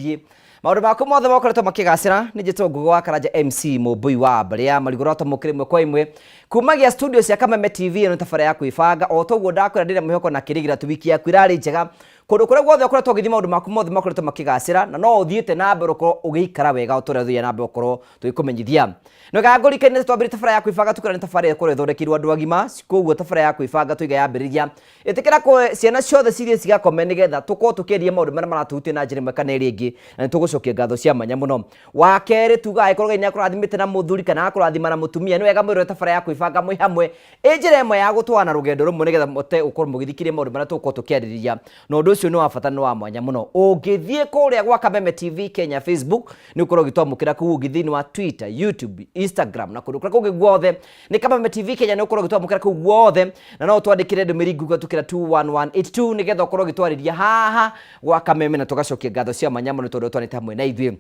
Ũgĩthiĩ maũndũ maku mothe makoretwo makĩgacĩra. Nĩ njĩtwo Ngũgĩ wa Karanja, MC Mũmbũi wa mbarĩ ya Marigũ, ũratwamũkĩra ĩmwe kwa ĩmwe kumagia studio cia Kameme TV. Ĩno nĩ tabarĩra ya kwĩbanga. O toguo ndakwĩra, ndĩna mwĩhoko na kĩrĩgĩrĩro atĩ wiki yaku ĩrarĩ njega. Kũndũ kũrĩa guothe ũkoretwo ũgĩthiĩ, maũndũ maku mothe makoretwo makĩgacĩra, na no ũthiĩte na mbere ũkorwo ũgĩikara wega o ta ũrĩa ũthiaga na mbere ũkorwo tũgĩkũmenyithia. Nĩwega ngũrikanie twambĩrĩrie tabarĩra ya kwĩbanga, tũkĩra nĩ tabarĩra ĩkorwo ĩthondekeirwo andũ agima. Koguo tabarĩra ya kwĩbanga tũiga yambĩrĩria, ĩtĩkĩra kũ ciana ciothe cithiĩ cigakome nĩgetha tũkorwo tũkĩaria maũndũ marĩa maratũhutia na njĩra ĩmwe kana ĩrĩa ĩngĩ, na nĩ tũgũcokia ngatho cia mwanya mũno. Wa kerĩ, tugaga angĩkorwo Ngai nĩ akũrathimĩte na mũthuri kana akũrathima na mũtumia, nĩ wega mwĩrore tabarĩra ya kwĩbanga mwĩ hamwe, ĩ njĩra ĩmwe ya gũtwarana rũgendo rũmwe nĩgetha mũhote gũkorwo mũgĩthikĩrĩria maũndũ marĩa tũgũkorwo tũkĩarĩrĩria, na ũndũ ũcio nĩ wa bata, nĩ wa mwanya mũno. Ũngĩthiĩ kũrĩa gwa Kameme TV Kenya Facebook, nĩ ũkorwo ũgĩtwamũkĩra kũu, ũngĩ thĩinĩ wa Twitter, YouTube, Instagram na kũndũ kũrĩa kũngĩ guothe nĩ Kameme TV Kenya, nĩ ũkorwo ũgĩtwamũkĩra kũu guothe, na no ũtwandĩkĩre ndũmĩrĩri nguhĩ kũhetũkĩra 21182 nĩgetha ũkorwo ũgĩtwarĩria haha gwa Kameme, na tũgacokia ngatho cia mwanya mũno tondũ twanĩte hamwe na ithuĩ.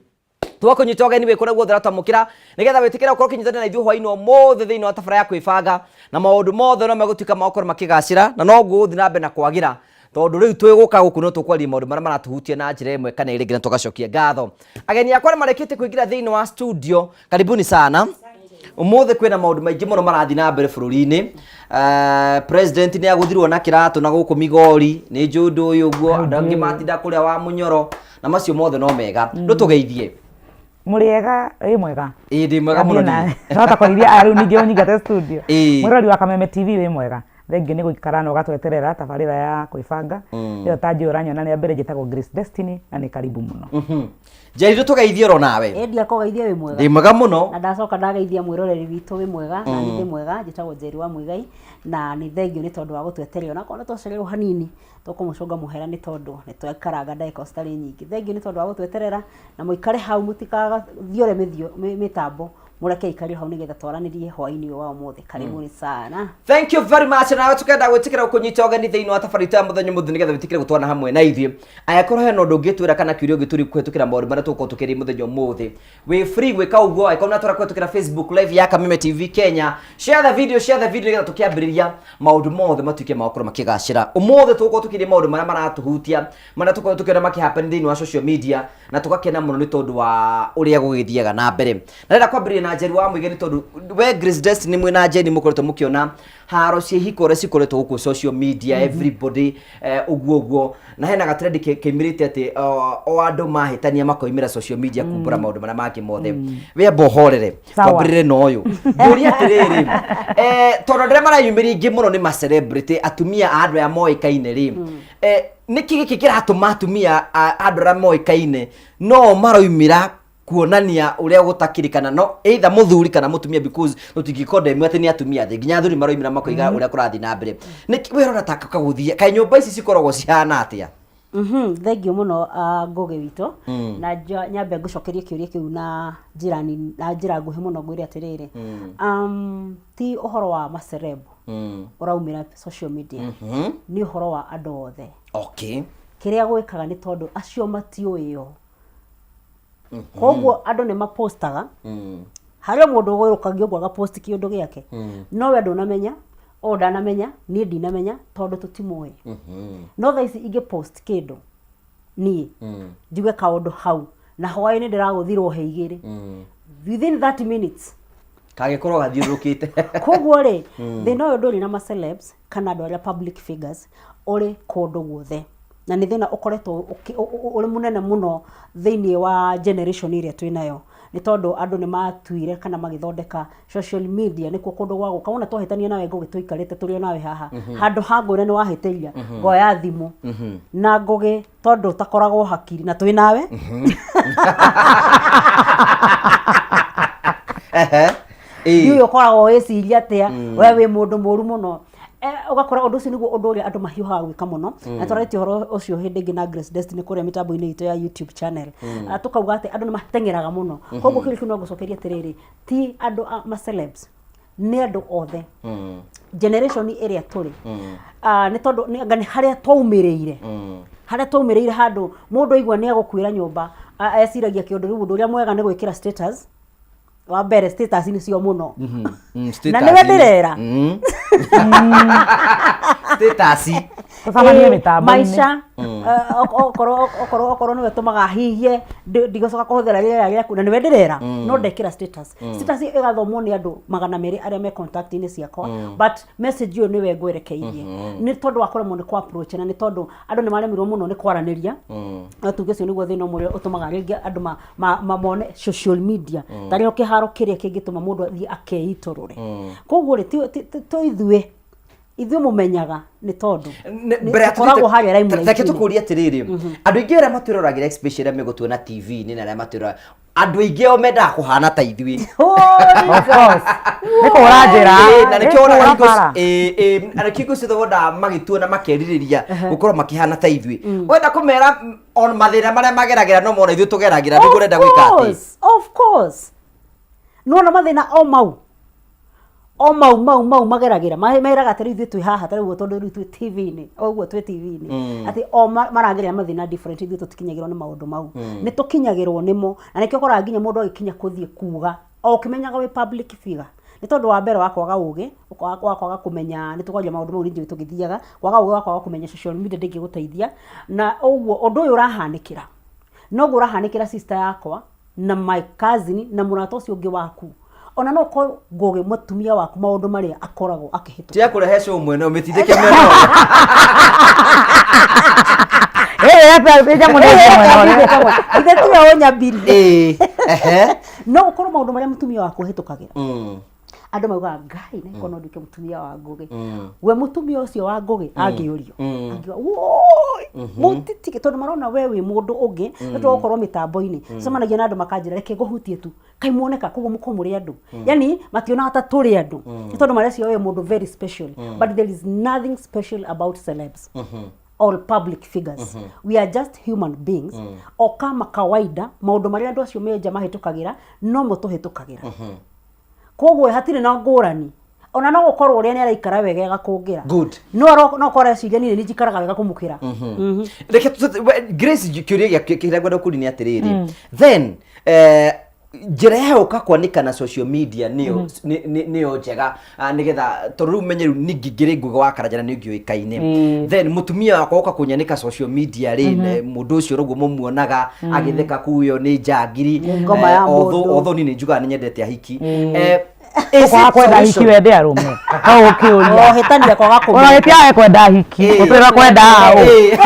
Twakũnyita ũgeni wĩ kũrĩa guothe ũratwamũkĩra nĩgetha wĩtĩkĩre ũkorwo ũkĩnyitanĩra na ithuĩ hwainĩ ũmũthĩ thĩinĩ wa tabarĩra ya kwĩbanga, na maũndũ mothe no megũtuĩka ma gũkorwo makĩgacĩra na no gũgũthiĩ na mbere na kwagĩra, tondũ rĩu twĩ gũka gũkũ no tũkwaria maũndũ marĩa maratũhutia na njĩra ĩmwe kana ĩrĩa ĩngĩ, na tũgacokia ngatho. Ageni akwa nĩ marĩkĩtie kũingĩra thĩinĩ wa studio, karibuni sana. Ũmũthĩ kwĩna maũndũ maingĩ mũno marathiĩ na mbere bũrũri-inĩ. President nĩ agũthirwo na kĩratũ na gũkũ Migori, nĩ njũĩ ũndũ ũyũ ũguo, andũ angĩ matinda kũrĩa wa mũnyoro, na macio mothe no mega. Ndũtũgeithie. Mũrĩega, wĩ mwega? Ĩĩ, ndĩ mwega mũno. Nahota kwarithia aya rĩu ningĩ ũnyingate studio. Mwĩrori wa Kameme TV, wĩ mwega? Thengiũ nĩ gũikara na ũgatweterera tabarĩra ya kwĩbanga ĩyo. Ta njũĩ ũranyona rĩa mbere, njĩtagwo Grace Destiny na nĩ karibu mũno. Njeri, ndũtũgeithie oro nawe. Ĩndi akũgeithia, wĩ mwega? Ndĩ mwega mũno. Na ndacoka ndageithia mwĩroreri witũ, wĩ mwega? Na nĩ ndĩ mwega, njĩtagwo Njeri wa Muigai, na nĩ thengio nĩ tondũ wa gũtweterera. Onakorwo nĩ twacererwo hanini, tũkũmũcũnga mũhera nĩ tondũ nĩ twaikaranga ndagĩka citarĩ nyingĩ. Thengio nĩ tondũ wa gũtweterera, na mũikare hau, mũtigathiore mĩtambo, mũreke ikare hau nĩgetha twaranĩrie hwainĩ ũyũ wa ũmũthĩ. Karibuni sana. Thank you very much. Nawe tukenda gwĩtĩkĩra gũkũnyita ũgeni thĩinĩ wa tabarĩra itũ ya mũthenya mũthĩ nĩgetha wĩtĩkĩre gũtwana hamwe na ithuĩ. Angĩkorwo hena ũndũ ũngĩtwĩra kana kĩũria ũngĩtũria kũhetũkĩra maũndũ marĩa tũgũkorwo tũkĩaria mũthenya ũmũthĩ, wĩ free gwĩka ũguo. Angĩkorwo nĩ kũhetũkĩra Facebook live ya Kameme TV Kenya, share the video, share the video, nĩgetha tũkĩambĩrĩria maũndũ mothe matuĩke ma gũkorwo makĩgacĩra. Ũmũthĩ tũgũkorwo tũkĩaria maũndũ marĩa maratũhutia, marĩa tũkorwo tũkĩona makĩhappen thĩinĩ wa social media, na tũgakena mũno nĩ tondũ wa ũrĩa gũgĩthiaga na mbere. Na ndĩrenda kwambĩrĩria na Njeri wa Mũige, nĩ tondũ we Grace Destiny mwĩ na Njeri mũkoretwo mũkĩona haro cia ihiko ũrĩa cikoretwo gũkũ social media, everybody ũguo ũguo, na hena gatrend kaimĩrĩte atĩ o andũ mahĩtania makoimĩra social media kumbũra maũndũ marĩa mangĩ mothe. We amba ũhorere. Sawa. Twambĩrĩre na ũyũ ngũria atĩrĩrĩ, tondũ andũ arĩa mareyumĩria aingĩ mũno nĩ ma celebrity, atumia a andũ aya moĩkaine rĩ, nĩkĩ gĩkĩ kĩratũma atumia a andũ arĩa moĩkaine no maroimĩra kuonania ũrĩa gũtakĩrĩ, kana no either mũthuri kana mũtumia, because tũtingĩkondemio atĩ nĩ atumia thĩ, nginya athuri maroimĩra makoiga ũrĩa kũrathiĩ na mbere. Nĩkĩ we ũrona ta kagũthiĩ kaĩ nyũmba ici cikoragwo cihana atĩa? Thengio mũno, Ngũgĩ witũ. Na nyambe ngũcokerie kĩũria kĩu na njĩra nini, na njĩra nguhĩ mũno, ngwĩre atĩrĩrĩ, ti ũhoro wa maceleb ũraumĩra social media, nĩ ũhoro wa andũ othe. Kĩrĩa gwĩkaga nĩ tondũ acio matiũĩo, koguo andũ nĩ mapostaga harĩ o mũndũ ũgũrũkagia ũguo agapost kĩũndũ gĩake, no we ndũnamenya, o ndanamenya, niĩ ndinamenya, tondũ tũtimũĩ. No thaa ici ingĩ post kĩndũ niĩ njuge kaũndũ hau na hwaĩ-inĩ ndĩragũthirwo he igĩrĩ within 30 minutes. Kagĩkorwo gathiũrũrũkĩte. Koguo rĩ, thĩna ũyũ ndũrĩ na ma-celebs kana andũ arĩa public figures, ũrĩ kũndũ guothe, na nĩ thĩna ũkoretwo ũrĩ mũnene mũno thĩinĩ wa generation ĩrĩa twĩ nayo, nĩ tondũ andũ nĩ matuire kana magĩthondeka social media nĩkuo kũndũ gwa gũka. Wona twahĩtania nawe Ngũgĩ, tũikarĩte tũrĩ o nawe haha, handũ ha ngwĩre nĩ wahĩtĩria, ngoya thimũ na Ngũgĩ, tondũ ũtakoragwo hakiri na twĩ nawe. Ndiũĩ ũkoragwo wĩciria atĩa, we wĩ mũndũ mũru mũno. Ũgakora ũndũ ũcio nĩguo ũndũ ũrĩa andũ mahiũhaga gwĩka mũno, na twarĩtie ũhoro ũcio hĩndĩ ĩngĩ na Grace Destiny kũrĩa mĩtambo-inĩ itũ ya YouTube channel. Ah, tũkauga atĩ andũ nĩ mateng'eraga mũno. Koguo kĩũria kĩu no ngũcokeria atĩrĩrĩ, ti andũ a ma celebs, nĩ andũ othe, generation ĩrĩa tũrĩ. Ah, nĩ tondũ anga nĩ harĩa twaumĩrĩire, harĩa twaumĩrĩire, handũ mũndũ aigua nĩ egũkuĩra nyũmba, eciragia kĩũndũ rĩu ũndũ ũrĩa mwega nĩ gwĩkĩra status wa mbere, status nĩcio mũno. Na nĩwe ndĩrera. Status. Tũcemanie Ĩĩ, mĩtambo-inĩ. maica eh, okorwo okorwo okorwo nĩwe tũmaga hihie ndigũcoka kũhũthĩra rĩera rĩaku na nĩwe ndĩrera no ndekĩra status status ĩyo ĩgathomwo nĩ andũ 200 arĩa me contact-inĩ ciakwa, but message ĩyo nĩwe ngwerekeirie, nĩ tondũ wa kũremwo nĩ kũ approach, na nĩ tondũ andũ nĩ maremirwo mũno nĩ kwaranĩria. No tuge ũcio nĩguo thĩna ũmwe ũrĩa ũtũmaga rĩngĩ andũ mamone social media tarĩ o kĩharo kĩrĩa kĩngĩtũma mũndũ athiĩ akeitũrũre. Koguo rĩ, to ithuĩ ithuĩ mũmenyaga nĩ tondũ mbere ya tũkoragwo harĩa reke limelight-inĩ. Tũkũrie atĩrĩrĩ, andũ aingĩ arĩa matwĩroragĩra, especially arĩa megũtuona TV-inĩ na arĩa matwĩrora, andũ aingĩ ao mendaga kũhana ta ithuĩ. Of course. Nĩ kũra njĩra. Ĩĩ, na Nĩ nĩkĩo wonaga kũra hingo bara. ĩĩ, ĩĩ, na nĩkĩo hingo ciothe wonaga magĩtuona makerirĩria gũkorwo makĩhana ta ithuĩ. Wenda kũmera on mathĩna marĩa mageragĩra no mona ithuĩ tũgeragĩra, nĩguo ũrenda gwĩka atĩ? Of course, nona mathĩna o mau o mau mau mau mageragĩra. Meraga atĩ rĩu ithuĩ twĩ haha ta rĩu tondũ rĩu twĩ TV-inĩ o ũguo twĩ TV-inĩ, atĩ o maragerera mathĩna different, ithuĩ tũtikinyagĩrwo nĩ maũndũ mau. Nĩ tũkinyagĩrwo nĩmo, na nĩkĩo ũkoraga nginya mũndũ agĩkinya kũthiĩ kuga o ũkĩmenyaga wĩ public figure, nĩ tondũ wa mbere wa kwaga ũgĩ wa kwaga kũmenya. Nĩ tũkwaria maũndũ mau rĩngĩ tũgĩthiaga kwaga ũgĩ wa kwaga kũmenya social media ndĩngĩgũteithia na ũguo ũndũ ũyũ ũrahanĩkĩra noguo ũrahanĩkĩra sister yakwa na my cousin na mũrata ũcio ũngĩ waku, ona no ũkorwo Ngũgĩ mũtumia waku maũndũ marĩa akoragwo akĩhĩtũka. Tiga kũrehe show mwene ũmĩtindĩke mwena ũyũ. Ĩĩ, ĩĩ, nyamũ nĩ mwena ũrĩa. Ithe tiwe ũnyambirie. Ĩĩ, ehe. No gũkorwo maũndũ marĩa mũtumia waku ahĩtũkagĩra, andũ maugaga Ngai na no nduĩke mũtumia wa Ngũgĩ. We mũtumia ũcio wa Ngũgĩ angĩũrio angiuga woi mũtitige, tondũ marona we wĩ mũndũ ũngĩ nĩ tondũ wa gũkorwo mĩtambo-inĩ. Cemanagia na andũ makanjĩra reke ngũhutie tu kai muoneka koguo mũkorwo mũrĩ andũ, yani mationaga ta tũrĩ andũ, nĩ tondũ mareciria we mũndũ very special, but there is nothing special about celebs or public figures. We are just human beings o kama kawaida. Maũndũ marĩa andũ acio menja mahĩtũkagĩra nomo tũhĩtũkagĩra, koguo hatirĩ na ngũrani. Ona no gũkorwo ũrĩa nĩ araikara wega agakũngĩra. Good. No korwo eciria niĩ nĩ njikaraga wega kũmũkĩra. Reke Grace, kĩũria gĩa kĩrĩa ngwenda kũria nĩ atĩrĩrĩ, then njĩra ya gũka kwanĩka na social media nĩyo nĩyo njega, nĩgetha tondũ rĩu menye rĩu ningĩ ngĩrĩ Ngũgĩ wa Karanja na nĩ ngĩũĩkaine, then mũtumia wakwa gũka kũnyanĩka social media rĩ, mũndũ ũcio ũguo mũmuonaga agĩtheka kuu ĩyo nĩ njangiri. Ngoma ya mũndũ. Although niĩ nĩ njugaga nĩ nyendete ahiki. Is Kwaga it kwenda hiki solution? wende arũme no ũkĩũria. O hĩtania kwaga Ona kũmenya. gĩtiaga kwenda hiki. Ũtwĩra kwenda ũ? Ĩĩ.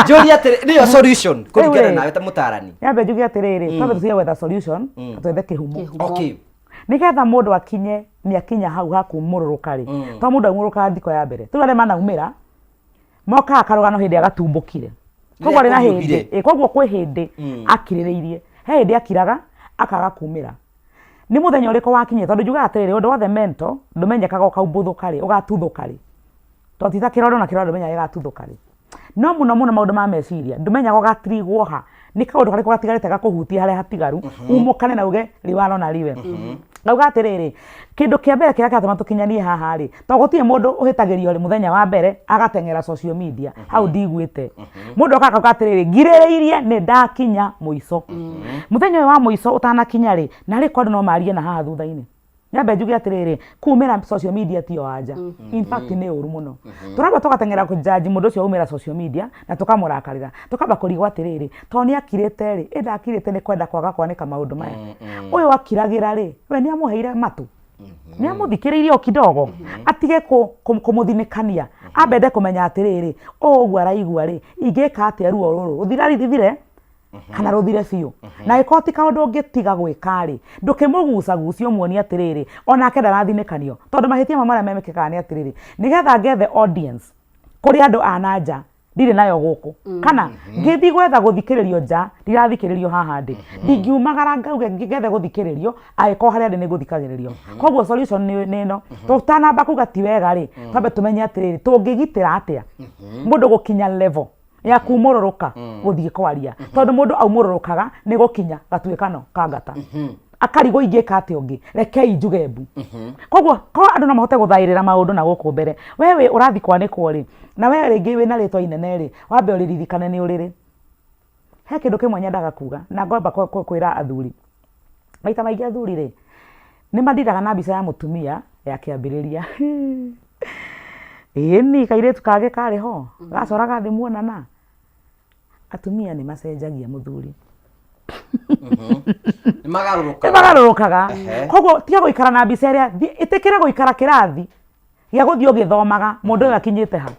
Njũria atĩrĩ, nĩyo solution kũringana Rĩu-ĩ. nawe ta mũtarani? Nyambe njuge atĩrĩrĩ, twambe tũtige gwetha solution na twethe kĩhumo. Kĩhumo. Nĩgetha mũndũ akinye nĩ akinya hau hakumũrũrũka rĩ, to mũndũ aumũrũkaga thikũ ya mbere. Rĩu arĩa manaumĩra mokaga karũgano hĩndĩ agatumbũkire, koguo arĩ na hĩndĩ Kũhiũhire. Ĩ, koguo kwĩ hĩndĩ akirĩrĩirie, he hĩndĩ akiraga akaga kumĩra. Nĩ mũthenya ũrĩkũ wakinyire? Tondũ njugaga atĩrĩrĩ, ũndũ wothe mental ndũmenyekaga ũkaumbũthũka rĩ, ũgatuthũka rĩ, tondũ ti ta kĩronda, na kĩronda ndũmenyaga gĩgatuthũka rĩ. No mũno mũno maũndũ ma meciria ndũmenyaga ũgatirigwo ha, nĩ kaũndũ karĩkũ gatigarĩte gakũhutie harĩa hatigaru umũkane na uge riwaro na riwe. Ngauga atĩrĩrĩ, kĩndũ kĩa mbere kĩrĩa kĩratũma tũkinyanie haha rĩ, to gũtirĩ mũndũ ũhĩtagĩrio rĩ mũthenya wa mbere agateng'era social media hau ndiguĩte. Mũndũ okaga akauga atĩrĩrĩ, ngirĩrĩirie nĩ ndakinya mũico. Mũthenya ũyũ wa mũico ũtanakinya rĩ, na rĩ kwa andũ no marie na haha thutha-inĩ. Nyambe njuge atĩrĩrĩ, kumĩra social media tiyo anja, in fact nĩ ũru mũno. Tũramba tũgateng'era kũjaji mũndũ ũcio waumĩra social media na tũkamũrakarĩra, tũkamba kũrigwo atĩrĩrĩ, tondũ nĩ akirĩte rĩ, ĩ ndakirĩte nĩ kwenda kwaga kwanĩka maũndũ maya? Ũyũ akiragĩra rĩ, we nĩ amũheire matũ, nĩ amũthikĩrĩirie o kidogo, atige kũmũthinĩkania, ambe ende kũmenya atĩrĩrĩ, ũũ ũguo araigua rĩ, ingĩka atĩa ruo rũrũ rũthira rũthire kana rũthire biũ? Na angĩkorwo ti kaũndũ ũngĩtiga gwĩka rĩ, ndũkĩmũgucagucie ũmuonie atĩrĩrĩ, onake ndarathinĩkanio. Tondũ mahĩtia mamwe marĩa memekĩkaga nĩ atĩrĩrĩ, nĩgetha ngethe audience kũrĩ andũ a na nja ndirĩ nayo gũkũ, kana ngĩthiĩ gwetha gũthikĩrĩrio nja ndirathikĩrĩrio haha ndĩ, ndingiumagara ngauge ngethe gũthikĩrĩrio angĩkorwo harĩa ndĩ nĩ gũthikagĩrĩrio. Koguo solution nĩ ĩno: tũtanamba kuga ti wega rĩ, twambe tũmenye atĩrĩrĩ, tũngĩgitĩra atĩa mũndũ gũkinya level ya kumũrũrũka gũthiĩ kwaria? Tondũ mũndũ aumũrũrũkaga nĩ gũkinya gatuĩkano ka ngata, akarigwo ingĩka atĩa ũngĩ, rekei njuge mbu. Koguo korwo andũ no mahote gũthaĩrĩra maũndũ na gũkũ mbere, we wĩ ũrathiĩ kwanĩkwo rĩ, na we rĩngĩ wĩna rĩtwa inene rĩ, wambe ũrĩririkane nĩ ũrĩrĩ. He kĩndũ kĩmwe nyendaga kuga na ngwamba kwĩra athuri. Maita maingĩ athuri rĩ, nĩ mandiraga na mbica ya mũtumia ya kĩambĩrĩria. Ĩni kairĩtu kangĩ karĩ ho gacoraga thĩ muonana. Atumia nĩ macenjagia mũthuri. Nĩ magarũrũkaga. Nĩ magarũrũkaga. Koguo tiga gũikara na mbica ĩrĩa, ĩtĩkĩra gũikara kĩrathi gĩa gũthiĩ ũgĩthomaga mũndũ ũyũ akinyĩte ha.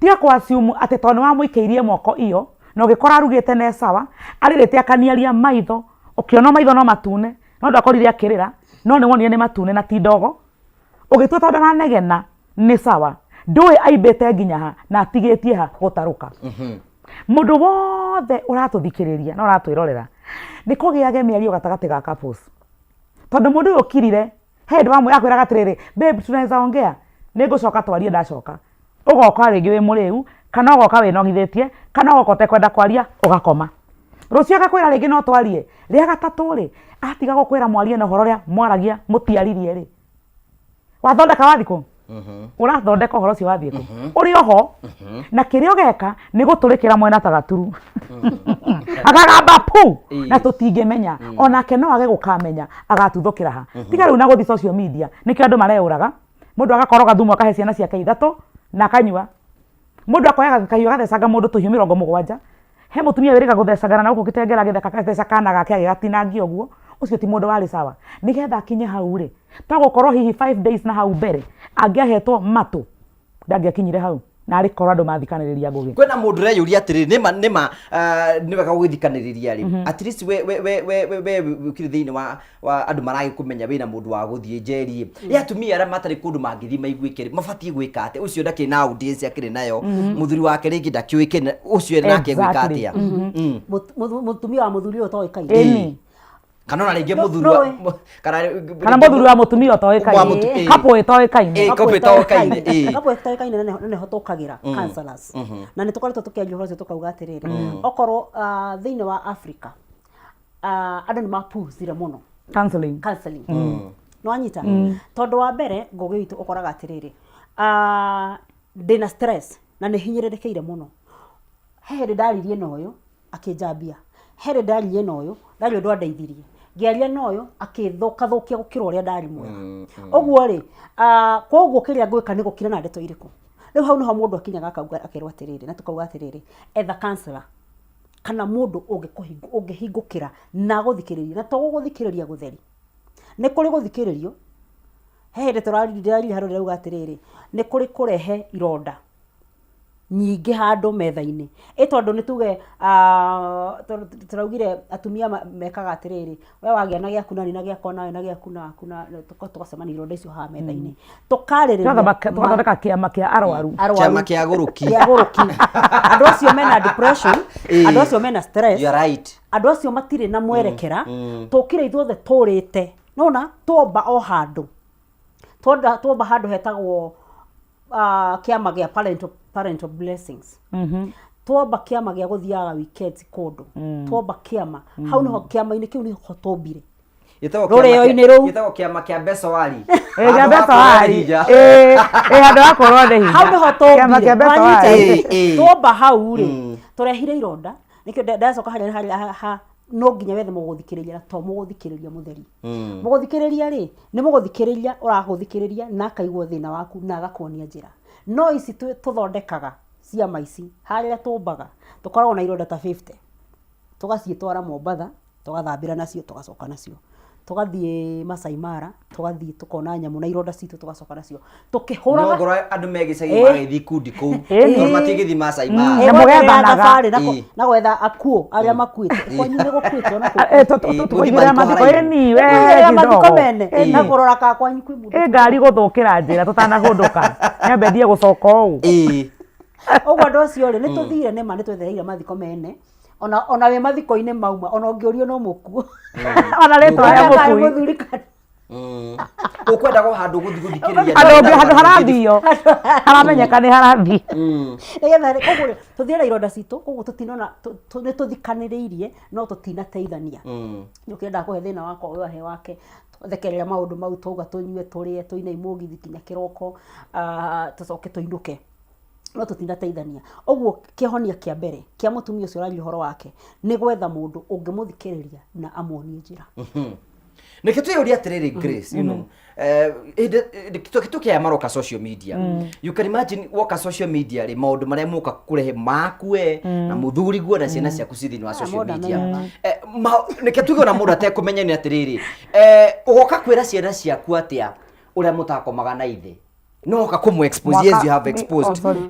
Tiga kũ assume atĩ tondũ nĩ wamũikĩirie moko iyo na ũgĩkora arugĩte ne sawa, arĩrĩte akaniaria maitho, ũkĩona maitho no matune, no ndwakorire akĩrĩra, no nĩ wonire nĩ matune na ti ndogo. Ũgĩtua tondũ aranegena nĩ sawa, ndũĩ aimbĩte nginya ha na atigĩtie ha gũtarũka. Mũndũ wothe ũratũthikĩrĩria na ũratwĩrorera, nĩ kũgĩage mĩario gatagatĩ ga couples. Tondũ mũndũ ũyũ ũkirire, he hĩndĩ wamwĩra akwĩraga atĩrĩrĩ, babe tunaweza ongea, nĩ ngũcoka twarie ndacoka. Ũgoka rĩngĩ wĩ mũrĩu, kana ũgoka wĩnogithĩtie, kana ũgoka ũtekwenda kwaria, ũgakoma. Rũciũ agakwĩra rĩngĩ no twarie, rĩa gatatũ rĩ, atiga gũkwĩra mwarie na ũhoro ũrĩa mwaragia mũtiaririe rĩ, wathondeka wathiĩ kũ? Ũrathondeka ũhoro ũcio wathiĩ kũ? Ũrĩ oho, na kĩrĩa ũgeka nĩ gũtũrĩkĩra mwena ta gaturu. Akagamba pu, na tũtingĩmenya. Onake no age gũkamenya, agatuthũkĩra ha. Tiga rĩu na gũthiĩ social media, nĩkĩo andũ mareyũraga. Mũndũ agakoroga thumu akahe ciana ciake ithatũ, na akanyua. Mũndũ akoya kahiũ agathecanga mũndũ tũhiũ 70. He mũtumia wĩrĩga gũthecangana na gũkũ Kitengela gĩthaka agatheca kana gake agĩgatinangia ũguo, ũcio ti mũndũ warĩ sawa. Nĩgetha akinye hau rĩ, to gũkorwo hihi 5 days na hau mbere, angĩahetwo matũ, ndangĩakinyire hau. Na arĩ korwo andũ mathikanĩrĩria Ngũgĩ. Kwĩna mũndũ ũreyũria atĩrĩrĩ, nĩma nĩma nĩ wega gũgĩthikanĩrĩria rĩ, at least we we we we we we ũkĩrĩ thĩinĩ wa andũ maragĩkũmenya wĩna mũndũ wa gũthiĩ njeri ĩ atumia arĩa matarĩ kũndũ mangĩthiĩ maiguĩke rĩ mabatiĩ gwĩka atĩa? Ũcio ndakĩrĩ na audience akĩrĩ nayo, mũthuri wake rĩngĩ ndakĩũĩkaine, ũcio nake gwĩka atĩa? Mũtumia wa mũthuri ũyũ ũtoĩkaine. Ĩni. Kana ona rĩngĩ mũthuri wa kana Kana mũthuri wa mũtumia ũtoĩkaine. Couple ĩtoĩkaine. Couple ĩtoĩkaine, ĩĩ. Couple ĩtoĩkaine na nĩho tũkagĩra counselors. Na nĩ tũkoretwo tũkĩaria ũhoro ũcio tũkauga atĩrĩrĩ, okorwo thĩinĩ wa Africa andũ nĩ mapuhuzire mũno counseling. Counseling. Nĩ wanyita? Tondũ wa mbere Ngũgĩ witũ ũkoraga atĩrĩrĩ, ndĩna stress na nĩ hinyĩrĩrĩkĩire mũno. He hĩndĩ ndaririe na ũyũ akĩnjambia, he hĩndĩ ndaririe na ũyũ ndarĩ ũndũ andeithirie, ngĩaria na ũyũ akĩthũkathũkia gũkĩra ũrĩa ndarĩ mwega. Ũguo rĩ, koguo kĩrĩa ngwĩka nĩ gũkira na ndeto irĩkũ? Rĩu hau nĩho mũndũ akinyaga akauga akerwo atĩrĩrĩ, na tũkauga atĩrĩrĩ, etha counselor kana mũndũ ũngĩhingũkĩra na agũthikĩrĩrie, na to gũgũthikĩrĩria gũtheri. Nĩ kũrĩ gũthikĩrĩrio, he hĩndĩ ndĩraririe handũ ndĩrauga atĩrĩrĩ, nĩ kũrĩ kũrehe ironda nyingĩ handũ metha-inĩ. Ĩ tondũ nĩ tuge tondũ tũraugire atumia mekaga atĩrĩrĩ, we wagĩa na gĩaku naniĩ na gĩakwa nawe na gĩaku na waku na tũgacemania ironda icio haha metha-inĩ. Tũkarĩrĩria Tũgathondeka kĩama kĩa arwaru. Arwaru. Kĩama kĩa agũrũki. Kĩa agũrũki. Andũ acio mena depression, andũ acio mena stress, You are right. andũ acio matirĩ na mwerekera, tũkire ithuothe tũrĩte. Nĩwona twomba o handũ. Twomba handũ hetagwo kĩama gĩa parental blessings. Twomba kĩama gĩa gũthiaga weekends kũndũ. Twomba kĩama. Hau nĩho kĩama-inĩ kĩu nĩho twombire. Gĩtagwo Rũrĩo-inĩ rũu. Gĩtagwo kĩama kĩa Mbecowari. Ĩ, kĩa Mbecowari. Ĩ, ĩ, handũ ha kũrwo nĩ hinya. Hau nĩho Kĩama twombire. kĩa Mbecowari. Ĩ, ĩ. Twomba hau rĩ, tũrehire ironda. Nĩkĩo ndacoka harĩa harĩa ha no nginya wethe mũgũthikĩrĩria na to mũgũthikĩrĩria mũtheri. Mũgũthikĩrĩria rĩ, nĩ mũgũthikĩrĩria ũragũthikĩrĩria na akaigua thĩna waku na agakuonia njĩra. No ici tũthondekaga ciama ici, harĩa tũmbaga, tũkoragwo na ironda ta 50. Tũgaciĩtwara Mombatha, tũgathambĩra nacio, tũgacoka nacio. Tũgathiĩ Masai Mara, tũgathiĩ tũkona nyamũ na ironda citũ tũgacoka nacio. Tũkĩhũraga. No ngorwo andũ me gĩcagi magĩthiĩ ikundi kũu, tondũ matingĩthiĩ Masai Mara. Na mũgethanaga. Thabarĩ na gwetha akuũ arĩa makuĩte. Kwanyu nĩ gũkuĩte ona kũu. Tũkoigĩrĩra mathiko ĩni we Tũkoigĩrĩra mathiko mene na kũrora ka kwanyu kwĩ mũndũ. Ĩ ngari gũthũkĩra njĩra tũtanahũndũka. Nyambe ndie gũcoka ũũ. Ũguo andũ acio rĩ, nĩ tũthire nĩma nĩ twethereire mathiko mene. Ona wĩ mathiko-inĩ mauma, ona ũngĩũrio no mũkuo. Ona rĩtwa rĩa Kana mũkui. mũthuri kana Ũkwenda go handũ gũthiĩ gũthikĩrĩria. Handũ ũngĩ handũ harathio. Haramenyeka nĩ harathiĩ. Nĩgetha rĩ, koguo rĩ, tũthiĩ na ironda citũ, koguo tũtinona, nĩ tũthikanĩrĩirie, no tũtinateithania. Nĩ ũkĩenda kũhe thĩna wakwa, ũyũ ahe wake, twathekerera maũndũ mau, twauga tũnyue, tũrĩe, tũine mũgithi nginya kĩroko, tũcoke tũinũke. No tũtinateithania. Ũguo kĩhonia kĩa mbere kĩa mũtumia ũcio ũraria ũhoro wake nĩ gwetha mũndũ ũngĩmũthikĩrĩria na amuonie njĩra. Nĩkĩ twĩyũria atĩrĩrĩ, Grace, hĩndĩ tũkĩaya maroka social media, you can imagine woka social media rĩ, maũndũ marĩa moka kũrehe makue na mũthuri guo na ciana ciaku ci thĩinĩ wa social Mũndũ media. amenyaga. Nĩkĩ tuge ona mũndũ atekũmenya nĩ atĩrĩrĩ, ũgoka kwĩra ciana ciaku atĩa ũrĩa mũtakomaga na ithe, no oka kũmũ expose? Yes, you have Oh, exposed. sorry.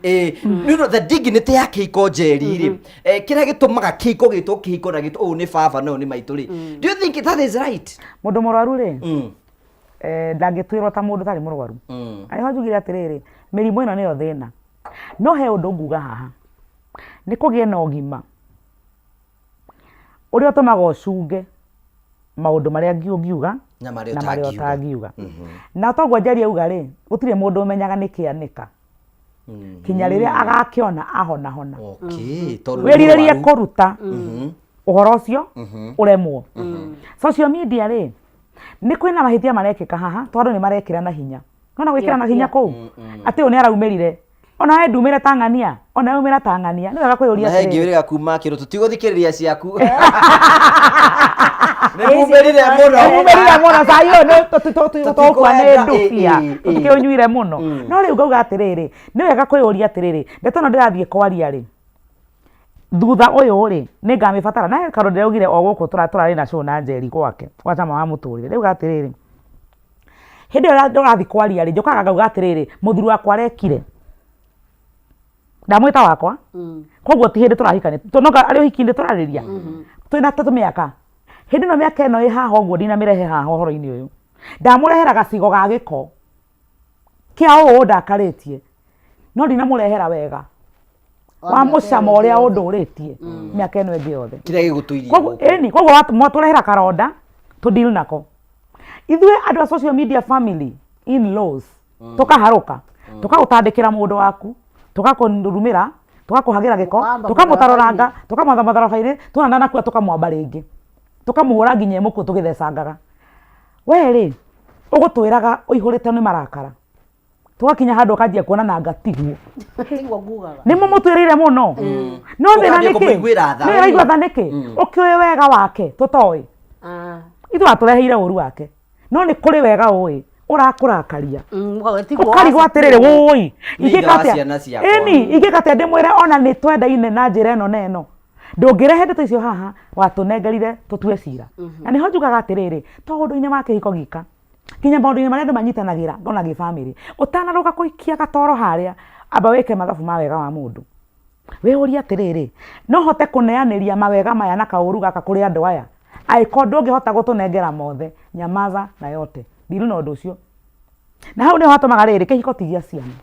The dignity ya kĩhiko, Njeri, rĩ, kĩrĩa gĩtũmaga kĩhiko gĩtwo kĩhiko na gĩtwo ũyũ nĩ baba na ũyũ nĩ maitũ rĩ, do you think that is right? Mũndũ mũrwaru rĩ, ndangĩtuĩrwo ta mũndũ ũtarĩ mũrwaru. Arĩho njugire atĩrĩrĩ, mĩrimũ ĩno nĩyo thĩna. No he ũndũ nguga haha, nĩ kũgĩe na ũgima ũrĩa ũtũmaga ũcunge maũndũ marĩa ũngiuga na marĩa na marĩa ũtangiuga. Ũtangiuga. Na toguo Njeri auga rĩ, gũtirĩ mũndũ ũmenyaga nĩ kĩanĩka kinya rĩrĩa agakĩona ahona hona. Okay, tondũ nĩ Wĩrirĩrie mũrwaru. kũruta ũhoro ũcio ũremwo. Social media rĩ, nĩ kwĩna mahĩtia marekĩka haha, tondũ nĩ marekĩra na hinya. Nona gwĩkĩra na hinya kũu atĩ ũyũ nĩ araumĩrire, ona we ndumĩre ta ng'ania, ona we umĩra ta ng'ania, nĩ wega kwĩyũria Na he atĩrĩrĩ. ngĩũrĩga kuma kĩrũ tũtigũthikĩrĩria ciaku, nĩ mumĩrire mũno. Umĩrire mũno cai ũyũ nĩ tũkua nĩ Tũtikwenda, ndubia. Tũtikĩũnyuire mũno. No rĩu ngauga atĩrĩrĩ, nĩ wega kwĩyũria atĩrĩrĩ, ndeto ĩno ndĩrathiĩ kwaria rĩ, thutha ũyũ rĩ, nĩ ngamĩbatara? Na he kaũndũ ndĩraugire o gũkũ tũrarĩ na show na Njeri gwake gwa Chama wa Mũtũrĩre. Rĩu atĩrĩrĩ, hĩndĩ ĩyo ũrathiĩ kwaria rĩ, njũkaga ngauga atĩrĩrĩ, mũthuri wakwa arekire, ndamwĩta wakwa, koguo ti hĩndĩ tũrahikania, no arĩ ũhiki-inĩ tũrarĩria twĩna tũmĩaka. Hĩndĩ ĩno mĩaka ĩno ĩ haha ũguo, ndinamĩrehe haha ũhoro-inĩ ũyũ, ndamũrehera gacigo ga gĩko kĩa ũũ ndakarĩtie, no ndinamũrehera wega wa mũcamo ũrĩa ũndũrĩtie mĩaka ĩno ĩngĩ yothe. Kĩrĩa gĩgũtũirie Koguo gũkũ. Ĩni, koguo mwatũrehera karonda tũ deal nako ithuĩ andũ a social media family in laws, tũkaharũka, tũkagũtandĩkĩra mũndũ waku, tũgakũrumĩra, tũgakũhagĩra gĩko, Mũkamba tũkamũtarũranga, tũkamwatha matharaba-inĩ, tuona ndanakua tũkamwamba rĩngĩ, tũkamũhũra nginya ĩmũkuo tũgĩthecangaga. We rĩ, ũgũtwĩraga ũihũrĩte nĩ marakara, tũgakinya handũ ũkanjia kuona nanga tiguo. Tiguo ngugaga. Nĩ mũmũtuĩrĩire mũno, no thĩna Ũkanjia nĩkĩ? kũmũiguĩra tha. Nĩ ũraigua tha nĩkĩ ũkĩũĩ wega wake tũtoĩ? Ithuĩ watũreheire ũru wake, no nĩ kũrĩ wega ũĩ ũrakũrakaria. Tiguo. Ũkarigwo atĩrĩrĩ, wũi, Nĩ ithe ingĩka wa atĩa? ciana ciakwa. Ĩni, ingĩka atĩa ndĩmwĩre ona nĩ twendaine na njĩra ĩno na ĩno? Ndũngĩrehe ndeto icio haha watũnengerire tũtue cira. Na nĩho njugaga atĩrĩrĩ, to ũndũ-inĩ wa kĩhiko gika, nginya maũndũ-inĩ marĩa andũ manyitanagĩra ona gĩbamĩrĩ, ũtanarũga kũikia gatoro harĩa, amba wĩke mathabu ma wega wa mũndũ. Wĩyũrie atĩrĩrĩ, no hote kũneanĩria mawega maya na kaũru gaka kũrĩ andũ aya? Angĩkorwo ndũngĩhota gũtũnengera mothe, nyamaza na yote. Ndiru na ũndũ ũcio. Na hau nĩho hatũmaga rĩrĩ, kĩhiko ti gĩa ciana.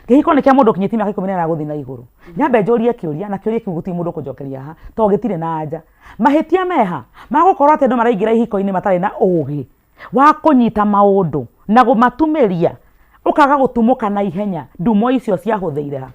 Kĩhiko nĩ kĩa mũndũ ũkinyĩtie mĩaka 18 gũthiĩ na igũrũ. Nyambe njũrie kĩũria, na kĩũria kĩu gũtirĩ mũndũ ũkũnjokeria haha, tondũ gĩtirĩ na anja. Mahĩtia meha ma gũkorwo atĩ andũ maraingĩra ihiko-inĩ matarĩ na ũgĩ wa kũnyita maũndũ na kũmatumĩria, ũkaga gũtumũka na ihenya, ndumo icio ciahũthĩire ha?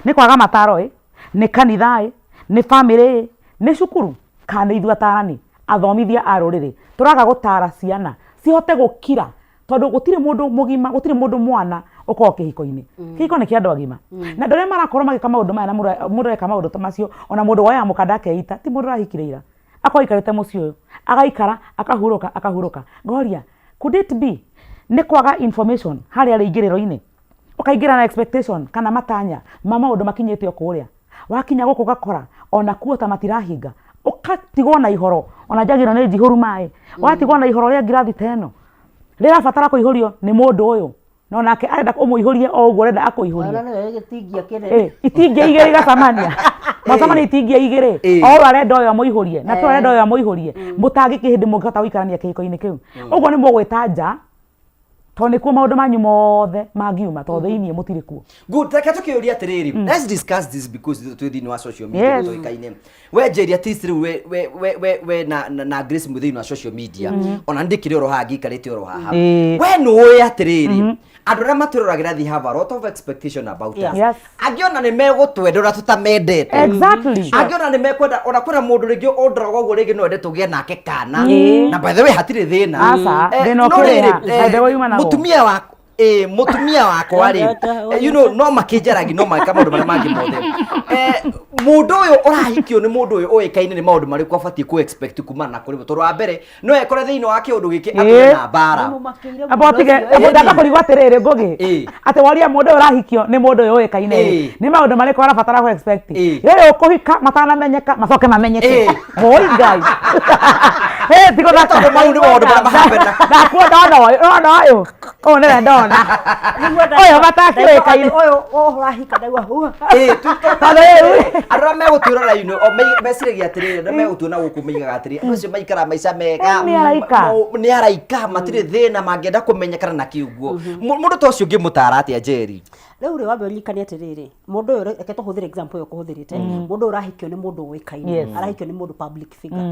Nĩ kwaga mataro ĩ? Nĩ kanitha ĩ? Nĩ bamĩrĩ ĩ? Nĩ cukuru? Kana nĩ ithuĩ atarani, athomithia a rũrĩrĩ, tũraga gũtara ciana cihote gũkira? Tondũ gũtirĩ mũndũ mũgima, gũtirĩ mũndũ mwana ũkoragwo kĩhiko-inĩ. Kĩhiko nĩ kĩa andũ agima, na andũ arĩa marakorwo magĩka maũndũ maya na mũndũ areka maũndũ ta macio, ona mũndũ woyaga mũkanda akeita, ti mũndũ ũrahikire ira, akorwo aikarĩte mũciĩ ũyũ, agaikara akahurũka akahurũka. Ngoria, could it be nĩ kwaga information harĩa rĩingĩrĩro-inĩ? Ũkaingĩra na expectation kana matanya ma maũndũ makinyĩte o kũrĩa, wakinya gũkũ ũgakora ona kuo ta matirahinga, ũgatigwo na ihoro, ona njagi ĩno nĩ njihũru maĩ, ũgatigwo na ihoro rĩa ngirathi ta ĩno rĩrabatara kũihũrio nĩ mũndũ ũyũ, no nake arenda ũmũihũrie o ũguo ũrenda akũihũrie. Ona nĩwe gĩtingia kĩnene. Itingia igĩrĩ igacamania, mwacamania itingia igĩrĩ, o ũyũ arenda ũyũ amũihũrie na ũyũ arenda ũyũ amũihũrie, mũtangĩkĩ hĩndĩ mũngĩhota gũikarania kĩhiko-inĩ kĩu. Ũguo nĩ mũgwĩta nja, tondũ nĩkuo maũndũ manyu mothe mangiuma, tondũ thĩiniĩ mũtirĩ kuo. Good, reke tũkĩũria atĩrĩrĩ, let's discuss this because twĩ thĩinĩ wa social media. Tũĩkaine. We Njeri, at least rĩu we na Grace mwĩ thĩinĩ wa social media, ona ndĩkĩrĩ oro haha ngĩikarĩte oro haha. We nĩũĩ atĩrĩrĩ, andũ arĩa matwĩroragĩra, they have a lot of expectation about us. Angĩ ona nĩ megũtwenda ũrĩa tũtamendete. Angĩ ona nĩ mekwenda, ona kwĩna mũndũ rĩngĩ ũndoraga ũguo, rĩngĩ no ende tũgĩe nake kana. Na by the way, hatirĩ thĩna. Aca, thĩna no ũkĩrĩ rĩrĩ, ha? By the way, yuma naguo. Mũtumia waku. Ĩ mũtumia wakwa rĩ, no makĩnjaragi, no magĩka maũndũ marĩa mangĩ mothe. Mũndũ ũyũ ũrahikio nĩ mũndũ ũyũ ũĩkaine nĩ maũndũ marĩkũ abatiĩ kũ expect kumana na kũrĩ we? Tondũ wa mbere no ekore thĩinĩ wa kĩũndũ gĩkĩ atũre na mbara. Nĩmũmakĩire Amba mũndũ ũtige ũcio. amba ndamba kũrigwo atĩrĩrĩ Ngũgĩ Ĩ. atĩ woria mũndũ ũyũ ũrahikio nĩ mũndũ ũyũ ũĩkaine rĩ Ĩ. nĩ maũndũ marĩkũ arabatara kũ expect Ĩ. rĩrĩ ũkũhika matanamenyeka macoke mamenyeke Ĩ. woi Ngai Ĩ, ti gũthaka. Tondũ mau nĩ maũndũ marĩa mahappena. Ndakuo ndona ũyũ ndona ũyũ ũyũ nĩwe ndona Nĩguo ũyũ matakĩũĩkaine Ndaigua atĩ ũyũ ũrahika ndaigua hua. Ĩ, tondũ rĩu andũ arĩa megũtwĩrora you know, o meciragia atĩrĩrĩ, andũ arĩa megũtuona gũkũ maigaga atĩrĩrĩ, andũ acio maikaraga maica mega, Nĩ araika. Nĩ araika, matirĩ thĩna mangĩenda kũmenyekana na kĩ ũguo. Mũndũ ta ũcio ũngĩmũtara atĩa, Njeri? Rĩu rĩ, wambe ũririkane atĩrĩrĩ, mũndũ ũyũ, reke tũhũthĩre example ĩyo ũkũhũthĩrĩte, mũndũ ũyũ ũrahikio nĩ mũndũ ũĩkaine, arahikio nĩ mũndũ public figure.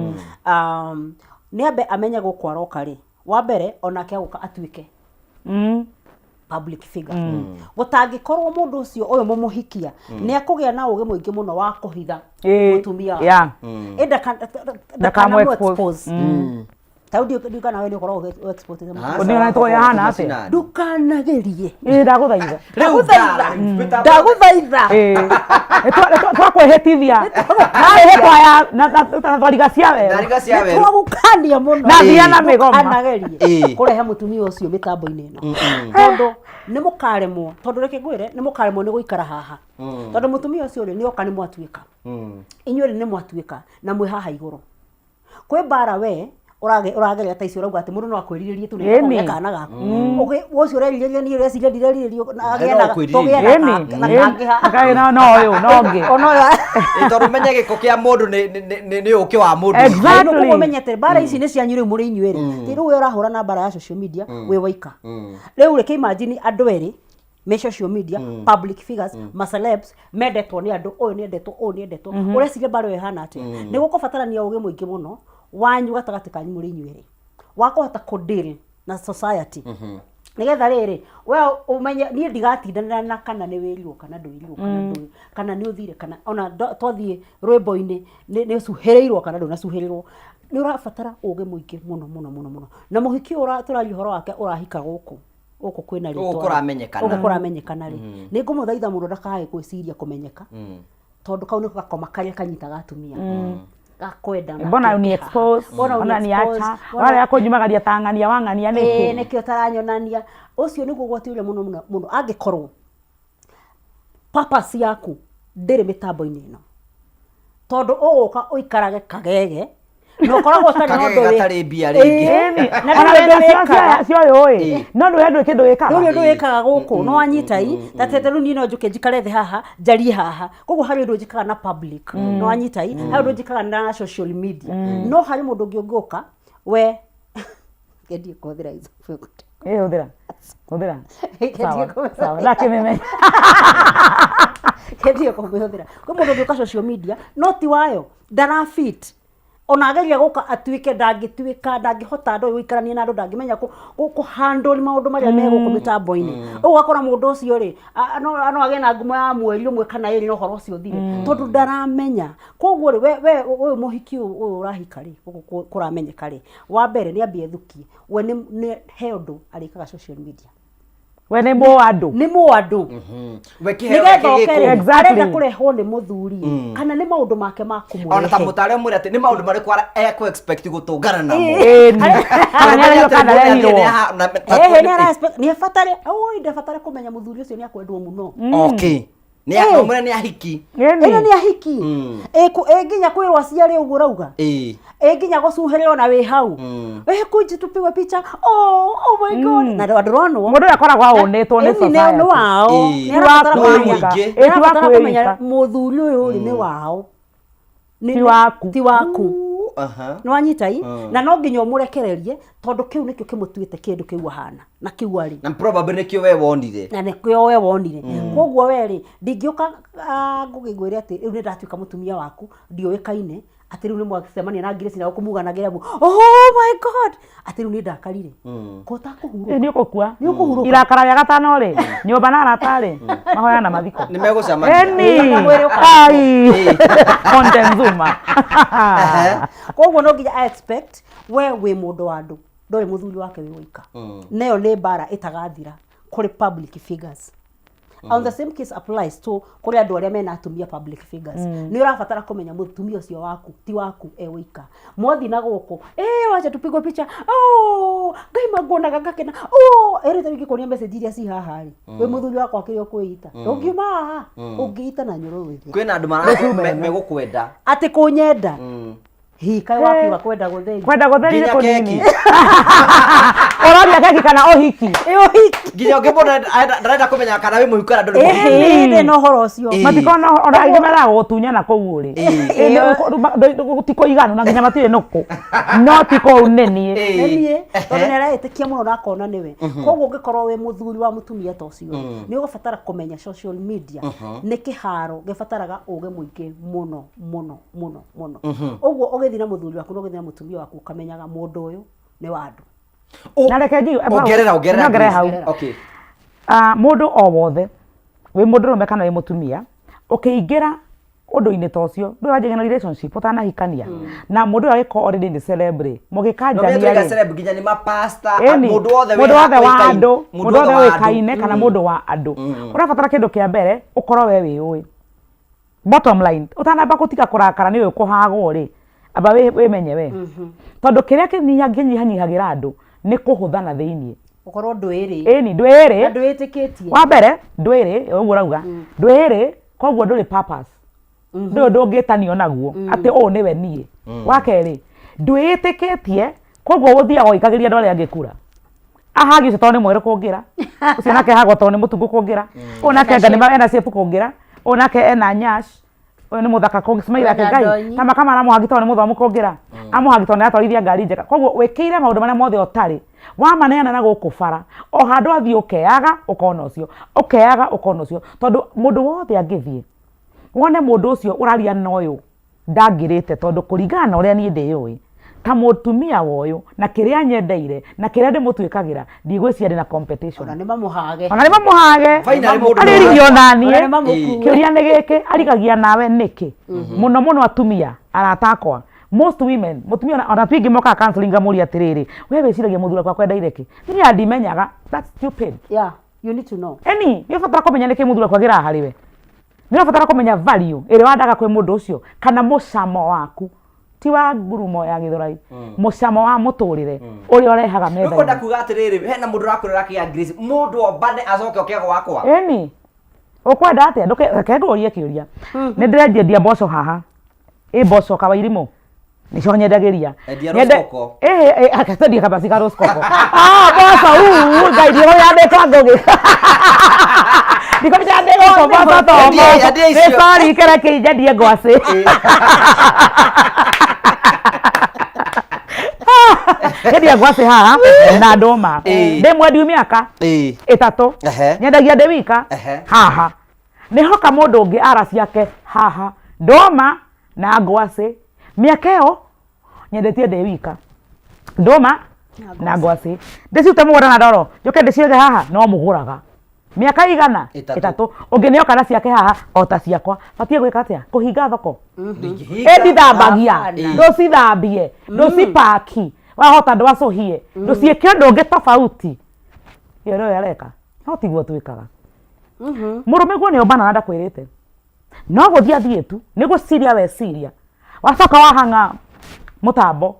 Nĩ ambe amenye gũkũ aroka rĩ, wa mbere onake agũka atuĩke public figure. Gũtangĩkorwo mũndũ ũcio ũyũ mũmũhikia nĩ akũgĩa na ũgĩ mũingĩ mũno wa kũhitha mũtumia wake. Ĩ Ndakamũ ndakanamũ expose. expose. Ta rĩu ndiũĩ kana we nĩ ũkoragwo ũ expose mũtumia. Ũndũ ũyũ nĩ yahana atĩa? Macinani. Ndũkanagerie. Ĩ, ndagũthaitha. Rĩu Ndagũthaitha. ndara, rĩu Ndagũthaitha. Ĩ. Nĩ twakwĩhĩtithia na mĩhĩtwa ya na thwariga cia werũ Thwariga cia werũ. Nĩtwagũkania mũno. Na thia na mĩgoma. Ndũkanagerie Ĩ. kũrehe mũtumia ũcio mĩtambo-inĩ ĩno tondũ nĩ mũkaremwo, tondũ reke ngwĩre, nĩ mũkaremwo nĩ gũikara haha tondũ mũtumia ũcio rĩ, nĩ oka nĩ mwatuĩka inyuĩ rĩ, nĩ mwatuĩka na mwĩ haha igũrũ kwĩ mbara we ũragerera ta icio ũrauga atĩ mũndũ no akwĩrirĩrie tu nĩgetha ũgĩe kana gaku. Ũcio ũrerirĩria niĩ ũreciria ndirerirĩrio na agĩe No na ũkwĩrirĩria. tũgĩe na Ĩni. na kangĩ ha. Kaĩ no ũyũ no ũngĩ. Ona ũyũ Ĩ, tondũ menye gĩko kĩa mũndũ nĩ ũkĩ wa mũndũ. Exactly. Koguo ũmenye atĩ mbara ici nĩ cianyu rĩu mũrĩ inyuĩ erĩ. Ti rĩu we ũrahũra na mbara ya social media wĩ waika. Rĩu reke imagine andũ erĩ me social media, public figures, ma celebs mendetwo nĩ andũ, ũyũ nĩ endetwo, ũyũ nĩ endetwo. Ũreciria mbara ĩyo ĩhana atĩa? Nĩ gũkũbatarania ũgĩ mũingĩ mũno wanyu gatagatĩ kanyu mũrĩ inyuĩ erĩ wa kũhota kũ deal na society. Nĩgetha rĩrĩ we ũmenye niĩ ndigatindanĩra na kana nĩ wĩrirwo kana ndwĩrirwo kana ndũĩ kana nĩ ũthire kana ona twathiĩ rwĩmbo-inĩ nĩ ũcuhĩrĩirwo kana ndũnacuhĩrĩrwo. Nĩ ũrabatara ũgĩ mũingĩ mũno mũno mũno mũno. Na mũhiki ũyũ tũraria ũhoro wake ũrahika gũkũ gũkũ kwĩna Gũkũ rĩtwa kũramenyekana. Gũkũ kũramenyekana rĩ, nĩ ngũmũthaitha mũno ndakae gwĩciria kũmenyeka tondũ kau nĩko gakoma karĩa kanyitaga atumia gakwenda Mbona uni expose, Mbona mbona uni expose, niacha, mbona- wale akũnyumagaria ta ng'ania wa ng'ania Ĩĩ, nĩkĩ? nĩkĩo ũtaranyonania. Ũcio nĩguo ũgwati ũrĩa mũno mũno mũno angĩkorwo purpose yaku ndĩrĩ mĩtambo-inĩ ĩno, tondũ ũgũka ũikarage kagege na ũkoragwo ũtarĩ na Kagege ũndũ wĩ- gatarĩ mbia rĩngĩ. Ĩĩ, Ĩni, na ona ndũrĩ ũndũ wĩna wĩkaga. cia ũyũ ĩ, no ndũĩ ndũĩ kĩndũ wĩkaga. Ndũrĩ ũndũ wĩkaga gũkũ, no wanyita i ta tete rĩu niĩ no njũke njikare thĩ haha njarie haha, koguo harĩ ũndũ njĩkaga na public, no wanyita i harĩ ũndũ njĩkaga na social media, no harĩ mũndũ ũngĩ ũngĩũka we ngendie kũhũthĩra example. Ĩ, hũthĩra. Hũthĩra. Ngendie Sawa, kũhũthĩra. sawa. Ndakĩmĩmenya. Ngendie kũmĩhũthĩra. Kwĩ mũndũ ũngĩũka social media no ti wayo, ndara fit ona ageria gũka atuĩke ndangĩtuĩka, ndangĩhota ndũĩ gũikarania na andũ, ndangĩmenya kũ handle maũndũ marĩa me gũkũ mĩtambo-inĩ. Ũguo ũgakora mũndũ ũcio rĩ, no agĩe na ngumo ya mweri ũmwe kana ĩrĩ na ũhoro ũcio ũthire, tondũ ndaramenya. Koguo rĩ, we ũyũ mũhiki ũyũ ũrahika rĩ, gũkũ kũramenyeka rĩ, wa mbere nĩ ambie ethukie, we nĩ he ũndũ arĩkaga social media. We nĩ mũandũ. Nĩ mũandũ. We kĩheo Nĩgetha gĩake oke gĩkũ. rĩ, Exactly. arenda kũrehwo nĩ mũthuri kana nĩ maũndũ make ma Ona ta kũmũrehe. mũtare mwĩre atĩ nĩ maũndũ marĩkũ ekũ expect gũtũngana namo. Ĩni. Kana nĩ arerwo kana ndarehirwo. Ehe, nĩ ara expect, nĩ abatare, oi, ndabatare kũmenya mũthuri ũcio nĩ akwendwo mũno. Okay. Nĩ mwĩre nĩ ahiki. Ĩni. Ĩno nĩ ahiki. Ĩ nginya kwĩrwo aciare ũguo ũrauga. Ĩ. Ĩ nginya gũcuhĩrĩrwo na wĩ hau. Ĩ kunji tupigwe picha. Oh, oh my God. Na andũ ronwo. Mũndũ ũyũ akoragwo aũnĩtwo nĩ Ĩni nĩ society. wao. Ĩ. Nĩ arabatara Ti wa kũmenya. kwĩika. Mũingĩ. Ĩ, ti wa Nĩ arabatara kũmenya kwĩika. mũthuri ũyũ rĩ nĩ wao. Ti waku. Ti waku. Aha. Nĩ wanyita i? Na no nginya ũmũrekererie tondũ kĩu nĩkĩo kĩmũtuĩte kĩndũ kĩu ahana na kĩu arĩ. Na probably nĩkĩo we wonire. Na nĩkĩo we wonire. Koguo we rĩ, ndingĩũka ngũgĩ ngwĩre atĩ rĩu nĩ ndatuĩka mũtumia waku, ndiũĩkaine, atĩ rĩu nĩ mwacemania na Grace na gũkũmuganagĩra ũguo, oh my God, atĩ rĩu nĩ ndakarire. Ko ũtakũhurũka? Ĩ, nĩ ũgũkua. Nĩ ũkũhurũka. Irakara rĩa gatano rĩ, nyũmba na arata rĩ, mahoya na mathiko. Nĩ megũcemania. Ĩni. Na mwĩrĩ ũkarutwo. Ai. Montezuma. Koguo no nginya I expect we wĩ mũndũ wa andũ, ndũrĩ mũthuri wake wĩ wika. Na ĩyo nĩ mbara ĩtagathira. Kũrĩ public figures. And the same case applies to kũrĩ andũ arĩa mena atumia public figures. Nĩ ũrabatara kũmenya mũtumia ũcio waku ti waku e wĩika. Mwathiĩ na gũkũ, eh, wacha tupigwe picha, oh, Ngai manguonaga ngakena, oh, ĩrĩ ta ingĩkuonia message iria ci haha rĩ, wĩ mũthuri wakwa kĩrĩa ũkwĩita, ndũngiuma haha, ũngĩita na nyũrũrũ. Kwĩna andũ megũkwenda. Atĩ kũnyenda hi kaĩ wakiuga kwenda gũtheri. Kwenda gũtheri nĩ Nginya kũnini. keki. Ũroria keki kana ũhiki? Ĩ ũhiki. Nginya ũngĩmwona ndarenda kũmenya kana wĩ mũhiku kana ndũrĩ mũhiku. Ĩhĩ, ndĩ na ũhoro ũcio. Ĩ. Matikona ona aingĩ meraga gũgũtunyana kũu ũrĩ. Ti kũiganu na nginya matirĩ nũkũ, no ti kũu nĩ niĩ. Nĩ niĩ, tondũ nĩ areĩtĩkia mũno na akona nĩwe. Koguo ũngĩkorwo wĩ mũthuri wa mũtumia ta ũcio, nĩ ũgũbatara kũmenya social media nĩ kĩharo gĩbataraga ũgĩ mũingĩ mũno mũno mũno mũno. Ũguo ũgĩthiĩ na mũthuri waku na ũgĩthiĩ na mũtumia waku, ũkamenyaga mũndũ ũyũ nĩ wa andũ. Na reke njigue Ongerera, ongerera. Nongerere hau. Okay. Ah, mũndũ o wothe, wĩ mũndũrũme kana wĩ mũtumia, ũkĩingĩra ũndũ-inĩ ta ũcio, ndũĩ wanjagia na relationship ũtanahikania na mũndũ ũyũ agĩkorwo already nĩ celebrity, No menya mũgĩkanjania tuiga rĩ, celeb nginya nĩ mapasta, Ĩni, mũndũ wothe mũndũ wothe wa ũĩkaine. andũ, Mũndũ mũndũ wothe wothe wa andũ. ũĩkaine kana mũndũ wa andũ, ũrabatara kĩndũ kĩa mbere ũkorwo we wĩũĩ. Bottom line, ũtanamba gũtiga kũrakara nĩ ũyũ kũhagwo rĩ, amba wĩmenye we, tondũ kĩrĩa kĩnyihanyihagĩra andũ nĩ kũhũthana thĩiniĩ. Ũkorwo ndwĩrĩ. Ĩni, ndwĩrĩ. Na ndwĩtĩkĩtie. Wa mbere ndwĩrĩ, ũguo ũrauga ndwĩrĩ, koguo ndũrĩ purpose, ndũrĩ ũndũ ũngĩtanio naguo atĩ ũũ nĩwe niĩ. Wa kerĩ, ndwĩĩtĩkĩtie, koguo ũthiaga ũgĩikagĩria andũ arĩa angĩ kura. Ahagi ũcio tondũ nĩ mwerũ kũngĩra, ũcio nake ahagwo tondũ nĩ mũtungu kũngĩra, ũyũ nake anga nĩ ena shape kũngĩra, ũyũ nake ena nyash, ũyũ nĩ mũthaka kũngĩra, smile yake Ena Ngai ndonyi. ta makama aramũhagi tondũ nĩ mũthomu kũngĩra, amũhagi tondũ nĩ aratwarithia ngari njega. Koguo wĩkĩire maũndũ marĩa mothe ũtarĩ wamaneana na gũkũ bara, o handũ athiĩ ũkeaga ũkona ũcio, ũkeaga ũkona ũcio, tondũ mũndũ wothe angĩthiĩ wone mũndũ ũcio ũraria na ũyũ ndangĩrĩte, tondũ kũringana na ũrĩa niĩ ndĩyũĩ ta mũtumia wa ũyũ na kĩrĩa nyendeire na kĩrĩa ndĩmũtuĩkagĩra, ndigwĩciria ndĩna competition. Ona nĩ mamũhage. Ona nĩ mamũhage. Finally mũndũ arĩrigio nĩ naniĩ. Ona nĩ mamũkue. Kĩũria nĩ gĩkĩ, arigagia nawe nĩkĩ? Mũno mũno atumia arata akwa, most women, mũtumia ona tu ingĩ mokaga counseling, ngamũria atĩrĩrĩ, we wĩciragia mũthuri waku akwendeire kĩ? Niĩ andimenyaga. That's stupid. Yeah, you need to know. Eni nĩ ũbatara kũmenya nĩkĩ mũthuri waku agĩraga harĩ we, nĩ ũrabatara kũmenya value ĩrĩa wandaga kwĩ mũndũ ũcio, kana mũcamo waku, ti wa ngurumo ya gĩthũrai, mũcamo wa mũtũrĩre ũrĩa ũrehaga Ũkwenda metha-inĩ. Kuga atĩrĩrĩ, hena mũndũ ũrakwĩrora kĩa Grace, mũndũ ombane acoke oke gwakwa. Ĩni ũkwenda atĩa? Reke ngũrie kĩũria. Nĩ ndĩrendia mboco haha, ĩ mboco kawairimũ nĩcio nyendagĩria. Endia Rosecoco. Ĩhĩ, kabasi ka Rosecoco. Ah, mboco uu ngai ndigo yandĩkwa ngũgĩ ndiko yandĩkwa mboco to Endia- mboco. Endia icio. Nĩ sorry, kĩreke nyendie ngwacĩ. Nyendia ngwacĩ haha na ndũma. Ndĩ mwendiu mĩaka 3. Nyendagia ndĩ wika. Haha nĩhoka mũndũ ũngĩ ara ciake haha ndũma na ngwacĩ. Mĩaka ĩyo nyendetie ndĩ wika ndũma na ngwacĩ, ndĩciute mũgũnda na ndoro, njũke ndĩciige haha, no mũgũraga mĩaka igana. 3. 3. Ũngĩ nĩoka na ciake haha o ta ciakwa. Batiĩ gwĩka atĩa? Kũhinga thoko? Ndingĩhinga. Ĩndithambagia. Hapana. Ndũcithambie, ndũcipaki, wahota ndwacũhie, ndũciĩke ũndũ ũngĩ tofauti ĩyo nĩyo areka, no tiguo twĩkaga. Mũrũme guo nĩ ombana na ndakwĩrĩte no gũthiĩ athiĩ tu nĩ gũciria, weciria wacoka wahang'a mũtambo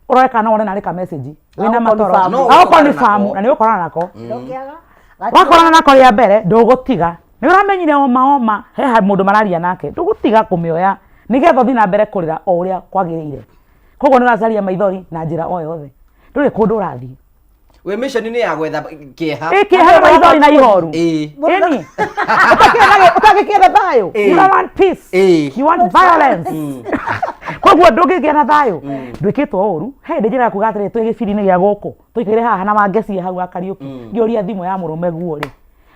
ũrore kana wone narĩ ka message wĩna matoro. Agũ-confirm. No Agũ-confirm. ũgũkorana Na nĩ ũgũkorana nako. Ndũngĩaga. Wakorana nako rĩa mbere, ndũgũtiga. Nĩ ũramenyire oma oma he mũndũ mararia nake, ndũgũtiga kũmĩoya nĩgetha ũthiĩ na mbere kũrĩra o ũrĩa kwagĩrĩire. Koguo nĩ ũracaria maithori na njĩra o yothe, ndũrĩ kũndũ ũrathiĩ. Wĩ mission-inĩ ya gwetha kĩeha. Ĩ kĩeha na maithori na ihoru. Ĩni. Ĩni ũtangĩkĩenda thayũ. You don't want peace. You want violence. Koguo ndũngĩgĩa na thayũ, ndwĩkĩtwo ũru. He hĩndĩ njĩra kuga atĩrĩ, twĩ gĩbiri-inĩ gĩa gũkũ tũikaire haha na wangeci hau wa Kariũki, ngĩũria thimũ ya mũrũme guo rĩ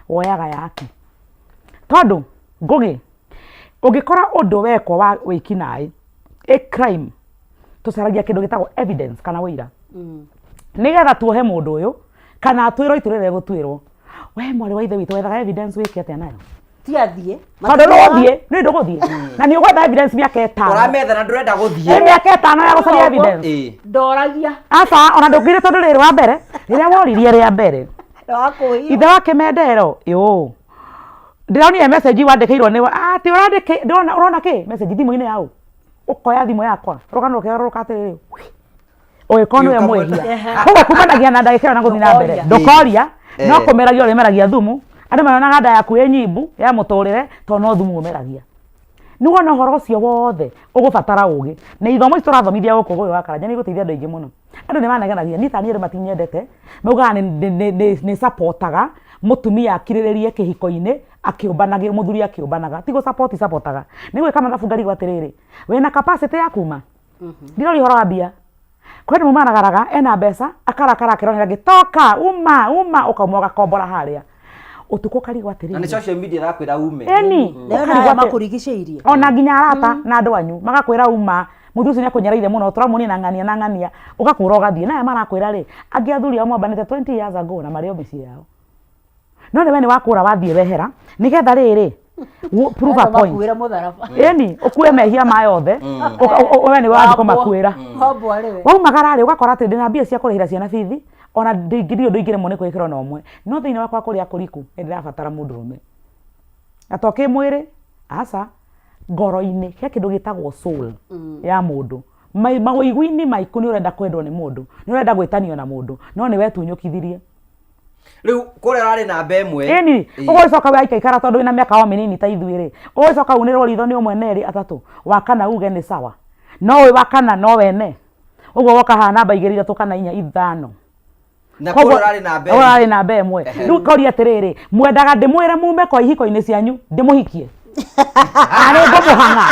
woyaga yake, tondũ ngũgĩ ũngĩkora ũndũ wekwo wa wĩkinaĩ, a crime, tũcaragia kĩndũ gĩtagwo evidence kana ũira nĩgetha tuohe mũndũ ũyũ kana atwĩrwo itua rĩrĩa gũtuĩrwo. We mwarĩ wa ithe witũ, wethaga evidence wĩke atĩa nayo? Ti athiĩ. Tondũ ndũgũthiĩ, nĩ ndũgũthiĩ na nĩ ũgwetha evidence mĩaka 5. Ũrametha na ndũrenda Nĩ gũthiĩ. mĩaka 5 ya gũcaria evidence. Ĩĩ. Ndoragia. Aca, ona ndũngĩire, tondũ rĩrĩ, wa mbere rĩrĩa woririe rĩa mbere Wakũhio. Ithe wa kĩmendero yũ ndĩronire message wandĩkĩirwo nĩ atĩ ũrandĩkĩ ndĩrona ũrona kĩ message thimũ-inĩ yaũ ũkoya thimũ yakwa rũgano rũkĩgarũrũka atĩrĩrĩ ũgĩkorwo nĩwe mwĩhia koguo kumanagia na ndagĩka ĩyo na gũthiĩ na mbere Ndũkoria. ndũkoria no Eh. kũmeragia ũrĩmeragia thumu andũ marionaga nda yaku ĩ nyimbu ya mũtũrĩre tondũ no thumu ũmeragia nĩwona ũhoro ũcio wothe ũgũbatara ũgĩ na ithomo ici tũrathomithia gũkũ Ũgũyũ wa Karanja nĩ igũteithia andũ aingĩ mũno andũ nĩ manegenagia niĩ taniĩ andũ matinyendete maugaga nĩ supportaga mũtumia akirĩrĩrie kĩhiko-inĩ akĩũmbanagĩra mũthuri akĩũmbanaga ti gũ support supportaga nĩ gwĩka mathabu ngarigwo atĩrĩrĩ wĩna capacity ya kuma ndiroria ũhoro wa mbia kwĩ andũ mamaragaraga ena mbeca akarakara akĩronera angĩ toka uma uma ũkauma ũgakombora harĩa ũtukũ ũkarigwo Na nĩ atĩrĩrĩ social media ĩrakwĩra ume. ĩni Nayo ũkarigwo nayo atĩ- makũrigicĩirie. ona nginya arata na andũ anyu magakwĩra uma mũthuri ũcio nĩakũnyereire mũno tũramuonia na ng'ania na ng'ania ũgakũra ũgathiĩ naya marakwĩra rĩ angĩ athuri ao mombanĩte 20 years ago na marĩ o mĩciĩ yao no nĩ we nĩ wakũra wathiĩ wehera nĩgetha rĩrĩ prove a Andũ point makuĩre mũtharaba. ĩni ũkue mehia maya othe we nĩ wathiĩ kũmakuĩra Wambwo rĩwe. waumagara rĩ ũgakora atĩ ndĩna mbia cia kũrĩhĩra ciana bithi ona ndingĩrĩ ũndũ ingĩremwo nĩ kwĩkĩra ona ũmwe no thĩinĩ wakwa kũrĩa kũriku nĩ ndĩrabatara mũndũrũme na to kĩmwĩrĩ aca ngoro-inĩ he kĩndũ gĩtagwo soul ya mũndũ mawĩigwi-inĩ maiku nĩ ũrenda kwendwo nĩ mũndũ nĩ ũrenda gwĩtanio na mũndũ no nĩ wetunyũkithirie Rĩu kũrĩa ũrarĩ namba ĩmwe. ĩni Ĩĩ. ũgũcoka waikaikara tondũ wĩna mĩaka o mĩnini ta ithuĩ rĩ ũgũcoka unĩrwo ritho nĩ ũmwe na erĩ atatũ wa kana uge nĩ sawa no wĩ wa kana no wene ũguo woka haha namba igĩrĩ ithatũ kana inya ithano Na kũrĩa ũrarĩ namba ĩmwe. ũrarĩ namba ĩmwe rĩu koria atĩrĩrĩ mwendaga ndĩmwĩre mume kwa ihiko-inĩ cianyu ndĩmũhikie arĩ ngũmũhang'a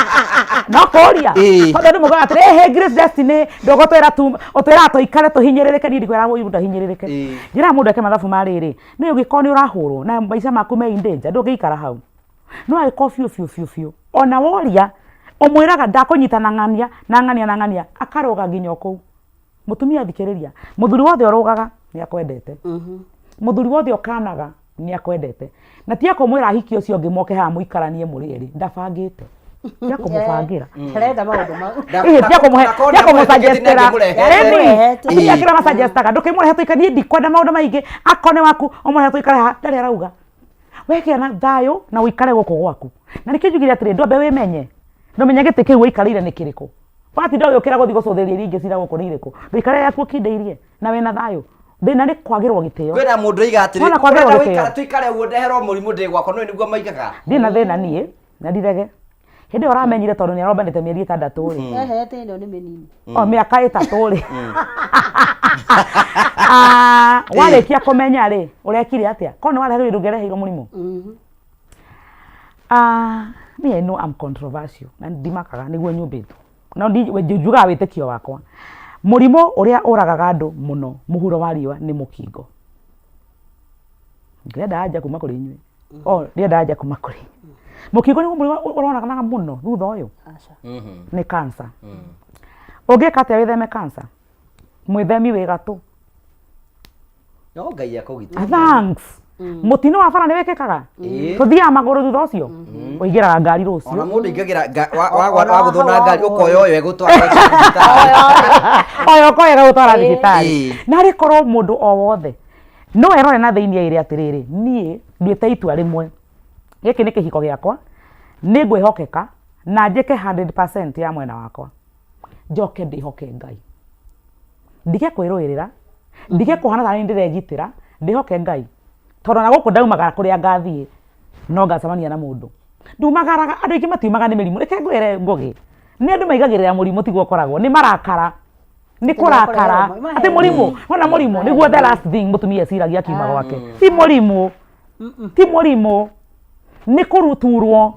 no kũria Ĩĩ. tondũ andũ maugaga atĩrĩ "Ĩhĩ, Grace Destiny ndũgũtwĩra tu ũtwĩraga tũikare tũhinyĩrĩrĩke niĩ ndikwĩraga mũndũ ahinyĩrĩrĩke Ĩĩ. njĩraga mũndũ eke mathabu ma rĩrĩ nĩ ũngĩkorwo nĩ ũrahũrwo na maica maku me in danger ndũngĩikara hau no angĩkorwo biũ biũ biũ biũ ona woria ũmwĩraga ndakũnyita na ng'ania na ng'ania na ng'ania akarũga nginya o kũu mũtumia thikĩrĩria mũthuri wothe ũrũgaga nĩ akwendete mũthuri wothe ũkanaga nĩ akwendete na ti akũmwĩra ahiki ũcio ũngĩ moke haha mũikaranie mũrĩ erĩ ndabangĩte ti akũmũbangĩra Arenda maũndũ mau. Ĩhĩ, ti akũmũhe Na korwo ti akũmũsuggestĩra nĩamũrehe, Ĩni, Nĩamũrehete. atumia akĩra masuggestaga ndũkĩmũrehe tũikare niĩ ndikwenda maũndũ maingĩ akorwo nĩ waku ũmũrehe tũikare haha ndarĩ arauga wegĩa na thayũ na ũikare gũkũ gwaku na nĩkĩo njugire atĩrĩ ndwambe wĩmenye ndũmenye gĩtĩ kĩu ũikarĩire nĩ kĩrĩkũ watinda ũgĩũkĩra gũthiĩ gũcũthĩrĩria iria ingĩ cira gũkũ nĩ irĩkũ ndũikare yaku ũkindĩirie na wĩna thayũ thĩna nĩ kwagĩrwo gĩtĩo Kwĩna mũndũ oiga atĩrĩ, Wona kwagĩrwo "Ũrenda gĩtĩo." gũikara tũikare ũguo ndeherwo mũrimũ ndĩ gwakwa no nĩguo maigaga. ndirĩ na thĩna niĩ na ndirege hĩndĩ ĩyo ũramenyire tondũ nĩ arombanĩte mĩeri ĩtandatũ rĩ Ehete ĩno nĩ mĩnini. o mĩaka ĩtatũ rĩ Ah, warĩkia kũmenya rĩ ũrekire atĩa korwo nĩ wareheirwo ndũngĩreheirwo mũrimũ Ah, me I know I'm controversial na ndimakaga nĩguo nyũmbĩtwo no njugaga wĩtĩkio wakwa mũrimũ ũrĩa ũragaga andũ mũno mũhuro wa riũa nĩ mũkingo ndĩrenda anja kuma kũrĩ inyuĩ o ndĩrenda anja kuma kũrĩ inyuĩ mũkingo nĩguo mũrimũ ũronekanaga mũno thutha ũyũ Aca. nĩ cancer ũngĩka atĩa wĩtheme cancer mwĩthemi wĩ gatũ No Ngai akũgitĩra. thanks mũtino wa bara nĩ wĩkĩkaga Ĩĩ. tũthiaga magũrũ thutha ũcio ũingĩraga ngari Ona rũciũ mũndũ aingagĩra Ona wagũthwo na hau ngari wagũthwo. ũkoya ũyũ egũtwara thibitarĩ. oyo ũkoya gũtwara thibitarĩ Ĩĩ. narĩ korwo mũndũ o wothe no erore na thĩinĩ aire atĩrĩrĩ niĩ nduĩte itua rĩmwe gĩkĩ nĩ kĩhiko gĩakwa nĩ ngwĩhokeka na njĩke 100% ya mwena wakwa njoke ndĩhoke Ngai ndige kwĩrũĩrĩra ndige kũhana tarĩ ndĩregitĩra ndĩhoke Ngai tondũ na gũkũ ndaumagara kũrĩa ngathiĩ no ngacemania na mũndũ ndumagaraga andũ aingĩ matiumaga nĩ mĩrimũ reke ngwĩre Ngũgĩ nĩ andũ maigagĩrĩra mũrimũ tiguo ũkoragwo nĩ marakara nĩ kũrakara atĩ mũrimũ wona mũrimũ nĩguo the last thing mũtumia eciragia akiuma gwake ti mũrimũ ti mũrimũ nĩ kũruturwo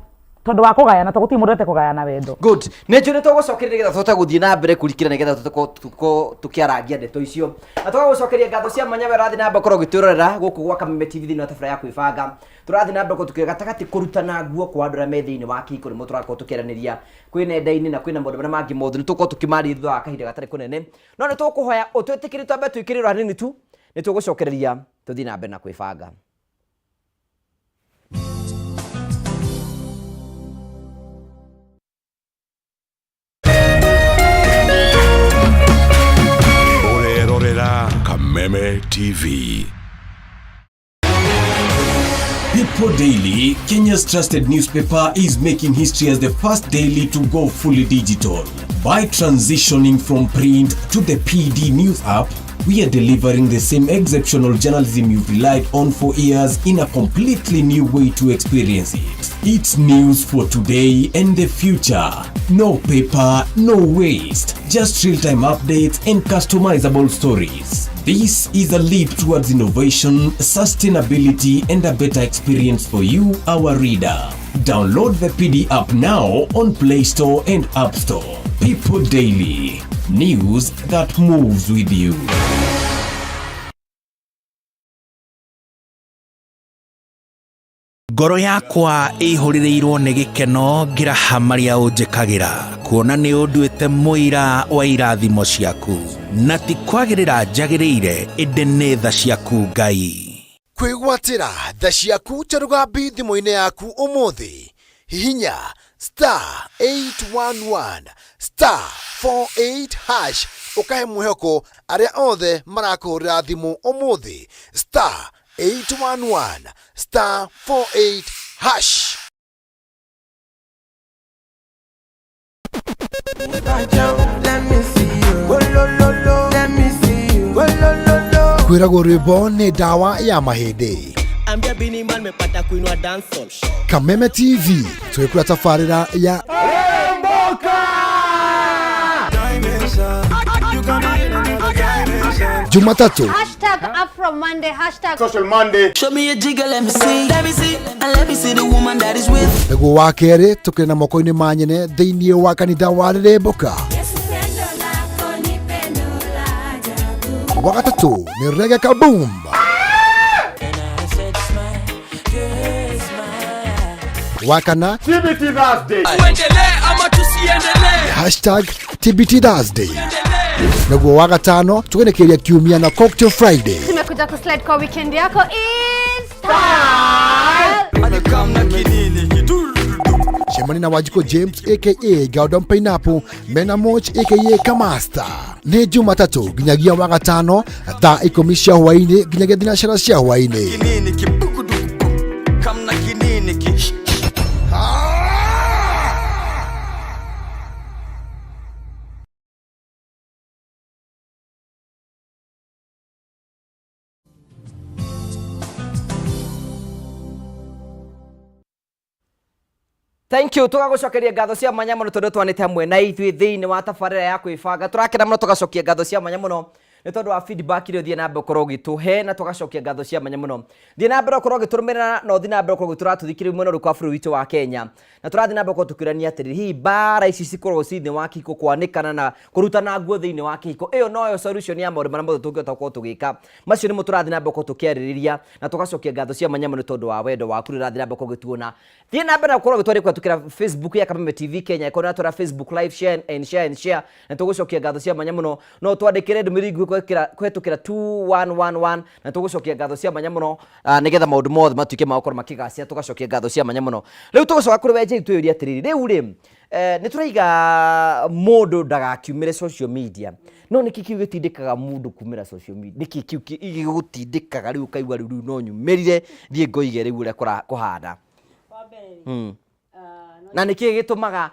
tondũ wa kũgayana tondũ gũtirĩ mũndũ wendete kũgayana wendo Good. Nä njå nä tågåcokeria nä getha tåhote gå thiä na mbere kå rikira nä getha tå kä arangia ndeto icio na tågagå cokeria ngatho cia mwanya we rathiĩ na mbere korwo å gä twä rorera gå kå gwa Kameme TV thä inä wa tabara ya kwä banga tå rathiĩ na mbere korwo tũkĩoya gatagatĩ kũrutana nguo kwa andũ arĩa me thĩinĩ wa kĩhiko nĩmo tũrakorwo tũkĩaranĩria kwĩ nenda-inĩ na kwĩna maũndũ marĩa mangĩ mothe nĩ tũgũkorwo tũkĩmaria thutha wa kahinda gatarĩ kũnene no nĩ tũkũhoya ũtwĩtĩkĩrie twambe twĩkĩrĩrwo hanini tu nĩ tũgũcokereria tũthiĩ na mbere na kwĩbanga. Ũrerorera Kameme TV. People Daily, Kenya's trusted newspaper, is making history as the first daily to go fully digital. By transitioning from print to the PD News app, we are delivering the same exceptional journalism you've relied on for years in a completely new way to experience it. It's news for today and the future. No paper, no waste. Just real-time updates and customizable stories. This is a leap towards innovation, sustainability, and a better experience for you, our reader. Download the PD app now on Play Store and App Store. People Daily. News that moves with you. Ngoro yakwa ĩihũrĩrĩirwo nĩ gĩkeno ngĩraha marĩa ũnjĩkagĩra, kuona nĩ ũnduĩte mũira wa irathimo ciaku, na ti kwagĩrĩra njagĩrĩire, ĩndĩ nĩ tha ciaku Ngai. Kwĩgwatĩra tha ciaku ta rũgambi thimũ-inĩ yaku ũmũthĩ, hihinya star 811 star 48 hash ũkahe mwĩhoko arĩa othe marakũhũrĩra thimũ ũmũthĩ, star 811 star 48 hash. Kwĩragwo rwĩmbo nĩ ndawa ya mahĩndĩ. Ambia Bini Man mepata kuinua dancehall. Kameme TV twĩkũra tabarĩra ya Jumatatu Hashtag Afro Monday, hashtag Show me a jigger, let me see. Let me see, and let me see the woman that is with. Nĩguo wa kerĩ tũkĩrĩ na moko-inĩ ma nyene thĩinĩ wa kanitha wa Rĩrĩmbũka. Wa gatatũ nĩ Reggae Kaboom. Wa kana hashtag TBT Thursday. Naguo wa gatano tũgenekeria kiumia na Cocktail Friday. Tumekuja kuslide kwa weekend yako is style. Cemani na Wanjikũ James aka Gordon Pineapple mena Moch aka Kamasta. Nĩ Jumatatũ nginyagia wa gatano thaa 10 cia hwaĩ-inĩ nginyagia thinacara cia hwaĩ-inĩ. Thank you. Tugagucokeria ngatho cia mwanya muno tondu twanite hamwe na ithuĩ thĩinĩ wa tabarĩra ya kwĩbanga. Tũrakena mũno tũgacokia ngatho cia mwanya mũno nĩ tondũ wa feedback iria ũthiĩ na mbere ũkorwo ũgĩtũhe, na tũgacokia ngatho cia mwanya mũno. Thiĩ na mbere ũkorwo ũgĩtũrũmĩrĩra na ũthiĩ na mbere ũkorwo ũgĩtũrathikĩrĩria mwena ũrĩkũ wa bũrũri witũ wa Kenya. Na tũrathiĩ na mbere gũkorwo tũkĩũrania atĩrĩrĩ, hihi mbara ici cikoragwo ci thĩinĩ wa kĩhiko, kwanĩkana na kũrutana nguo thĩinĩ wa kĩhiko, ĩyo noyo solution ya maũndũ marĩa mothe tũngĩhota gũkorwo tũgĩka. Macio nĩmo tũrathiĩ na mbere gũkorwo tũkĩarĩrĩria, na tũgacokia ngatho cia mwanya mũno nĩ tondũ wa wendo waku rĩrĩa ũrathiĩ na mbere gũkorwo ũgĩtuona. Thiĩ na mbere na gũkorwo ũgĩtwarĩria kũhetũkĩra Facebook ya Kameme TV Kenya, ĩkorwo nĩratwara Facebook live, share and share and share, na tũgũcokia ngatho cia mwanya mũno. No twandĩkĩre ndũmĩrĩri nguhĩ kũhetũkĩra 2111, na tũgũcokia ngatho cia mwanya mũno, nĩgetha maũndũ mothe matuĩke ma gũkorwo makĩgacĩra, tũgacokia ngatho cia mwanya mũno. Rĩu tũgũcoka kũrĩ we Njeri, twĩyũrie atĩrĩrĩ, rĩu rĩ, nĩ tũraiga mũndũ ndagakiumĩre social media, no nĩkĩ kĩu gĩtindĩkaga mũndũ kumĩra social media? Nĩkĩ kĩu gĩgũtindĩkaga rĩu ũkaigua rĩu rĩu no nyumĩrire thiĩ ngoige rĩu ũrĩa kũhana? Na nĩkĩ gĩtũmaga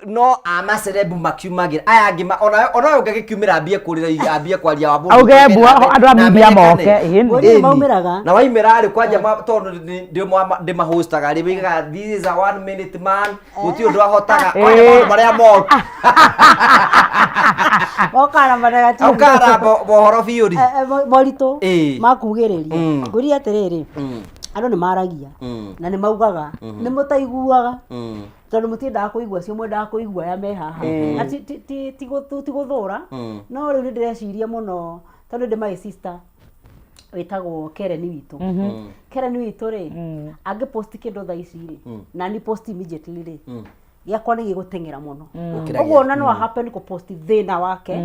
no amacerebu makiumagĩra aya angĩ ona ũyũ ũngĩgĩkiumĩra ambie kũrĩra, ambie kwaria wa mũndũ Auge mbu, andũ a na media amenyekane. moke, ĩni. Ngũria maumĩraga. Na waimĩra rĩ kwanja tondũ ndĩmahostaga rĩ, wĩgaga this is a one minute man, gũtirĩ ũndũ ahotaga. Kwanja maũndũ marĩa moru. Okara manega Ũkara mohoro biũ rĩ. Moritũ Ĩĩ. makugĩrĩria. Ngũria atĩrĩrĩ, andũ nĩ maragia na nĩ maugaga, nĩ mũtaiguaga tondũ mũtiendaga kũigua cio, mwendaga kũigua aya me haha. Na ti gũthũra, no rĩu nĩ ndĩreciria mũno tondũ ndĩ my sister wĩtagwo Keren witũ. Keren witũ rĩ, angĩ post kĩndũ thaa ici rĩ, na ni post immediately rĩ, gĩakwa nĩ gĩgũteng'era mũno. Gũkĩra Ũguo gĩaku. ona no happen kũ post thĩna wake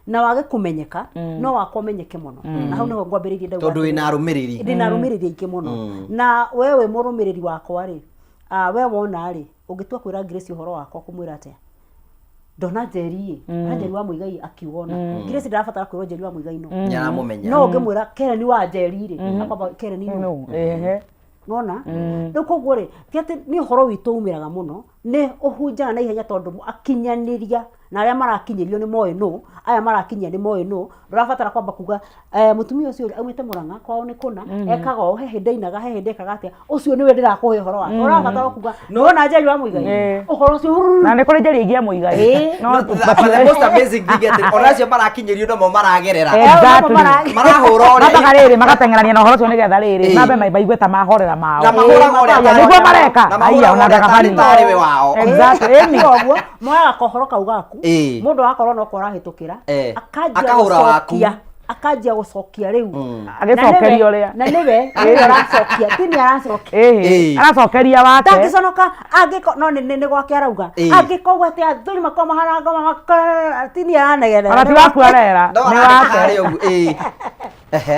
na wage kũmenyeka, no wakwa ũmenyeke mũno. Na hau nĩho ngwambĩrĩirie ndauga Tondũ wĩna atĩrĩrĩ, arũmĩrĩri. Ndĩna arũmĩrĩri aingĩ mũno. Na we wĩ mũrũmĩrĩri wakwa rĩ, we wona rĩ, ũngĩtua kwĩra Grace ũhoro wakwa kũmwĩra atĩa? Ndona Njeri ĩ, na Njeri wa Muigai akiuga ona. Grace ndarabatara kwĩrwo Njeri wa Muigai no. Nĩaramũmenya. No ũngĩmwĩra Keren wa Njeri rĩ, akwamba Keren no. No, ehe. Nona rĩu koguo rĩ, ti atĩ nĩ ũhoro witũ umĩraga mũno, nĩ ũhunjaga na ihenya tondũ akinyanĩria na arĩa marakinyĩrio nĩ moĩ nũ, aya marakinyia nĩ moĩ nũ, ndũrabatara kwamba kuga mũtumia ũcio aumĩte Mũrang'a, kwao nĩ kũna, ekaga ũũ, he hĩndĩ ainaga, he hĩndĩ ekaga atĩa, ũcio nĩwe ndĩrakũhe ũhoro wake. Ũrabatara o kuga, nĩwona Njeri wa Mũigai? Ũhoro ũcio Na nĩ kũrĩ Njeri ĩngĩ ya Mũigai. No No, but the most amazing thing atĩ ona acio marakinyĩrio nomo maragerera. Exactly. Marahũra ũrĩa. Mambaga rĩrĩ magateng'erania na ũhoro ũcio nĩgetha rĩrĩ mambe maigue ta mahorera mao. Na mahũraga ũrĩa Aya, nĩguo mareka. Na mahũraga Aya, ona ũrĩa tarĩ gakabani. tarĩ we wao. Exactly. Ĩni. Koguo moyaga kohoro kau gaku, mũndũ agakorwo no arahĩtũkĩra, akanjia Akahũra waku. gũcokia, akanjia gũcokia rĩu. Agĩcokeria ũrĩa. Na nĩwe nĩwe aracokia, ti nĩ aracokia. Ĩhĩ. Aracokeria wake. Ndangĩconoka angĩko no nĩ gwake arauga. Angĩko atĩ athuri makorwo mahana ngoma makora ti nĩ aranegenera. Ona ti waku arera. No Nĩ arandĩka wake. harĩa ũguo.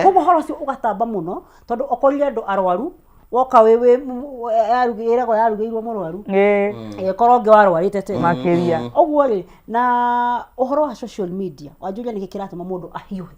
Koguo ũhoro ũcio ũgatamba mũno tondũ okorire andũ arwaru woka wĩ wĩ ĩragwo yarugĩirwo mũrwaru, ĩkorwo ũngĩ warwarĩte tene Makĩria. Ũguo rĩ, na ũhoro wa social media wanjũria nĩkĩ kĩratũma mũndũ ahiũhe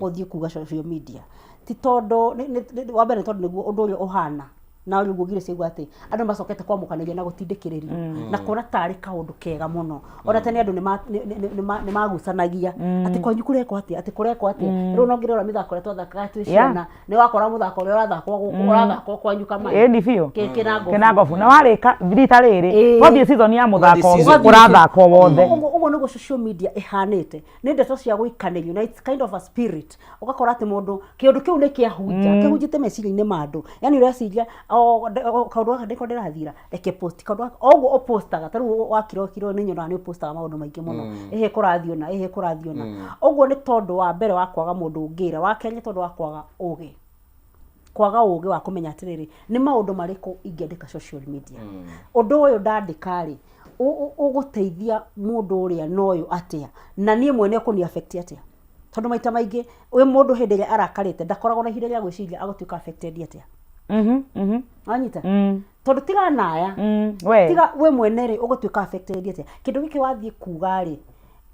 gũthiĩ kuga social media, ti tondũ wa mbere nĩ tondũ nĩguo ũndũ ũrĩa ũhana na nĩguo ngire ciaigua atĩ andũ macokete kwamũkanĩria na gũtindĩkĩrĩrio na kuona tarĩ kaũndũ kega mũno. Ona tene andũ nĩ magucanagia atĩ kwanyu kũrekwo atĩa, atĩ kũrekwo atĩa. Rĩu no ngĩrora mĩthako ĩrĩa twathakaga twĩ ciana, nĩ wakora mũthako ũrĩa ũrathakwo gũkũ ũrathakwo kwanyu Kamai. Ĩni biũ. Kĩnangobu. Kĩnangobu. Na warĩka rita rĩrĩ, twathiĩ season ya mũthako Wathiĩ season. ũrathakwo wothe. Ũguo nĩguo social media ĩhanĩte, nĩ ndeto cia gũikanĩrio na it's kind of a spirit. Ũgakora atĩ mũndũ kĩũndũ kĩu nĩ kĩahunja, kĩhunjĩte meciria-inĩ ma andũ, yani ũreciria kaũndũ gaka ndĩko ndĩrathira, reke post kaũndũ gaka. O ũguo ũpostaga, ta rĩu wakira kiro nĩ nyonaga nĩ ũpostaga maũndũ maingĩ mũno, ĩhĩ kũrathiĩ ũna, ĩhĩ kũrathiĩ ũna. Ũguo nĩ tondũ wa mbere wa kwaga mũndũ ũngĩra, wa kerĩ nĩ tondũ wa kwaga ũgĩ, kwaga ũgĩ wa kũmenya atĩrĩrĩ, nĩ maũndũ marĩkũ ingĩandĩka social media, ũndũ ũyũ ndandĩka rĩ ũgũteithia mũndũ ũrĩa na ũyũ atĩa, na niĩ mwene ũkũni affect atĩa, tondũ maita maingĩ wĩ mũndũ hĩndĩ ĩrĩa arakarĩte ndakoragwo na ihinda rĩa gwĩciria agũtuĩka affected atĩa. Wanyita? Tondũ tiga naya, We. tiga we mwene rĩ, ũgũtuĩka affected atĩa, kĩndũ gĩkĩ wathiĩ kuga rĩ,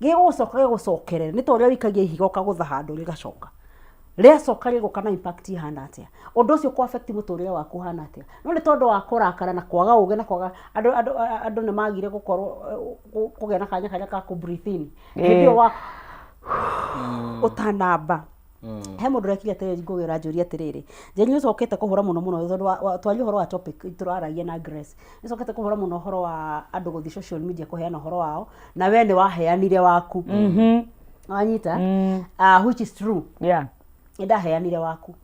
gĩgũcoka gĩgũcokerere, nĩ ta ũrĩa ũikagia ihiga ũkagũtha handũ rĩgacoka, rĩacoka rĩgũka na impact ihana atĩa, ũndũ ũcio kũ affect mũtũrĩre waku ũhana atĩa. No nĩ tondũ wa kũrakara na kwaga ũgĩ na kwaga andũ andũ andũ nĩ magire gũkorwo kũgĩa na kanya karĩa ka kũ breathe in hĩndĩ ĩyo wa ũtanamba. He mũndũ ũrekire atĩrĩrĩ, Ngũgĩ ũranjũria atĩrĩrĩ, Njeri, nĩ ũcokete kũhũra mũno mũno tondũ twaria ũhoro wa topic tũraragia na Grace, nĩ ũcokete kũhũra mũno ũhoro wa andũ gũthiĩ social media kũheana ũhoro wao, na we nĩ waheanire waku, wanyita? Which is true. Nĩ ndaheanire waku,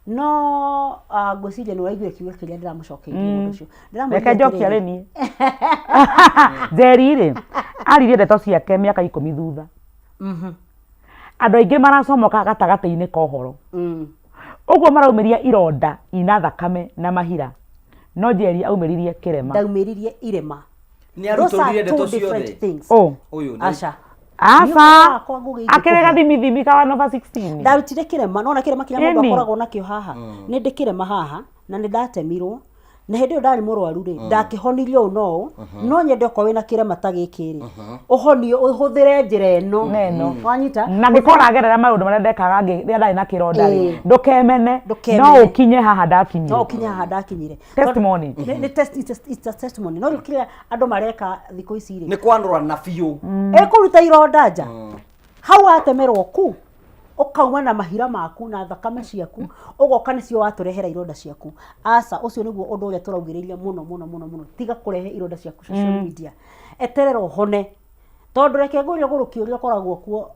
no ngwĩciria nĩ ũraiguire kiugo kĩrĩa ndĩramũcokeirie mũndũ ũcio. Ndĩramwĩrire Reke njokia atĩrĩrĩ, rĩ niĩ. Njeri rĩ, aririe ndeto ciake mĩaka 10 thutha. Andũ aingĩ maracomoka gatagatĩ-inĩ ka ũhoro. Ũguo maraumĩria ironda ina thakame na mahira. No Njeri aumĩririe kĩrema. Ndaumĩririe irema. Nĩ Those are arutũrire ndeto two different ciothe. things. Ũ. Ũyũ nĩ Aca. Aca. Niĩ ũhoro wakwa Ngũgĩ Akĩrĩ ingĩkũhe. gathimithimi ka 1 over 16. Ndarutire kĩrema, nona kĩrema kĩrĩa mũndũ Ĩni. akoragwo nakĩo haha, nĩ ndĩ kĩrema haha na nĩ ndatemirwo, na hĩndĩ ĩyo ndarĩ mũrwaru rĩ, ndakĩhonirio ũũ no ũũ. No nyende okorwo wĩna kĩrema ta gĩkĩ rĩ, ũhonio ũhũthĩre njĩra ĩno. Na ĩno. Wanyita? Na ngĩkorwo ũragerera maũndũ marĩa ndekaga rĩrĩa ndarĩ na kĩronda rĩ, ndũkemene, Ndũkemene. no ũkinye haha ndakinyire. No ũkinye haha ndakinyire. Testimony. Nĩ it's a testimony. No rĩu kĩrĩa andũ mareka thikũ ici rĩ, Nĩ kwanũra na biũ. Ĩkũruta ironda nja. Hau watemerwo ku, ũkauma na mahira maku na thakame ciaku, ũgoka nĩcio watũrehera ironda ciaku. Aca, ũcio nĩguo ũndũ ũrĩa tũraugĩrĩria mũno mũno mũno mũno. Tiga kũrehe ironda ciaku social media. Eterera ũhone. Tondũ reke ngwĩre ũgũrũki ũrĩa ũkoragwo kuo,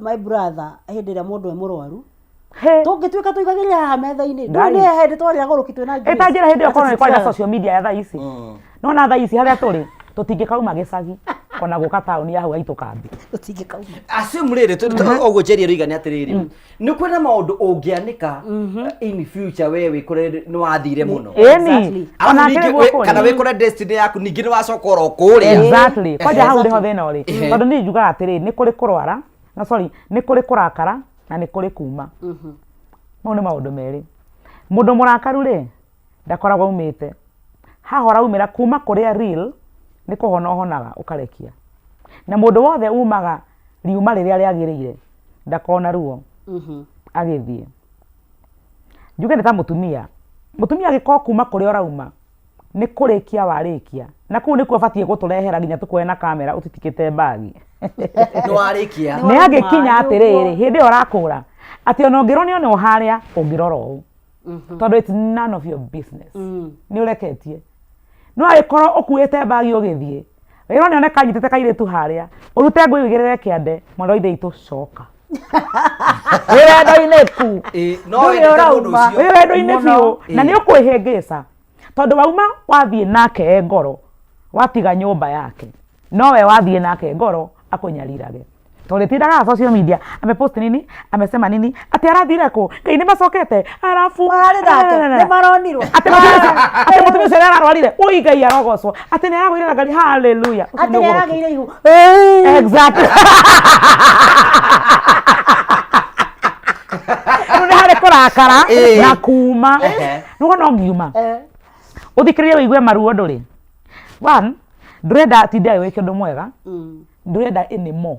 my brother, hĩndĩ ĩrĩa mũndũ e mũrwaru. Tũngĩtuĩka tũigagĩrĩra haha metha-inĩ, ndũĩ nĩ hĩndĩ twarĩa gũrũki twĩna Grace. Ĩta njĩra hĩndĩ ĩyo korwo nĩ kwarĩ na Atĩ social media ya thaa ici. No na thaa ici harĩa tũrĩ, tũtingĩkauma gĩcagi ona gũka taũni ya hau haitũ kambi. Tũtingĩkauma. Assume rĩrĩ, ũguo Njeri aroiga nĩ atĩrĩrĩ, nĩ kwĩna maũndũ ũngĩanĩka in future we wĩkore nĩ wathire mũno. Ĩni. Exactly. Alafu Ona ningĩ akĩrĩ guo kana kũrĩ. wĩkore destiny yaku ningĩ nĩ wacoka oro kũrĩa. Exactly. Kwanja hau nĩho thĩna ũrĩ. Tondũ niĩ njugaga atĩrĩrĩ, nĩ kũrĩ kũrwara, na sorry, nĩ kũrĩ kũrakara na nĩ kũrĩ kuma. Mau nĩ maũndũ merĩ. Mũndũ mũrakaru rĩ, ndakoragwo aumĩte. Haha ũraumĩra kuma kũrĩa real, nĩ kũhona ũhonaga ũkarekia. Na mũndũ wothe umaga riuma rĩrĩa rĩagĩrĩire, ndakona ruo agĩthiĩ. Njuge nĩ ta mũtumia. Mũtumia angĩkorwo kuma kũrĩa ũrauma nĩ kũrĩkia warĩkia na kũu nĩkuo ũbatiĩ gũtũrehera nginya tũkuoe na kamera ũtitikĩte mbagi. Nĩ warĩkia. Nĩ angĩkinya atĩrĩrĩ hĩndĩ ĩyo ũrakũra atĩ ona ũngĩrwo nĩ one harĩa ũngĩrora ũũ tondũ it's none of your business. Nĩ ũreketie. No angĩkorwo ũkuĩte mbagi ũgĩthiĩ wĩrwo nĩ one kanyitĩte kairĩtu harĩa ũrute nguo ũigĩrĩre kĩande mwana wa ithe witũ coka. Wĩ wendo-inĩ ku. Ĩ, no Ndũrĩ wendete mũndũ ũrauma. ũcio. Wĩ wendo-inĩ Mũno. biũ na nĩ ũkwĩhĩngĩca tondũ wauma wathiĩ nake e ngoro watiga nyũmba yake nowe wathiĩ nake ngoro akũnyarirage tondũ ĩtindaga social media amepost nini amesema nini atĩ arathire kũ Ngai nĩ macokete arabu Mararĩ nake, nĩ maronirwo. atĩ mũtumia ũcio nĩ ararwarire ui Ngai arogocwo atĩ nĩ aragũire na ngari haleluya Ũcio Atĩ nĩ nĩ ũgũrũki. aragĩire ihu. Exactly. Rĩu nĩ harĩ kũrakara Ĩĩ. na kuma Ehe. nĩguo no ngiuma Eh. ũthikĩrĩrie wĩigue maruo ndũrĩ one ndũrenda atinde agĩgwĩka ũndũ mwega ndũrenda anymore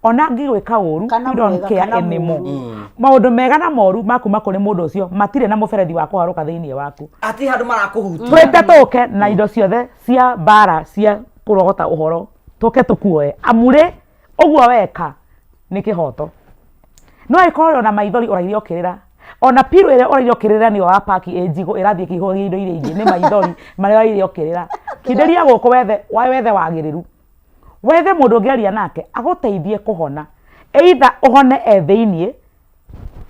ona angĩgwĩka ũru Kana you don't mwega, care kana anymore mũũru. maũndũ mega na moru makuma kũrĩ mũndũ ũcio matirĩ na mũberethi wa kũharũka thĩinĩ waku Ati handũ marakũhutia. twĩte tũke na indo ciothe cia mbara cia kũrogota ũhoro tũke tũkuoe amurĩ ũguo weka nĩ kĩhoto no ĩkorwo ona maithori ũraire ũkĩrĩra ona piro ĩrĩa ũraire ũkĩrĩra nĩyo wa paki ĩ njigũ ĩrathiĩ ĩkĩihũgia indo iria ingĩ nĩ maithori marĩa ũraire ũkĩrĩra kindĩria gũkũ wethe wethe wagĩrĩru wethe mũndũ ũngĩaria nake agũteithie kũhona either ũhone e thĩiniĩ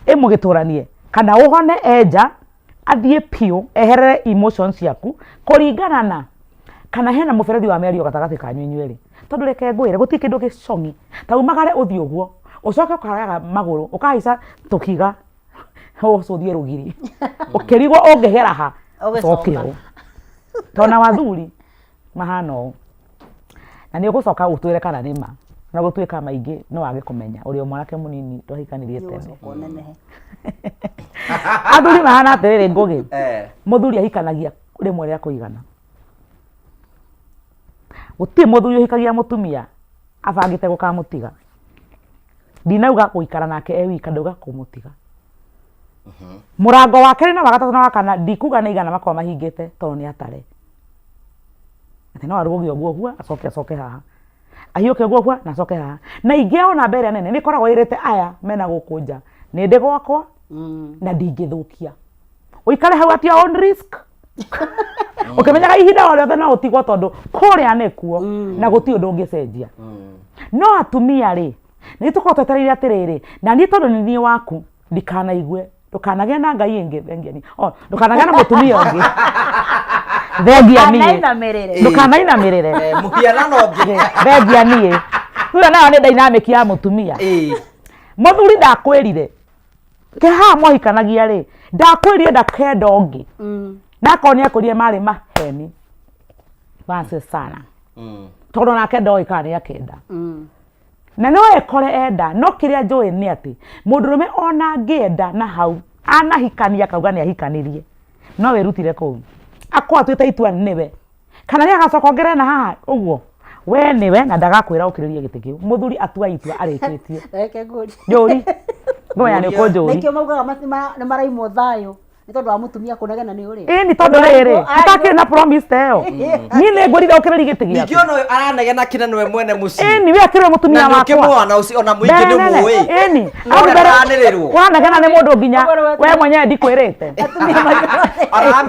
ĩmũgĩtũranie kana ũhone e nja athiĩ piũ eherere emotions ciaku kũringana na kana hena mũberethi wa mĩario gatagatĩ kanyu inyuerĩ tondũ reke ngwĩre gũtirĩ kĩndũ gĩcong'i ta umagare ũthiĩ ũguo ũcoke ũkaraga magũrũ ũkahaica tũkiga ũcũthie rũgiri ũkĩrigwo ũngĩgera ha Ũgĩcoka. ũcoke ũũ tondũ na athuri mahana ũũ na nĩ ũgũcoka ũtwĩre kana nĩ ma na gũtuĩka maingĩ no wage kũmenya ũrĩ o mwanake mũnini twahikanirie tene Ũgũcoka ũnenehe. athuri mahana atĩrĩrĩ ngũgĩ Eh. mũthuri ahikanagia rĩmwe rĩa kũigana gũtirĩ mũthuri ũhikagia mũtumia abangĩte gũkamũtiga ndinauga gũikara nake e wika ndauga kũmũtiga mũrango wa kerĩ na wa gatatũ na wa kana ndikuga nĩ igana makorwo mahingĩte tondũ nĩ atare atĩ no arũgũge ũguo hua acoke acoke haha ahiũke ũguo hua na acoke haha na ingĩ ona mbere nene nĩ ĩkoragwo ĩrĩte aya mena gũkũ nja nĩ ndĩ gwakwa na ndingĩthũkia ũikare hau at your own risk ũkĩmenyaga ihinda o rĩothe no ũtigwo tondũ kũrĩa nĩkuo na gũtirĩ ũndũ ũngĩcenjia no atumia rĩ nĩ tũkorwo twetereire atĩrĩrĩ na niĩ tondũ nĩ niĩ waku ndikanaigue ndũkanagĩe na ngai ĩngĩ thengia niĩ oh, ndũkanagĩe na mũtumia ũngĩ thengia niĩ Ndũkanainamĩrĩre. ndũkanainamĩrĩre Eh, mũhianano ũngĩ. thengia niĩ rĩu nayo nĩ dynamic ya mũtumia Ĩĩ. mũthuri ndakwĩrire ke haha mwahikanagia rĩ ndakwĩrire ndakenda ũngĩ na akorwo nĩ akwĩrire marĩ maheni basi sana tondũ nake ndoĩ kana nĩ akenda na no ekore enda no kĩrĩa njũĩ nĩ atĩ mũndũrũme ona angĩenda na hau anahikania akauga nĩ ahikanirie no wĩrutire kũu akorwo atuĩte itua nĩwe kana nĩ agacoka ongerere na haha ũguo we nĩwe na ndagakwĩra ũkĩrĩrie gĩtĩ kĩu mũthuri atua itua arĩkĩtie Reke ngũrie. njũri ngoya nĩ ũkũnjũri Nĩkĩo maugaga nĩ maraimwo thayũ nĩ tondũ wa mũtumia kũnegena nĩ ũrĩa. ĩni tondũ rĩrĩ ũtakĩrĩ na promise ta ĩyo niĩ nĩ ngwĩrire ũkĩrĩrie gĩtĩ gĩaku Ningĩ ona ũyũ aranegena kĩna nĩwe mwene mũciĩ. ĩni we akĩrĩ mũtumia Na nĩ wakwa ũkĩmwona ũcio ona mũingĩ nĩ Mbere nene. mũĩ. Ĩni. No Hau mbere- ũranĩrĩrwo. ũranegena nĩ mũndũ nginya Ũguo nĩ we mwenyewe ndikwĩrĩte Atumia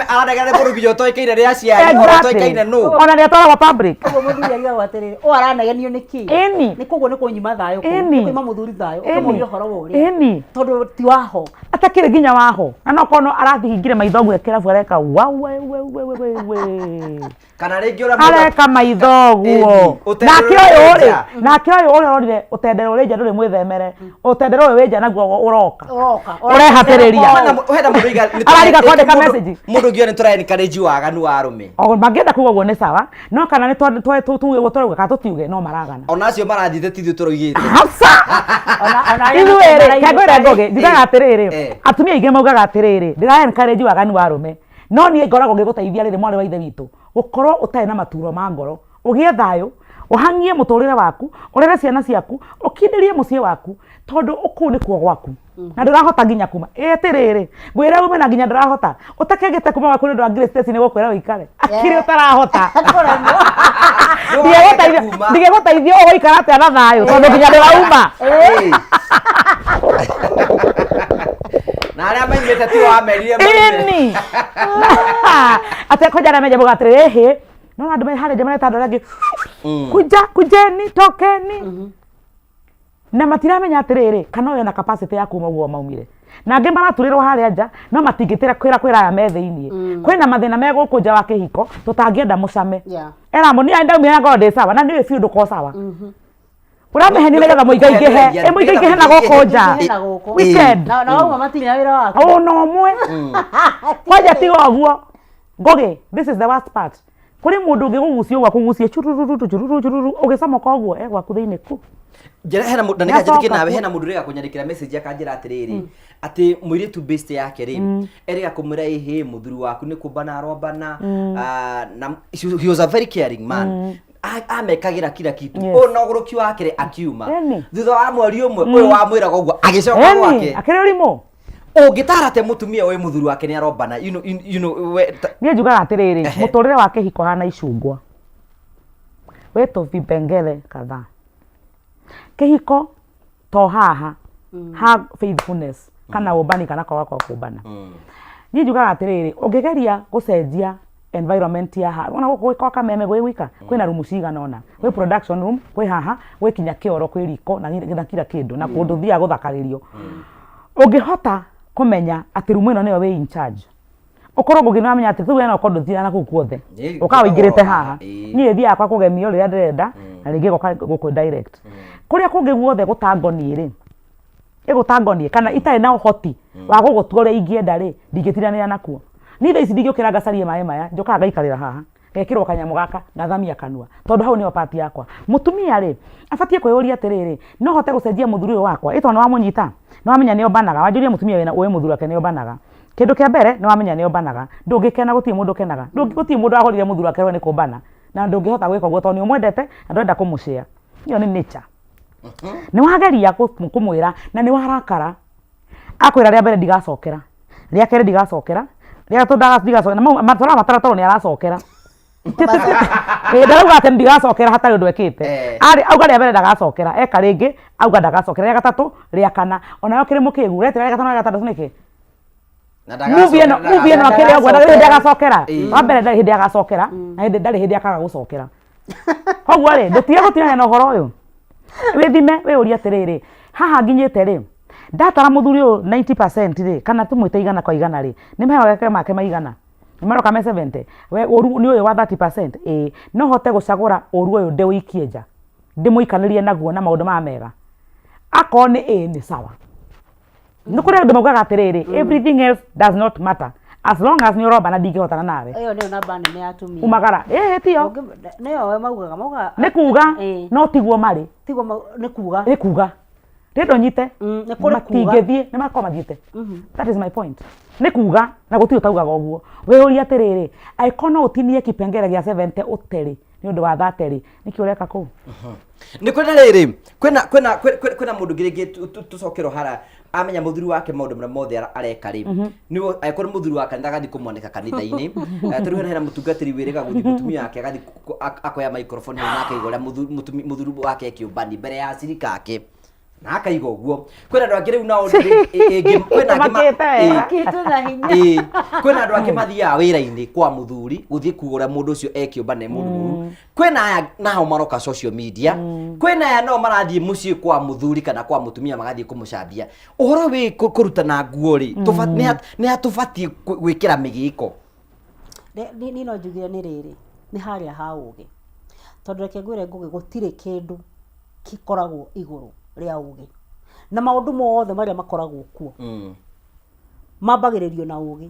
Aranegena nĩ mũndũ nginya ũtoĩkaine nĩ aciari, ona ũtoĩkaine nũ. ona nĩ atwaragwo public Ũguo mũthuri arigagwo atĩrĩrĩ, ũũ aranegenio nĩ kĩ? Ĩni. Nĩ koguo nĩ kũnyima thayũ kũu. Ĩni. Nĩ kũima mũthuri thayũ, Ĩni. ũkamũria ũhoro wa ũrĩa. Ĩni. Tondũ ti waho. atakĩrĩ nginya waho na no korwo no arathihingire maitho ũguo kĩrabu areka wawewewewewe Kana rĩngĩ ũrĩa mũndũ- areka maitho ũguo Ĩni, ũtendero nake ũyũ ũrĩ rĩ nja. nake ũyũ ũrĩa ũrorire ũtendero ũrĩ nja ndũrĩ mwĩthemere ũtendero ũyũ wĩ nja naguo ũroka Ũroka. Ũrehatĩrĩria. Hena mũndũ oiga nĩ Arariga kwandĩka mũndũ- message. Mũndũ ũngiuga nĩ tũra encourage waganu wa arũme. O, mangĩenda kuga ũguo nĩ sawa no kana nĩ tuge ũguo tũrauga kana tũtiuge no maragana Ona acio marathiĩte ti ithuĩ tũroigĩte. hasa Ona arĩa ithuĩ rĩ marainũka kengwĩre rĩ. ngũgĩ njugaga atĩrĩrĩ Eh. atumia aingĩ maugaga atĩrĩrĩ ndĩra encourage waganu wa arũme no niĩ ngoragwo ngĩgũteithia rĩrĩ mwarĩ wa ithe witũ gũkorwo ũtarĩ na maturo ma ngoro ũgĩe thayũ Ũhang'ie mũtũrĩre waku, ũrere ciana ciaku, ũkindĩrie mũciĩ waku, tondũ kũu nĩkuo gwaku. Na ndũrahota nginya kuma. Ĩ atĩrĩrĩ, ngwĩre ume na nginya ndũrahota. Ũtakĩngĩte kuma gwaku nĩ ũndũ wa Grace Stacy nĩ gũkwĩra ũikare. Akĩrĩ ũtarahota. Ndigĩgũteithia ũgũikara atĩa na thayũ tondũ nginya ndũrauma. Na arĩa maimĩte ti wamerire moime. Ĩni. Atĩ kwanja arĩa menja atĩrĩrĩ ĩhĩ no andũ me harĩa nja mareta andũ arĩa angĩ kuja kujeni tokeni na matiramenya atĩrĩrĩ kana ũyũ ena capacity ya kuma ũguo maumire na angĩ maraturĩrwo harĩa nja no matingĩtĩra kwĩra kwĩra aya me thĩiniĩ kwĩna mathĩna me gũkũ nja wa kĩhiko tũtangĩenda mũcame Yeah. era mũni aĩ ndaumire na ngorwo ndĩ sawa na nĩũĩ biũ ndũkorwo sawa ũramĩhenia nĩgetha mũingaingĩhe ĩ mũingaingĩhe na gũkũ nja Mũingaingĩhe na gũkũ. weekend Na na wauma matirĩ na wĩra waku. ona ũmwe kwanja tiga ũguo ngũgĩ this is the worst part kũrĩ mũndũ ũngĩ gũgucia ũguo akũgucie churururu chururu chururu ũgĩcomoka ũguo e gwaku thĩinĩ ku Njĩra hena mũndũ na nĩkanjĩtĩkie Nĩacoka nawe kuo. hena mũndũ ũrega kũnyandĩkĩra message akanjĩra atĩrĩrĩ atĩ mũirĩtu best yake rĩ erĩga kũmwĩra ĩhĩ mũthuri waku nĩ kũmbana arombana ah, na he was a very caring man amekagĩra kila kitu Yes. ũyũ na ũgũrũki wake rĩ akiuma Ĩni. thutha wa mweri ũmwe ũyũ wamwĩraga ũguo agĩcoka Ĩni, gwake akĩrĩ ũrimũ ũngĩtara atĩa mũtumia ũyũ mũthuri wake nĩ arombana you know, you know, we, ta, niĩ njugaga atĩrĩrĩ Ehe. mũtũrĩre wa kĩhiko hana icungwa wĩ tũvipengele kadhaa kĩhiko to haha ha faithfulness kana ũmbani kana kwaga kwa kũmbana niĩ njugaga atĩrĩrĩ ũngĩgeria gũcenjia environment ya haha ona gũkũ kwa kameme gwĩ gwika kwĩna rumu cigana ũna gwĩ production room kwĩ haha gwĩ kinya kĩoro kwĩ riko na, na kila kĩndũ na kũndũ thiaga gũthakarĩrio ũngĩhota kũmenya atĩ rumu ĩno nĩyo wĩ in charge ũkorwo ngũgĩ nĩwamenya atĩ rĩu ĩno korwo ndũthiaga na kũu kuothe Ĩ, ũkaga ũingĩrĩte haha Ĩ. niĩ thiaga kwa kũgemio rĩrĩa ndĩrenda na rĩngĩ goka gũkũ direct kũrĩa kũngĩ guothe gũtangoniĩ rĩ ĩgũtangoniĩ kana itarĩ na ũhoti wa gũgũtua ũrĩa ingĩenda rĩ ndingĩtiranĩra nakuo niĩ thaa ici ndingĩũkĩra ngacarie maĩ maya njũkaga ngaikarĩra haha ngekĩrwo kanyamũ gaka ngathamia kanua tondũ hau nĩho part yakwa mũtumia rĩ abatiĩ kwĩyũria atĩrĩrĩ no hote gũcenjia mũthuri ũyũ wakwa ĩ tondũ nĩwamũnyita nĩwamenya nĩombanaga wanjũria mũtumia wĩna ũĩ mũthuri wake nĩombanaga kĩndũ kĩa mbere nĩwamenya nĩombanaga ndũngĩkena gũtirĩ mũndũ ũkenaga gũtirĩ mũndũ wagũrire mũthuri wake rwe nĩ kũmbana na ndũngĩhota gwĩka ũguo tondũ nĩũmwendete na ndũrenda kũmũcĩa ĩyo nĩ nature nĩwageria kũmwĩra na nĩwarakara akwĩra rĩa mbere ndigacokera rĩa kerĩ ndigacokera rĩa gatatũ ndigacokera na mau tũramatara tondũ nĩ aracokera Ĩ, ndarauga atĩ ndigacokera hatarĩ ũndũ ekĩte Eh. arĩ auga rĩa mbere ndagacokera eka rĩngĩ auga ndagacokera rĩa gatatũ rĩa kana onayo kĩrĩ mũkĩgu ũretĩra rĩa gatano rĩa gatandatũ nĩkĩ na movie ĩno movie ĩno akĩrĩ ũguo ndarĩ hĩndĩ agacokera Ĩĩ. wa mbere ndarĩ hĩndĩ agacokera na hĩndĩ ndarĩ hĩndĩ akaga gũcokera koguo rĩ ndũtige gũtinania na ũhoro ũyũ wĩthime wĩyũrie atĩrĩrĩ haha nginyĩte rĩ ndatara mũthuri ũyũ 90% rĩ kana tũmwĩte igana kwa igana rĩ nĩ maheo make maigana nĩ maroka me 70 we ũru nĩ ũyũ wa 30% ĩĩ no hote gũcagũra ũru ũyũ ndĩũikie nja ndĩmũikanĩrie naguo na maũndũ maya mega akorwo nĩ ĩĩ nĩ sawa nĩ kũrĩ andũ maugaga atĩrĩrĩ everything else does not matter as long as nĩ ũromba na ndingĩhotana nawe Ĩyo nĩyo namba nene ya atumia. umagara ĩĩ tiyo Nĩyo we maugaga maugaga nĩ kuga Ĩĩ. no tiguo marĩ tiguo nĩ kuga. nĩ kuga rĩndũ nyite nĩ kũrĩ kuga. matingĩthiĩ nĩ makorwo mathiĩte that is my point nĩ kuga na gũtirĩ ũtaugaga ũguo wĩyũrie atĩrĩrĩ angĩkorwo no ũtinie kipengele gĩa 70 ũterĩ nĩ ũndũ wa 30 rĩ nĩkĩ ũreka kũu nĩ kwĩna rĩrĩ kwĩna kwĩna kwĩna kwĩna mũndũ ũngĩ rĩngĩ tũcokerwo hara amenya mũthuri wake maũndũ marĩa mothe areka rĩ nĩ angĩkorwo nĩ mũthuri wa kanitha agathiĩ kũmwanĩka kanitha-inĩ tarĩu hena hena mũtungatĩri wĩrĩga gũthiĩ mũtumia wake agathiĩ akoya microphone hau na akaiga ũrĩa mũthuri wake ekĩũmbani mbere ya acirika ake na akaiga ũguo kwĩna andũ angĩ rĩu nao kwĩna angĩ Makĩte wega. Makĩte na hinya. Ĩĩ. kwĩna andũ angĩ mathiaga wĩra-inĩ kwa mũthuri gũthiĩ kuga ũrĩa mũndũ ũcio ekĩũmba nĩ mũndũ mũru kwĩna aya nao maroka social media kwĩna aya nao marathiĩ mũciĩ kwa mũthuri kana kwa mũtumia magathiĩ kũmũcambia ũhoro wĩ kũrutana nguo rĩ nĩ hatũbatiĩ gwĩkĩra mĩgĩko Niĩ no njugire nĩ rĩrĩ nĩ harĩa ha ũgĩ tondũ reke ngwĩre Ngũgĩ gũtirĩ kĩndũ gĩkoragwo igũrũ rĩa ũgĩ na maũndũ mothe marĩa makoragwo kuo mambagĩrĩrio na ũgĩ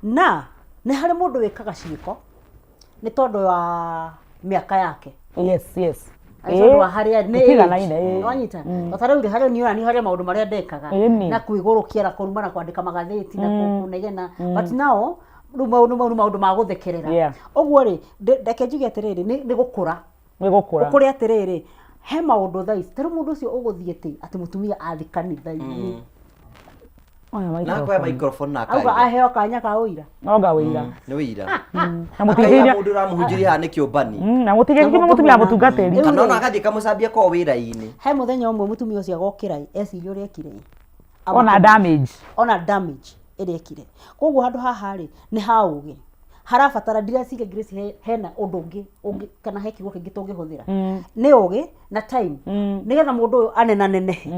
na nĩ harĩ mũndũ wĩkaga ciĩko nĩ tondũ wa mĩaka yake yes yes Nĩ tondũ wa harĩa nĩ Ĩtiganaine, ĩĩ. wanyita o ta rĩu rĩ harĩa niĩ ona niĩ harĩ maũndũ marĩa ndekaga Ĩni. na kwĩgũrũkia na kũruma na kwandĩka magathĩti na kũnegena but now rĩu mau nĩ maũndũ ma gũthekerera Yeah. ũguo rĩ reke njuge atĩrĩrĩ nĩ gũkũra Nĩ gũkũra. Ũkũre atĩrĩrĩ, he maũndũ thaa ici, ta rĩu mũndũ ũcio ũgũthiĩ atĩ atĩ mũtumia athi kanitha-inĩ. Oya Na akoya microphone. microphone na Auga akaria. aheo kanya ka ũira. Onga wĩira. Nĩ wĩira. Na Akaira mũtingĩiria mũndũ ũramũhunjĩria haha nĩ kĩũmbani. Na mũtingĩkiuma mũtumia mũtungatĩri. Rĩu Kana ona rĩ, agathiĩ kamũcambia ko wĩra-inĩ. he mũthenya ũmwe mũtumia ũcio agokĩra eciria ũrĩa ekire. Ona damage. Ona damage ĩrĩa ekire. Koguo handũ haha rĩ, nĩ ha ũgĩ. Harabatara ndireciria Grace hena ũndũ ũngĩ ũngĩ kana he kiugo kĩngĩ tũngĩhũthĩra. Nĩ ũgĩ na time. Nĩgetha mũndũ ũyũ anenanenehe.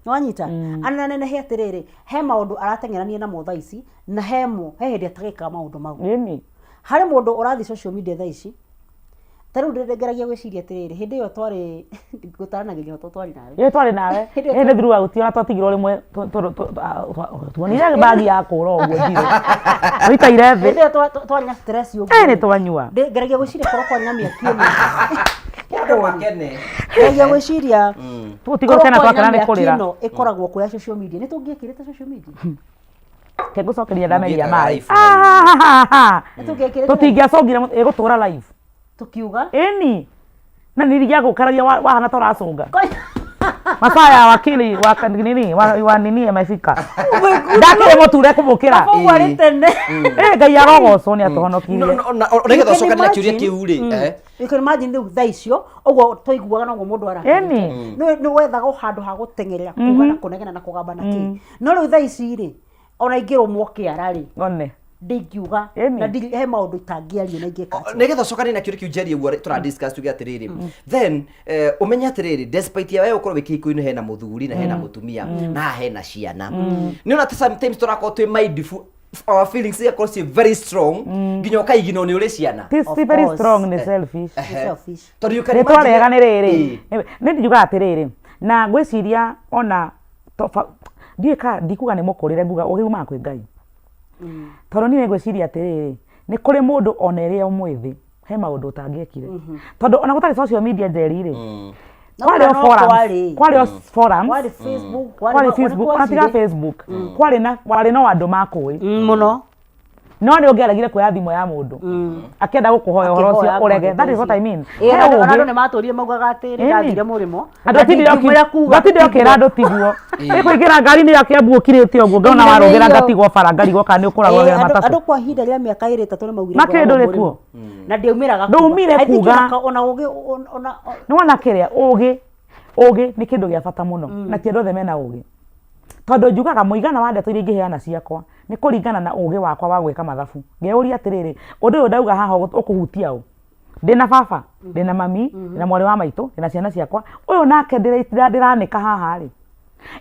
Nĩwanyita? Anenanenehe atĩrĩrĩ, he maũndũ arateng'erania namo thaa ici na hemo he hĩndĩ atagĩkaga maũndũ mau. Ĩni. Harĩ mũndũ ũrathiĩ social media thaa ici, ta rĩu ngeragia gwĩciria atĩrĩrĩ, hĩndĩ ĩyo twarĩ ngũtaranagĩria tondũ twarĩ nawe. Ĩ twarĩ nawe. Hĩndĩ ĩyo Ĩ nĩ throughout ona twatigirwo rĩmwe tuonire bagi ya kũra ũguo njirũ. Tũikaire thĩ. Hĩndĩ ĩyo twarĩ na stress ũguo. Ĩ nĩ twanyua. Ngeragia gwĩciria korwo kwarĩ na mĩaki ĩno. Andũ makene. Ngeragia gwĩciria Tũgũtigwo korwo tena kwarĩ na twakena nĩ mĩaki kũrĩra. ĩno ĩkoragwo kuo ya social media, nĩ tũngĩekĩrĩte social media? Ke ngũcokeria ndameria Mũngĩkaga maĩ. live. Nĩ tũngĩekĩrĩte Tũtingĩacũngire ĩgũtũra live. tukiuga Ĩni. Na niligia gũkararia wahana ta ũracũnga. Masaa ya wakili wa nini wa nini yamefika. Ndakĩrĩ mũture kũmũkĩra. Koguo arĩ tene. Ĩ Ngai arogocwo nĩ atũhonokirie. No, no, na nĩgetha You can ũcokanie na kĩũria imagine- kĩu rĩ, eh, You can imagine rĩu thaa icio ũguo twaiguaga noguo mũndũ araka Ĩni. nĩ wethaga o handũ ha gũteng'erera kuga na kũnegena na kũgamba na kĩ no rĩu thaa ici rĩ ona ingĩrũmwo kĩara rĩ One. ndingiuga Ĩni. na he maũndũ itangĩaria na ingĩka atĩa. nĩgetha ũcokanie na kĩũria kĩu njeri ũguo tũra discuss tuge atĩrĩrĩ then ũmenye atĩrĩrĩ despite ya we gũkorwo wĩ kĩhiko-inĩ hena mũthuri na hena mũtumia na haha hena ciana nĩ ona sometimes tũrakorwo twĩ mindful our feelings cigakorwo ciĩ very strong nginya ũkaiginwo nĩ ũrĩ ciana Ti Of ti very course. strong nĩ selfish. Nĩ selfish. tondũ you can Rĩtwa imagine- rĩega nĩ rĩrĩ. Ĩĩ. Nĩ ndiugaga atĩrĩrĩ na ngwĩciria ona ndiũĩ ka ndikuga nĩ mũkũrĩre nguga ũgĩ umaga kwĩ Ngai. Tondũ niĩ ngwĩciria atĩrĩrĩ nĩ kũrĩ mũndũ ona ĩrĩa mwĩthĩ he maũndũ ũtangĩekire. Tondũ ona gũtarĩ social media njeri rĩ No kwarĩ o no forums kwarĩ. kwarĩ o forums Kwarĩ Facebook, kwarĩ Facebook ona tiga Facebook kwarĩ na warĩ no andũ makũĩ mũno no nĩ ũngĩaregire kuoya thimũ ya mũndũ akĩenda gũkũhoya ũhoro ũcio ũrege that is what I mean Ĩĩ, He ona ũgĩ. andũ nĩ matũrire maugaga atĩrĩ Ĩni. ndathire mũrĩmo Andũ na ndingiumĩra kuga atindire ũkĩra andũ tiguo nĩ kũingĩra ngari-inĩ ya Kiambu ũkirĩte ũguo ngona Ĩni, warũgĩra ĩyo. ngatigwo bara ngarigwo kana nĩ ũkũragwo Ĩĩ, wĩra andũ matatũ andũ kwa ihinda rĩa mĩaka ĩrĩ ĩtatũ nĩ maugire Makĩrĩ ngoragwo ndũrĩ mũrĩmo. kuo. na ndiaumĩraga Ndũumire I think kuga. ona ũgĩ ona nĩ wona kĩrĩa ũgĩ ũgĩ nĩ kĩndũ gĩa bata mũno na ti andũ othe mena ũgĩ tondũ njugaga mũigana wa ndeto iria ingĩheana ciakwa nĩ kũringana na ũgĩ wakwa wa gwĩka mathabu ngeyũria atĩrĩrĩ ũndũ ũyũ ndauga haha ũkũhutia ũ ndĩna baba ndĩna mami ndĩna mwarĩ wa maitũ ndĩna ciana ciakwa ũyũ nake ndĩranĩka haha rĩ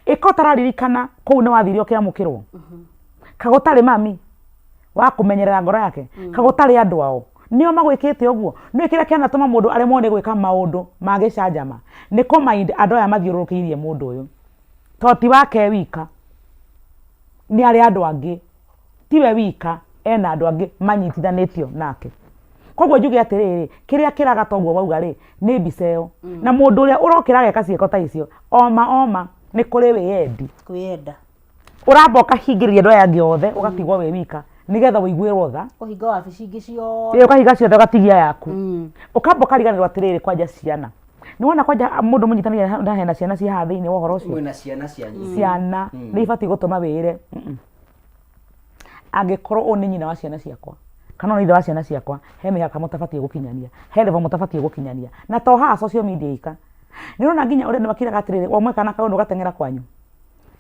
ĩko ũtararirikana kũu nĩ wathire ũkĩamũkĩrwo kagũtarĩ mami wa kũmenyerera ngoro yake kagũtarĩ andũ ao nĩo magwĩkĩte ũguo nĩ kĩrĩa kĩanatũma mũndũ aremwo nĩ gwĩka maũndũ ma gĩcanjama nĩ kũmind andũ aya mathiũrũrũkĩirie mũndũ ũyũ to ti wake wika nĩ arĩ andũ angĩ tiwe wika ena andũ angĩ manyitithanĩtio nake koguo njuge atĩrĩrĩ kĩrĩa kĩraga toguo wauga rĩ nĩ mbica ĩyo na mũndũ ũrĩa ũrokĩra ageka ciĩko ta icio oma oma nĩ kũrĩ wĩyendi kwĩyenda ũramba ũkahingĩrĩria andũ aya angĩ othe ũgatigwo wĩ wika nĩgetha ũiguĩrwo tha kũhinga wabici ingĩ ciothe ĩ ũkahinga ciothe ũgatigia yaku ũkamba ũkariganĩrwo atĩrĩrĩ kwanja ciana nĩ wona kwanja mũndũ mũnyitanĩire na hena ciana ci haha thĩinĩ wa ũhoro ũcio mwĩna ciana cianyu ciana nĩ ibatiĩ gũtũma wĩre angĩkorwo ũyũ nĩ nyina wa ciana ciakwa kana ũyũ nĩ ithe wa ciana ciakwa he mĩhaka mũtabatiĩ gũkinyania he level mũtabatiĩ gũkinyania na to haha social media ika nĩ ũrona nginya ũrĩa nĩmakiraga atĩrĩrĩ wamwe kana kaũndũ ũgateng'era kwanyu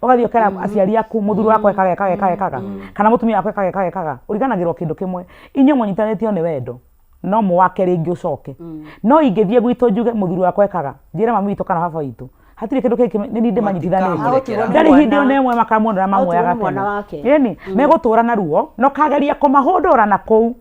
ũgathiĩ ũkera aciari aku mũthuri wakwa ekaga ekaga ekaga ekaga kana mũtumia wakwa ekaga ekaga ekaga ũriganagĩrwo kĩndũ kĩmwe inyuĩ mũnyitanĩtio nĩ wendo no mũwake rĩngĩ ũcoke no ingĩthiĩ gwitũ njuge mũthuri wakwa ekaga njĩre mami witũ kana baba witũ hatirĩ kĩndũ kĩngĩ nĩ niĩ ndĩmanyitithanĩtie Agũtigwo nĩ ndarĩ hĩndĩ mwana. ona ĩmwe makamuonera mamuoyaga Agũtigwo nĩ mwana tene wake. ĩni megũtũra na ruo no kageria kũmahũndũra na kũu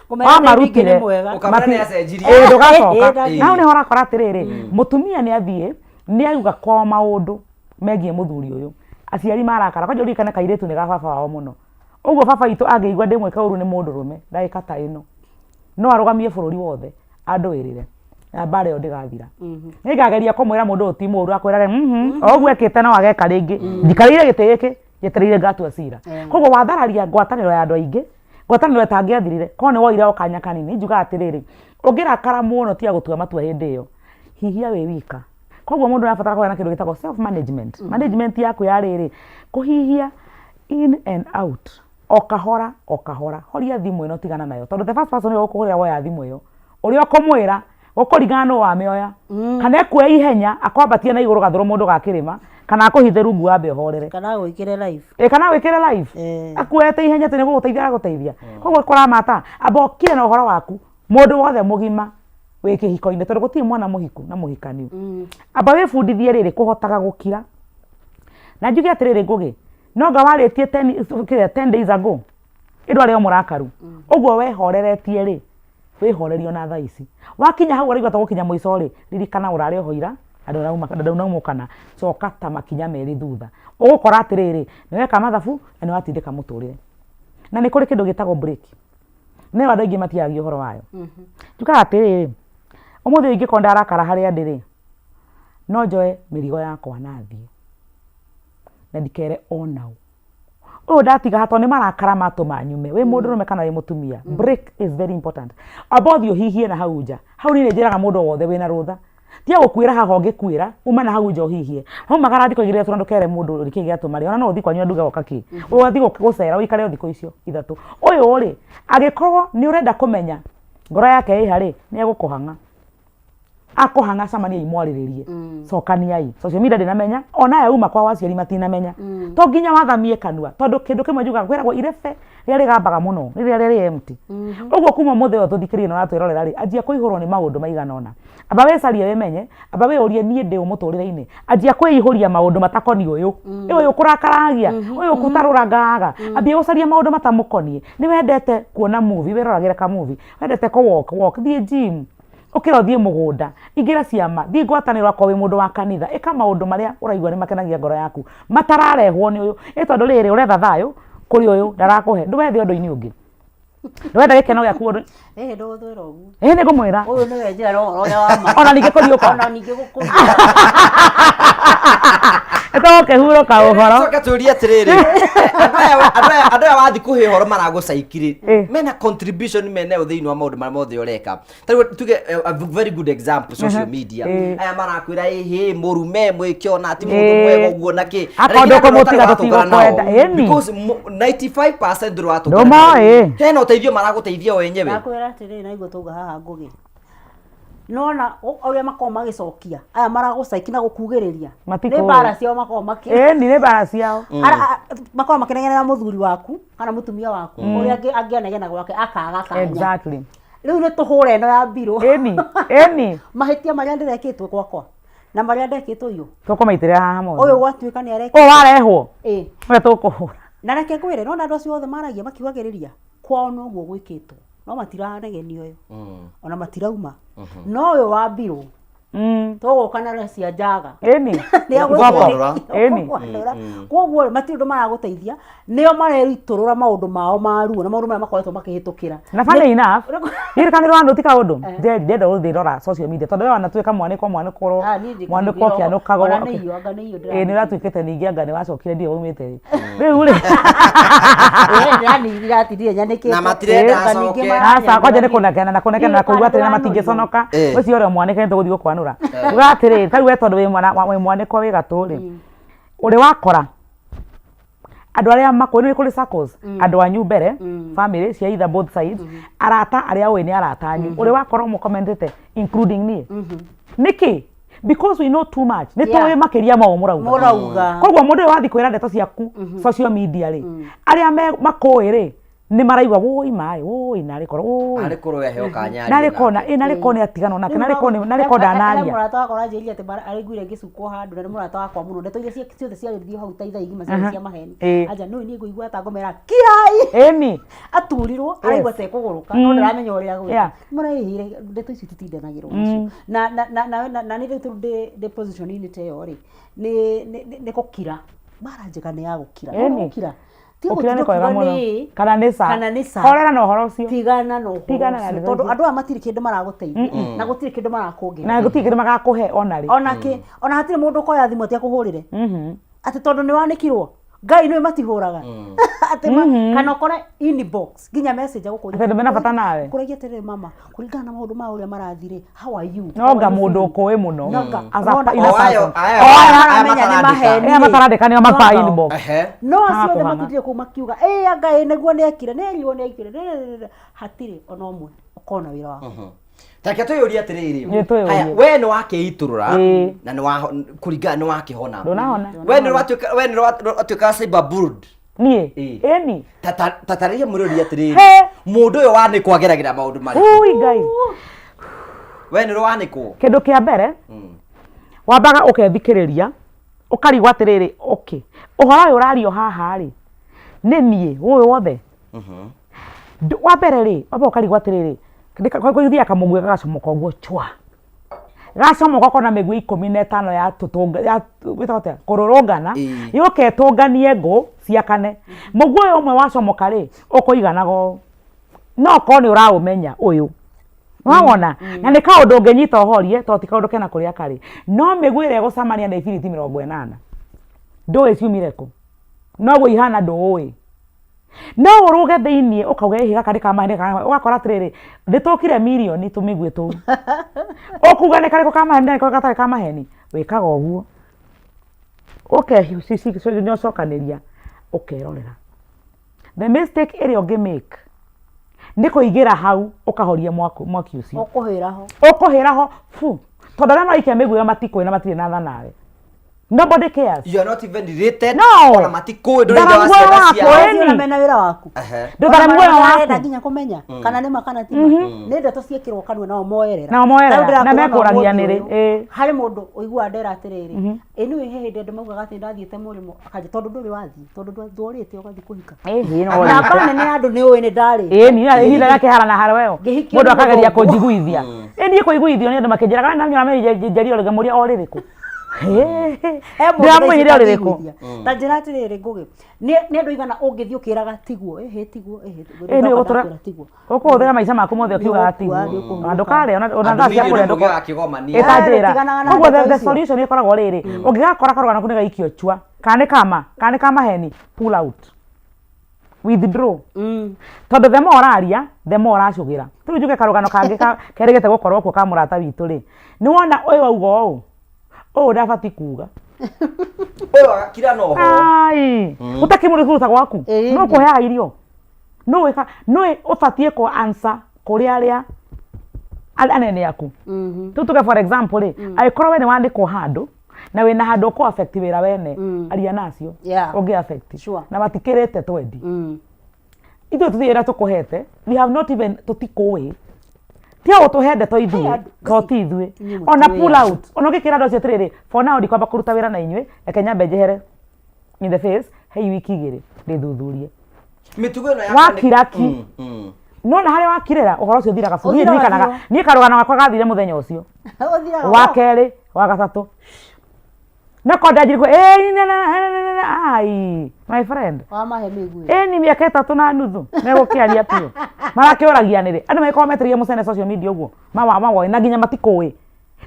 Kũmera nĩ wamarutire nĩ mwega. Ũkamera nĩ acenjirie. Ĩĩ, ndũgacoka Ĩĩ, na hau nĩho ũrakora atĩrĩrĩ mũtumia nĩ athiĩ nĩ auga kwao maũndũ megiĩ mũthuri ũyũ aciari marakara kwanja ũririkane kairĩtu nĩ ga baba wao mũno ũguo baba witũ angĩigua ndĩmwĩka ũru nĩ mũndũrũme ndagĩka ta ĩno no arũgamie bũrũri wothe andũĩrĩre na mbara ĩyo ndĩgathira nĩngageria kũmwĩra mũndũ ũyũ ti mũũru akwĩrage "Mhm, o ũguo ekĩte no ageka rĩngĩ njikarĩire gĩtĩ gĩkĩ njetereire ngatua cira koguo wathararia ngwatanĩro ya andũ aingĩ ngwatanĩro ĩtangĩathirire korwo nĩ woire o kanya kanini njugaga atĩrĩrĩ Ũngĩrakara mũno tiga gũtua matua hĩndĩ ĩyo. Hihia wĩ wika. Koguo mũndũ arabatara kũgĩa na kĩndũ gĩtagwo self management. Management yaku ya rĩrĩ, kũhihia in and out o kahora o kahora. Horia thimũ ĩno tigana nayo tondũ the first person ũrĩa ũgũkũhũrĩra woya thimũ ĩyo, ũrĩa ũkũmwĩra gũkũringana nũ wamĩoya. Kana ekuoya ihenya akwambatie na igũrũ gathũrũ mũndũ ga kĩrĩma kana akũhithe rungu wambe ũhorere. Kana agwĩkĩre live. Ĩ kana wĩkĩre live. Akuoete ihenya atĩ nĩ gũgũteithia aragũteithia. Koguo kũramata amba ũkire na ũhoro waku mũndũ wothe mũgima wĩ kĩhiko-inĩ tondũ gũtirĩ mwana mũhiku na mũhikaniu. Amba wĩbundithie rĩrĩ kũhotaga gũkira. Na njuge atĩrĩrĩ Ngũgĩ, no anga warĩtie 10 days ago ĩ ndwarĩ o mũrakaru. Ũguo wehoreretie rĩ, wĩhorerie ona thaa ici. Wakinya hau ũraigua ta ũgũkinya mũico rĩ, ririkana ũrarĩ oho ira na ndũnaumũkana, coka ta makinya merĩ thutha. Ũgũkora atĩrĩrĩ, nĩ weka mathabu na nĩ watindĩka mũtũrĩre. Na nĩ kũrĩ kĩndũ gĩtagwo break. Nĩyo andũ aingĩ matiaragia ũhoro wayo. Njugaga atĩrĩrĩ, ũmũthĩ ũyũ ingĩkorwo ndarakara harĩa ndĩ rĩ, no njoe mĩrigo yakwa na thiĩ, na ndikere ona ũ. Ũyũ ndatiga haha tondũ nĩ marakara matũma nyume, wĩ mũndũrũme kana wĩ mũtumia, break is very important. Amba ũthiĩ ũhihie na hau nja, hau niĩ nĩ njĩraga mũndũ o wothe wĩna rũtha, tiga gũkuĩra haha ũngĩkuĩra, uma na hau nja ũhihie. Waumagara thikũ igĩrĩ ithatũ na ndũkere mũndũ nĩkĩ gĩatũma rĩ, ona no ũthiĩ kwanyu na nduge woka kĩ, ũgathiĩ gũcera ũikare o thikũ icio ithatũ. Ũyũ rĩ, angĩkorwo nĩ ũrenda kũmenya ngoro yake ĩha rĩ, nĩ egũkũhang'a. Akũhang'a cemaniai mwarĩrĩrie, cokaniai. Social media ndĩnamenya, ona aya uma kwao aciari matinamenya. To nginya wathamie kanua, tondũ kĩndũ kĩmwe njugaga kwĩragwo irebe rĩrĩa rĩgambaga mũno nĩ rĩrĩa rĩrĩ empty. Ũguo kuma ũmũthĩ ũyũ tũthikĩrĩrie na ũratwĩrorera rĩ, anjia kũihũrwo nĩ maũndũ maigana ũna. Amba wĩcarie wĩmenye, amba wĩyũrie niĩ ndĩ ũ mũtũrĩre-inĩ. Anjia kwĩihũria maũndũ matakoniĩ ũyũ. Ĩ ũyũ ũkũrakaragia, ũyũ ũkũtarũrangaga. Ambia gũcaria maũndũ matamũkoniĩ. Nĩ wendete kuona movie, wĩroragĩre ka movie. Wendete kũ walk, walk, thiĩ gym. Ũkĩra ũthiĩ mũgũnda, ingĩra ciama, thiĩ ngwatanĩro akorwo wĩ mũndũ wa kanitha, ĩka maũndũ marĩa ũraigua nĩ makenagia ngoro yaku, matararehwo nĩ ũyũ. Ĩ tondũ rĩrĩ ũretha thayũ kũrĩ ũyũ ndarakũhe, ndũwethe ũndũ-inĩ ũngĩ. Ndũwethe gĩkeno gĩaku ũndũ. Ĩhĩ ndũgũtwĩra ũguo. Ĩhĩ nĩ ngũmwĩra. Ũyũ nĩwe njĩra ũhoro ũrĩa wa ma. Ona ningĩ kũriũka. Ona ningĩ gũkũriũka. Nĩtũgũkĩhurũka ũhoro. Coke tũrie atĩrĩrĩ, andũ aya wathiĩ kũhe ũhoro maragũcaikirĩ, mena contribution menayo thĩinĩ wa maũndũ marĩa mothe ũreka. Ta rĩu tuge a very good example social media. Aya marakwĩra ĩhĩ mũrume mwĩkĩona ti mũndũ mwega ũguo na kĩ. Akorwo ndũkũmũtiga tũtigũkwenda. Ĩni. Because 95% ndũrĩ watũngana Ndũmoĩ. Hena ũteithio maragũteithia o enyewe. Ndakwĩra atĩrĩrĩ na igua twauga haha Ngũgĩ. Nona ũrĩa makoragwo magĩcokia aya maragũcaiki na gũkugĩrĩria Matikũĩ. nĩ mbara ciao makoragwo makĩ Ĩni nĩ mbara ciao. Makoragwo makĩnegenera mũthuri waku kana mũtumia waku ũrĩa angĩanegena gwake akaga kanya. Exactly. Rĩu nĩ tũhũre ĩno ya mbirũ. Ĩni, ĩni. Mahĩtia marĩa ndĩrekĩtwo gwakwa na marĩa ndekĩtwo iyo. Tũkũmaitĩrĩra haha mothe. Ũyũ gwatuĩka nĩ arekĩtwo. Ũyũ warehwo. Ĩ. Ũrĩa tũkũhũra. Na reke ngwĩre, nona andũ acio othe maragia makiugagĩrĩria kwao noguo gwĩkĩtwo. No matiranegenio ũyũ. Ona matirauma. No ũyũ wa mbirũ tũgũka na cia njaga. Ĩni. Nĩ Ĩni. egũkwanũra. Koguo rĩ, matirĩ ũndũ maragũteithia, nĩo mareitũrũra maũndũ mao ma ruo na maũndũ marĩa makoretwo makĩhĩtũkĩra. Na funny enough, ririkana rwa ndu ti kaũndũ. Njeri ndenda gũthiĩ rora social media tondũ we wanatuĩka mwanĩkwo mwanĩkwo Ah, niĩ ndĩ- mwanĩkwo ũkĩanũkagwo. Ona nĩ iyo, anga nĩ iyo Ĩ nĩ ũratuĩkĩte ningĩ anga nĩ wacokire ndiũ waumĩte rĩ. Rĩu rĩ. Ndĩratindire nyanĩkĩte. Na matirenda Anga ningĩ acoke. maranyanũra Aca kwanja nĩ niĩ. kũnekena na kũnekena na Niĩ kũigua atĩrĩ na ndĩranũrio. matingĩconoka. Ũcio ũrĩa mwanĩke nĩ tũgũthiĩ gũkwanũra. Uga atĩrĩ, ta rĩu we tondũ wĩ mwana wĩ mwanĩkwo wĩ gatũ rĩ. Ũrĩ wakora andũ arĩa makũĩ nĩ kũrĩ circles andũ anyu mbere family cia either both sides arata arĩa ũĩ nĩ arata anyu ũrĩ wakorwo mũkomentete including niĩ nĩkĩ because we know too much nĩ tũĩ makĩria ma ũũ mũrauga Mũrauga. koguo mũndũ ũyũ wathiĩ kwĩra ndeto ciaku social media rĩ arĩa makũĩ rĩ nĩ maraigua wũi maĩ wũi narĩ korwo wũi Arĩ korwo aheo kanya narĩ korwo na ĩ narĩ korwo nĩ atiganwo nake narĩ korwo nĩ- narĩ korwo ndanaria mũrata wakwa aranjĩrire atĩ araiguire ngĩcukwo handũ na nĩ mũrata wakwa mũno ndeto iria ciothe ciarĩrio hau ta ithaa igima ciarĩ cia maheni anja nũĩ niĩ ngũigua ta ngũmera kirai ĩni aturirwo araigua ta ekũgũrũka no ndaramenya ũrĩa gwĩka mũraihire ndeto ici tũtindanagĩrwo nacio na na na na na na nĩ rĩu ndĩ ndĩ position-inĩ ta ĩyo rĩ nĩ nĩ nĩ gũkira mbara njega nĩ ya gũkira Ĩni. gũkira Ti Gũkira nĩ gũtinda kwega ũkiuga mũno. nĩ Kana nĩ ca. Kana nĩ ca. Horera na ũhoro ũcio. Tigana na ũhoro Tigana na ũcio. ndeto Tondũ icio. andũ aya matirĩ kĩndũ maragũteithia na gũtirĩ kĩndũ marakuongerera. Na gũtirĩ kĩndũ magakũhe ona rĩ. Ona kĩ, ona hatirĩ mũndũ ũkoya thimũ atĩ akũhũrĩre. Atĩ tondũ nĩ wanĩkirwo. Ngai nĩ matihũraga atĩ kana ũkore inbox nginya message agũkũria Atĩ andũ mena bata nawe. kũragia atĩrĩrĩ mama kũringana na maũndũ ma ũrĩa marathiĩ rĩ how are you Nonga mũndũ ũkũĩ mũno. Nonga. As a- Nona- in a O ayo- person. ayo- O aya- aya maramenya nĩ matarandĩka. maheni. Aya matarandĩka nĩo mabaa Nonga o. inbox. Ehe. No acio othe Magakũhang'a. matindire kũu makiuga ĩ anga ĩ nĩguo nĩekire nĩerirwo nĩekire nĩ-" hatirĩ ona ũmwe ũkona wĩra waku. Tareke twĩyũrie atĩrĩrĩ. Nĩ twĩyũrie. Haya, we nĩ wakĩitũrũra Ĩĩ. na nĩ wa kũringana nĩ wakĩhona. Ndũnahona. We nĩ watuĩka we nĩ watuĩka cyber bullied. Niĩ. Ĩĩ. Ĩni. Ta tarĩria mũrori atĩrĩrĩ. He. Mũndũ ũyũ wanĩkwo ageragĩra maũndũ marĩkũ? Ui Ngai. We nĩ wanĩkwo? Kĩndũ kĩa mbere wambaga ũkethikĩrĩria ũkarigwo atĩrĩrĩ okay ũhoro ũyũ ũrario haha rĩ nĩ niĩ ũyũ wothe wa mbere rĩ wamba ũkarigwo atĩrĩrĩ kũithiaga kamũguĩ gagacomoka ũguo chwa gacomoka ũkona mĩguĩ 15 ya tũtũnga ya wĩtagwo atĩa kũrũrũngana yũke ĩtũnganie ngũ ciakane mũguĩ ũyũ ũmwe wacomoka rĩ ũkũiganaga ũũ no korwo nĩ ũraũmenya ũyũ wawona na nĩ kaũndũ ũngĩnyita ũhorie tondũ ti kaũndũ kena kũrĩa karĩ no mĩguĩ ĩrĩa ĩgũcamania nĩ ibiriti 80 ndũĩ ciumire kũ noguo ihana ndũĩ no ũrũge thĩiniĩ ũkauga ĩhĩ gaka nĩ ka maheni gaka ũgakora atĩrĩrĩ nĩtũkire mirioni tũmĩguĩ tũu ũkuga nĩ karĩkũ ka maheni na nĩ karĩkũ gatarĩ ka maheni wĩkaga ũguo ũkecokanĩria ũkerorera the mistake ĩrĩa ũngĩ make nĩ kũigĩra hau ũkahoria mwaki ũcio Ũkũhĩra ho. Ũkũhĩra ho fu tondũ arĩa maraikia mĩguĩ ĩyo matikũĩ na matirĩ na tha nawe. Nobody cares. You are not even related. No. Ona matikũĩ ndũrĩ ithe wa Ndara muoyo ciana waku, ciao. ĩni. Ona mena wĩra waku. Ehe. Ndũthare Ona muoyo marĩa marenda waku. nginya kũmenya kana nĩ ma kana ti ma. Nĩ ndeto ciekĩrwo kanua nao moerera. Nao moerera, Ta rĩu na ndĩrakwĩra mekũragia ona nĩrĩ, ũmũthĩ ũyũ, ĩĩ. Harĩ mũndũ ũiguaga ndera atĩrĩrĩ, ĩ nĩũĩ he hĩndĩ andũ maugaga atĩ ndathiĩte mũrĩmo akanja tondũ ndũrĩ wathiĩ tondũ ndworĩte ũgathiĩ kũhika. Ĩhĩ, no Namba nene ya andũ nĩ ũĩ nĩ ndarĩ. Ĩĩ ni ihinda rĩa kĩhara na haro ĩyo Ngĩhikio mũndũ nĩ akageria mũthũngũ. kũnjiguithia ĩ niĩ kũiguithio nĩ andũ makĩnjĩra kana nĩ njerio rĩngĩ o rĩrĩkũ He mũndũ thaa ici ndĩramwĩrire o rĩrĩkũ ũtangĩiguithia. Ta njĩra atĩrĩrĩ Ngũgĩ, nĩ nĩ andũ aigana ũngĩthiĩ ũkĩraga tiguo, ĩhĩ tiguo, ĩhĩ tiguo, Ĩ nĩ ndoka ũgũtũra ndakwĩra tiguo. ũkũhũthĩra maica maku mothe ũkiugaga Nĩũgũkua, tiguo nĩũkũhurũka. na ndũkarĩa ona Andũ thaa cia milioni kũrĩa Ngũgĩ ndũko wa Kĩgomania. ĩta njĩra Tiganaga na koguo ndeto the icio. solution ĩkoragwo rĩrĩ ũngĩgakora karũgano kau nĩ gaikio chua kana nĩ kama kana nĩ ka maheni pull out withdraw tondũ the more ũraria the more ũracũgĩra rĩu njuge karũgano kangĩ kerĩgĩte gũkorwo kuo ka mũrata witũ rĩ nĩ wona ũyũ auga ũũ ũũ ndabati kuga Ũyũ agakira na ũhoro. Ai, ũtakĩ mũndũ kũruta gwaku Ĩĩ. nũ kũheaga irio nũ wĩka nũ ũbatiĩ kũ answer kũrĩ arĩa anene aku rĩu tuge for example rĩ angĩkorwo we nĩ wandĩkwo handũ na wĩna handũ ũkũ affect wĩra wene aria nacio Yeah. ũngĩ affect Sure. na matikĩrĩte twendi ithuĩ tũthiĩ wĩra tũkũhete we have not even tũtikũĩ tia ũtũhe ndeto ithuĩ to ti ithuĩ Inyuĩ ona mũtiũĩ pull andũ. out ona ũngĩkĩra andũ acio atĩrĩrĩ for now ndikwamba kũruta wĩra na inyuĩ reke nyambe njehere in the face hei wiki igĩrĩ ndĩthuthurie Mĩtugo ĩno ya wakiraki Mm. nona harĩa wakirĩra ũhoro ũcio ũthiraga biũ. Niĩ Ũthiraga ndirikanaga biũ. niĩ karũgano gakwa gathire mũthenya ũcio Ũthiraga wa kerĩ wa gatatũ no ko ndanjirikwo ai my friend Wamahe mĩguĩ. ĩni mĩaka 3 na nuthu megũkĩaria biũ marakĩũragia nĩrĩ andũ magĩkorwo metereire mũcene social media ũguo mawa mawoĩ na nginya matikũĩ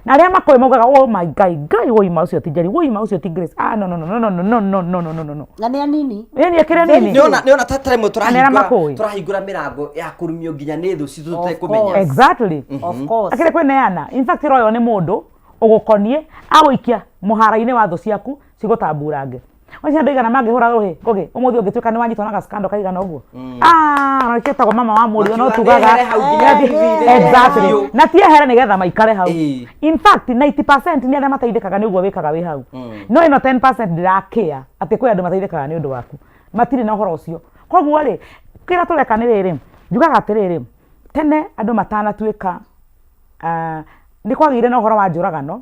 na arĩa makũĩ maugaga oh my Ngai Ngai woima ũcio ti Njeri woima ũcio ti Grace ah no no no no no no no no no no no no no Na nĩ anini. ĩni ĩkĩrĩ nini Nĩona nĩona ta ta rĩmwe Anera makũĩ. tũrahingũra mĩrango ya kũrumio nginya nĩ thũ citũ Of tũtekũmenya. course. Exactly. Of course. Akĩrĩ kwĩneana in fact ĩroywo nĩ mũndũ ũgũkoniĩ agũikia mũhara-inĩ wa thũ ciaku cigũtamburange wacia andũ aigana mangĩhũra rũhĩ ngũgĩ ũmũthĩ ũngĩtuĩka nĩ wanyitwo na gaskando kaigana ũguo ah na gĩtagwo mama wa mũriũ no Makiuga, tugaga "Nĩehere hau nginya TV-inĩ, nĩehere Exactly. biũ." Na ti ehere nĩgetha maikare hau. Ĩĩ. In fact 90% nĩ arĩa mateithĩkaga nĩ ũguo wĩkaga wĩ hau no ĩno 10% ndĩrakĩa atĩ kwĩ andũ mateithĩkaga nĩ ũndũ waku matirĩ na ũhoro ũcio koguo rĩ kĩrĩa tũreka nĩ rĩrĩ njugaga atĩrĩrĩ tene andũ matanatuĩka ah, nĩ kwagĩire na ũhoro wa njũragano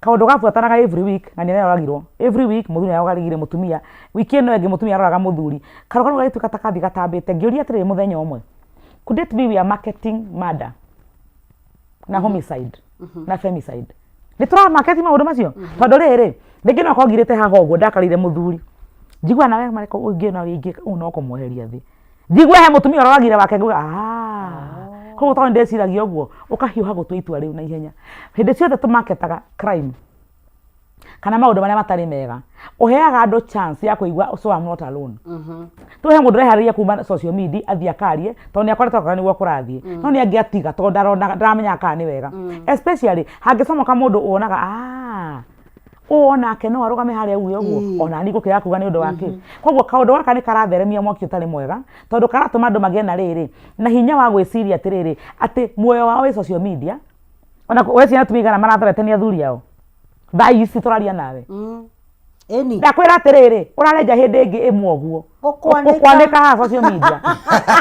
kaũndũ gabuatanaga every week na nĩ aroragirwo every week mũthuri nĩ aroragire mũtumia wiki ĩno ĩngĩ mũtumia aroraga mũthuri karũgano gagĩtuĩka ta kathi gatambĩte ngĩũria atĩrĩrĩ mũthenya ũmwe could it be we are marketing murder na homicide na femicide nĩ tũramaketi maũndũ macio tondũ rĩrĩ rĩngĩ no korwo ngirĩte haha ũguo ndakarĩire mũthuri njigua nawe mareko ũngĩ na ũngĩ ũũ no kũmweheria thĩ njigue he mũtumia ũroragire wake nguga ah koguo tondũ ndeciragia ũguo ũkahiũha gũtua itua rĩu na ihenya hĩndĩ ciothe tũmaketaga crime. Kana maũndũ marĩa matarĩ mega. Ũheaga andũ chance ya kũigua so I'm not alone. Tuhe mũndũ ũreharĩria kuma social media athiĩ akarie tondũ nĩ akoretwo akora nĩguo kũrathiĩ. No nĩ angĩatiga tondũ ndarona ndaramenyaga kana nĩ wega. Especially hangĩcomoka mũndũ wonaga ah ũũ onake no arũgame harĩa uge ũguo ona niĩ ngũkĩaga kuga nĩ ũndũ wa kĩ. Koguo kaũndũ gaka nĩ karatheremia mwaki ũtarĩ mwega tondũ karatũma andũ magĩe na rĩrĩ na hinya wa gwĩciria atĩrĩrĩ atĩ muoyo wao wĩ social media ona we ciana atumia igana marathorete nĩ athuri ao thaa ici tũraria nawe. Ĩni. Ndakwĩra atĩrĩrĩ ũrarenja hĩndĩ ĩngĩ ĩmwe ũguo. Gũkwanĩka. Gũkwanĩka haha social media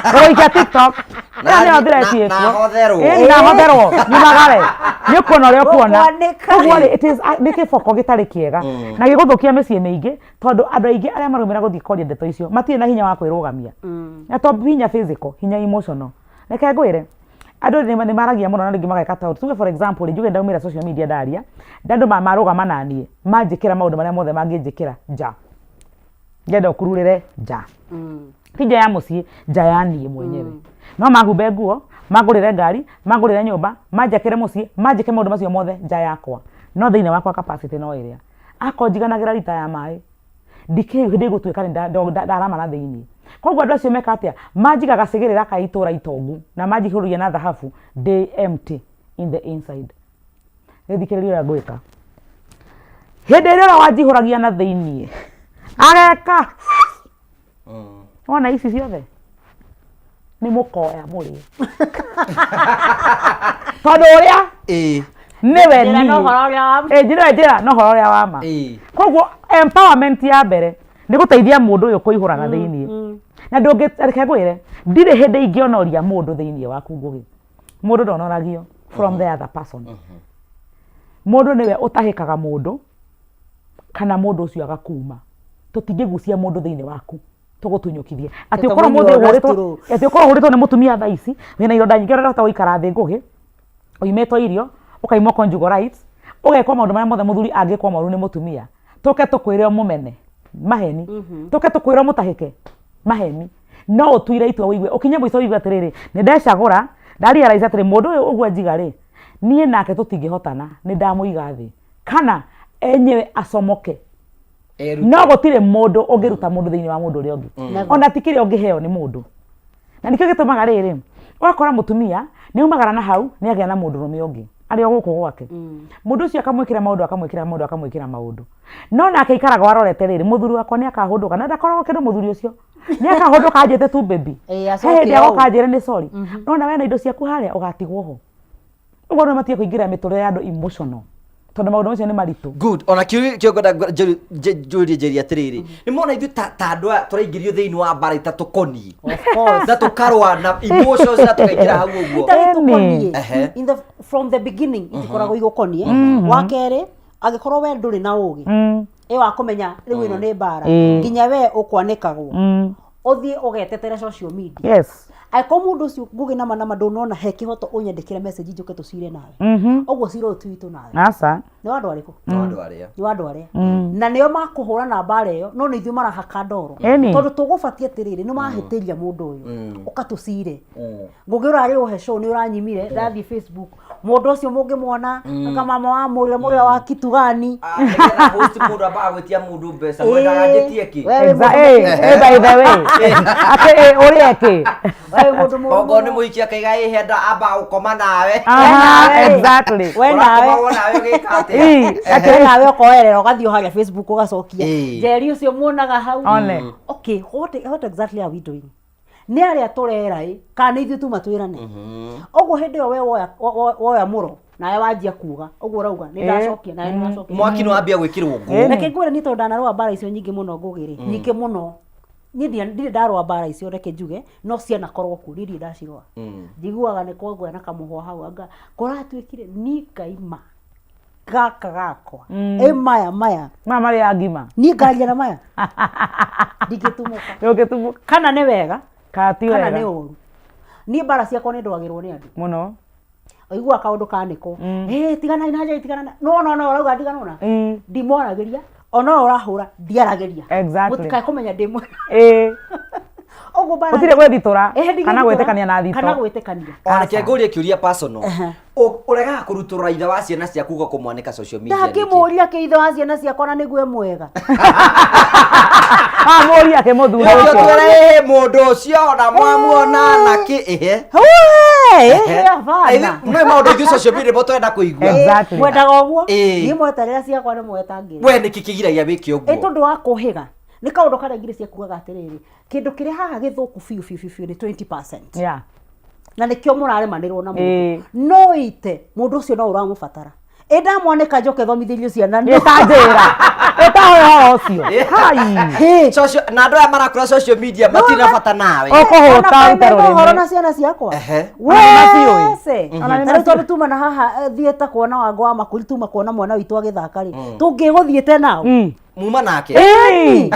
ũgũikia TikTok. Na- Ĩyo nĩyo threat na- ĩkuo. na hotherwo. Ĩni, na hotherwo nyumagare nĩ ũkuona ũrĩa ũkuona. Gũkwanĩka. Ũguo rĩ it is nĩ kĩboko gĩtarĩ kĩega na gĩgũthũkia mĩciĩ mĩingĩ tondũ andũ aingĩ arĩa maraumĩra gũthiĩ kwaria ndeto icio matirĩ na hinya wa kwĩrũgamia. Na to hinya physical, hinya emotional. Reke ngwĩre andũ nĩ maragia mũno na rĩngĩ mageka ta tuge for example rĩ njuge ndaumĩra social media ndaria andũ marũgama naniĩ manjĩkĩra maũndũ marĩa mothe mangĩnjĩkĩra nja ngenda ũkururĩre nja ti nja ya mũciĩ nja ya niĩ mwenyewe no mahumbe nguo mangũrĩre ngari mangũrĩre nyũmba manjakĩre mũciĩ manjĩke maũndũ macio mothe nja yakwa no thĩinĩ wakwa capacity no ĩrĩa akorwo njiganagĩra rita ya maĩ ndikĩrĩ hĩndĩ ĩgũtuĩka nĩ ndarama na thĩinĩ. Koguo andũ acio meka atĩa? Manjiga gacĩgĩrĩra ka itũra itongu na manjihũrĩria na thahabu ndĩ empty in the inside. Gĩthikĩrĩria ũrĩa ngwĩka. Hĩndĩ ĩrĩa ũrĩa wanjihũragia na thĩinĩ ageka wona ici ciothe nĩ mũkoya mũrĩe tondũ ũrĩa nĩwe Njĩra na ũhoro ũrĩa wa ma. niĩ njĩra njĩra na ũhoro ũrĩa wa ma koguo empowerment ya mbere nĩ gũteithia mũndũ ũyũ kũihũra na thĩiniĩ na ndũngĩ reke ngwĩre ndirĩ hĩndĩ ingĩonoria mũndũ thĩiniĩ waku Ngũgĩ. Mũndũ ndonoragio from the other person. Mũndũ nĩwe ũtahĩkaga mũndũ kana mũndũ ũcio agakuma. Tũtingĩgucia mũndũ thĩiniĩ waku tũgũtunyũkithie. Atĩ ũkorwo Tũmũnyua mũthĩ na ũhũrĩtwo straw. atĩ ũkorwo ũhũrĩtwo nĩ mũtumia thaa ici wĩna ironda nyingĩ ũrahota gũikara thĩ Ngũgĩ ũimĩtwo irio ũkaimwo conjugal rights ũgekwo maũndũ marĩa mothe mũthuri angĩkwo moru nĩ mũtumia tũke tũkwĩre ũmũmene maheni tũke tũkwĩre ũmũtahĩke maheni no ũtuire itua ũigue ũkinye mũico ũigue atĩrĩrĩ nĩ ndecagũra ndarealize atĩrĩ mũndũ ũyũ ũguo anjiga rĩ niĩ nake tũtingĩhotana nĩ ndamũiga thĩ kana enyewe acomoke no gũtirĩ mũndũ ũngĩruta mũndũ thĩinĩ wa mũndũ ũrĩa ũngĩ ona ti kĩrĩa ũngĩheo nĩ mũndũ na nĩkĩo gĩtũmaga rĩrĩ ũgakora mũtumia nĩ aumagara na hau nĩ agĩa na mũndũrũme ũngĩ arĩ o gũkũ gwake mũndũ ũcio akamwĩkĩra maũndũ akamwĩkĩra maũndũ akamwĩkĩra maũndũ no nake aikaraga arorete rĩrĩ mũthuri wakwa nĩ akahũndũka na ndakoragwo kĩndũ mũthuri ũcio nĩ akahũndũka anjĩte tu baby Ĩĩ, he acoke hĩndĩ agoka hau. anjĩre nĩ sorry nona we na indo ciaku harĩa ũgatigwo ho ũguo andũ matige kũingĩra mĩtũrĩre ya andũ emotional tondũ maũndũ macio nĩ maritũ. Good. Ona kĩũria kĩo ngwenda njũrie Njeri atĩrĩrĩ, nĩ mona ithuĩ ta ta andũ aya tũraingĩrio thĩinĩ wa mbara itatũkoniĩ Of course. na tũkarũa na emotions na tũkaingĩra hau ũguo. Itarĩ tũkoniĩ. Ehe. In the, from the beginning itikoragwo igũkoniĩ. Wa kerĩ, angĩkorwo we ndũrĩ na ũgĩ ĩ wa kũmenya rĩu ĩno nĩ mbara nginya we ũkwanĩkagwo ũthiĩ ũgetetere social media. Angĩkorwo mũndũ ũcio Ngũgĩ nama nama ndũnona he kĩhoto ũnyandĩkĩre message njũke tũcire nawe. Ũguo cira ũyũ ti witũ nawe. Aca. Nĩ wa andũ arĩkũ? Nĩ wa andũ arĩa. Nĩ wa andũ arĩa. Na nĩo makũhũrana mbara ĩyo no nĩ ithuĩ marahaka ndoro. Ĩni. Tondũ tũgũbatiĩ atĩrĩrĩ nĩ mahĩtĩria mũndũ ũyũ. Ũka tũcire. Ngũgĩ ũrarĩ ũhe show nĩ ũranyimire ndathiĩ Facebook. Mũndũ ũcio mũngĩmuona anga mama wa mũrĩa mũrĩa wa kitugani. Ah, nĩgetha host mũndũ ambaga gwĩtia mũndũ mbeca mwendaga njĩtie kĩ? We wĩ mũndũ By the way atĩ ũrĩe kĩ? We wĩ mũndũ mũũru Okorwo nĩ mũno. mũhiki akaiga ĩ henda ambaga gũkoma nawe. Aha, nawe. exactly. We nawe. Ũrakomagwo nawe ũgĩka atĩa? Ĩ, We nawe ũkoerera ũgathiĩ o harĩa Facebook ũgacokia. Ĩĩ. Njeri ũcio muonaga hau. One. Okay, what exactly are we doing? Nĩ arĩa tũrera ĩ kana nĩ ithuĩ tuma twĩrane. Ũguo hĩndĩ ĩyo we woya mũro nawe wanjia kuga ũguo ũrauga nĩ ndacokia nawe nĩ wacokia. Mwaki nĩ wambia gwĩkĩrwo ngũ. Reke ngwĩre niĩ tondũ ndanarũa mbara icio nyingĩ mũno Ngũgĩ rĩ, nyingĩ mũno. Niĩ ndirĩ ndarũa mbara icio reke njuge, no cianakorwo kuo, niĩ ndirĩ ndacirũa. Njiguaga nĩ kwagĩa na kamũhwa hau anga kũratuĩkire niĩ ngaima gaka gakwa. Ĩ maya maya. Maya marĩa ngima. Niĩ ngaria na maya. Ndingĩtumũka. Ndũngĩtumũka. Kana nĩ wega, Kana ti kana wega. nĩ ũru. Niĩ mbara ciakwa nĩ ndwagĩrwo nĩ andũ. Mũno. Ũiguaga kaũndũ kanĩkwo. Ĩ tiganai na Njeri, tigana na. No no no ũrauga ndigana na. Ndimwaragĩria. Ona ũyũ ũrahũra ndiaragĩria. Exactly. Mũtikae kũmenya ndĩ mwega. Koguo mbara Gũtirĩ gwĩthitũra Ehe, ndigĩthitũra. kana gwĩtĩkania na thito. Kana gwĩtĩkania. Ona reke ngũrie kĩũria personal. Ũregaga kũrutũrũra ithe wa ciana ciaku uga kũmwanĩka social media nĩkĩ? Ndakĩmũria kĩ ithe wa ciana ciakwa na nĩguo e mwega. Ah, mũria akĩmũthura Nĩkĩo ũcio. twĩra ĩhĩ mũndũ ũcio ona mwamuona na kĩ ĩhĩ. Ehe, hapana. Nĩ maũndũ ithuĩ social media nĩmo twenda kũigua. Exactly. Mwendaga ũguo? Ĩĩ. Niĩ mweterera ciakwa nĩ mwetangĩra. We nĩkĩ kĩgiragia wĩke Ĩ ũguo? tondũ wa kũhĩga nĩ kaũndũ karĩa ngiri ciakuaga atĩrĩrĩ kĩndũ kĩrĩa haha gĩthũku biũ biũ biũ biũ nĩ 20% Yeah. na nĩkĩo mũraremanĩrwo na mũndũ Ĩĩ. no ite mũndũ ũcio no ũramũbatara ĩ ndamwanĩka njoke thomithĩrio ciana Ĩ ta njĩra. Ĩ ta ũhoro ũcio. Hai. Hĩ. Social- na andũ aya marakũra social media matirĩ na bata nawe. Ũkũhũta ũrute ũhoro rũrĩmĩ. na ciana ciakwa Ehe. Ona nĩ wese Ona nĩ tarĩu tondũ tuma na haha eh, thiĩte kuona wango wa makũri tuma kuona mwana witũ agĩthaka rĩ tũngĩgũthiĩte nao Muma nake. Ĩĩ.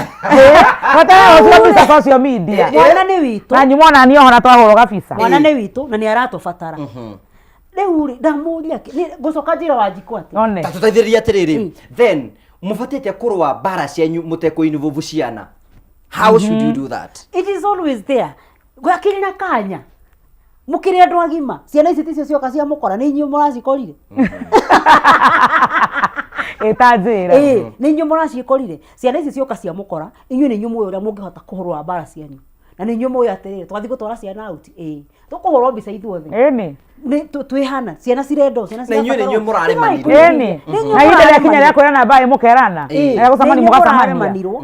Bata ũcio mbica social media. mwana nĩ witũ Na nyuma ona niĩ ohona twahũrwo gabica. mwana nĩ witũ na nĩ aratũbatara rĩu rĩ ndamũria ngũcoka njĩra wanjikũ atĩ One. Ta tũteithĩrĩrie atĩrĩrĩ. Then mũbatiĩ kũrũa mbara cianyu mũtekũ-involve ciana. How should you do that? It is always there gakĩrĩ na kanya mũkĩrĩ andũ agima ciana ici ticio cioka cia mũkora nĩ inyuĩ mũracikorire. Ĩ ta njĩra. Ĩĩ, nĩ inyuĩ mũraciĩkorire ciana ici cioka cia mũkora inyuĩ nĩ inyuĩ mũĩ ũrĩa mũngĩhota kũhũrũra mbara cianyu na nĩ inyuĩ mũĩ atĩrĩrĩ twathiĩ gũtwara ciana out ĩĩ tũkũhũrwo mbica ithuothe. Ĩni. Nĩ twĩhana ciana cirendwo ciana Na inyuĩ nĩ inyuĩ cirabatarwo. mũraremanirwo. Ĩni. Na ihinda rĩakinya rĩa kwĩrana mbaĩ mũkerana. Ĩĩ, Na rĩa gũcemania nĩ inyuĩ mũgacemania. mũraremanirwo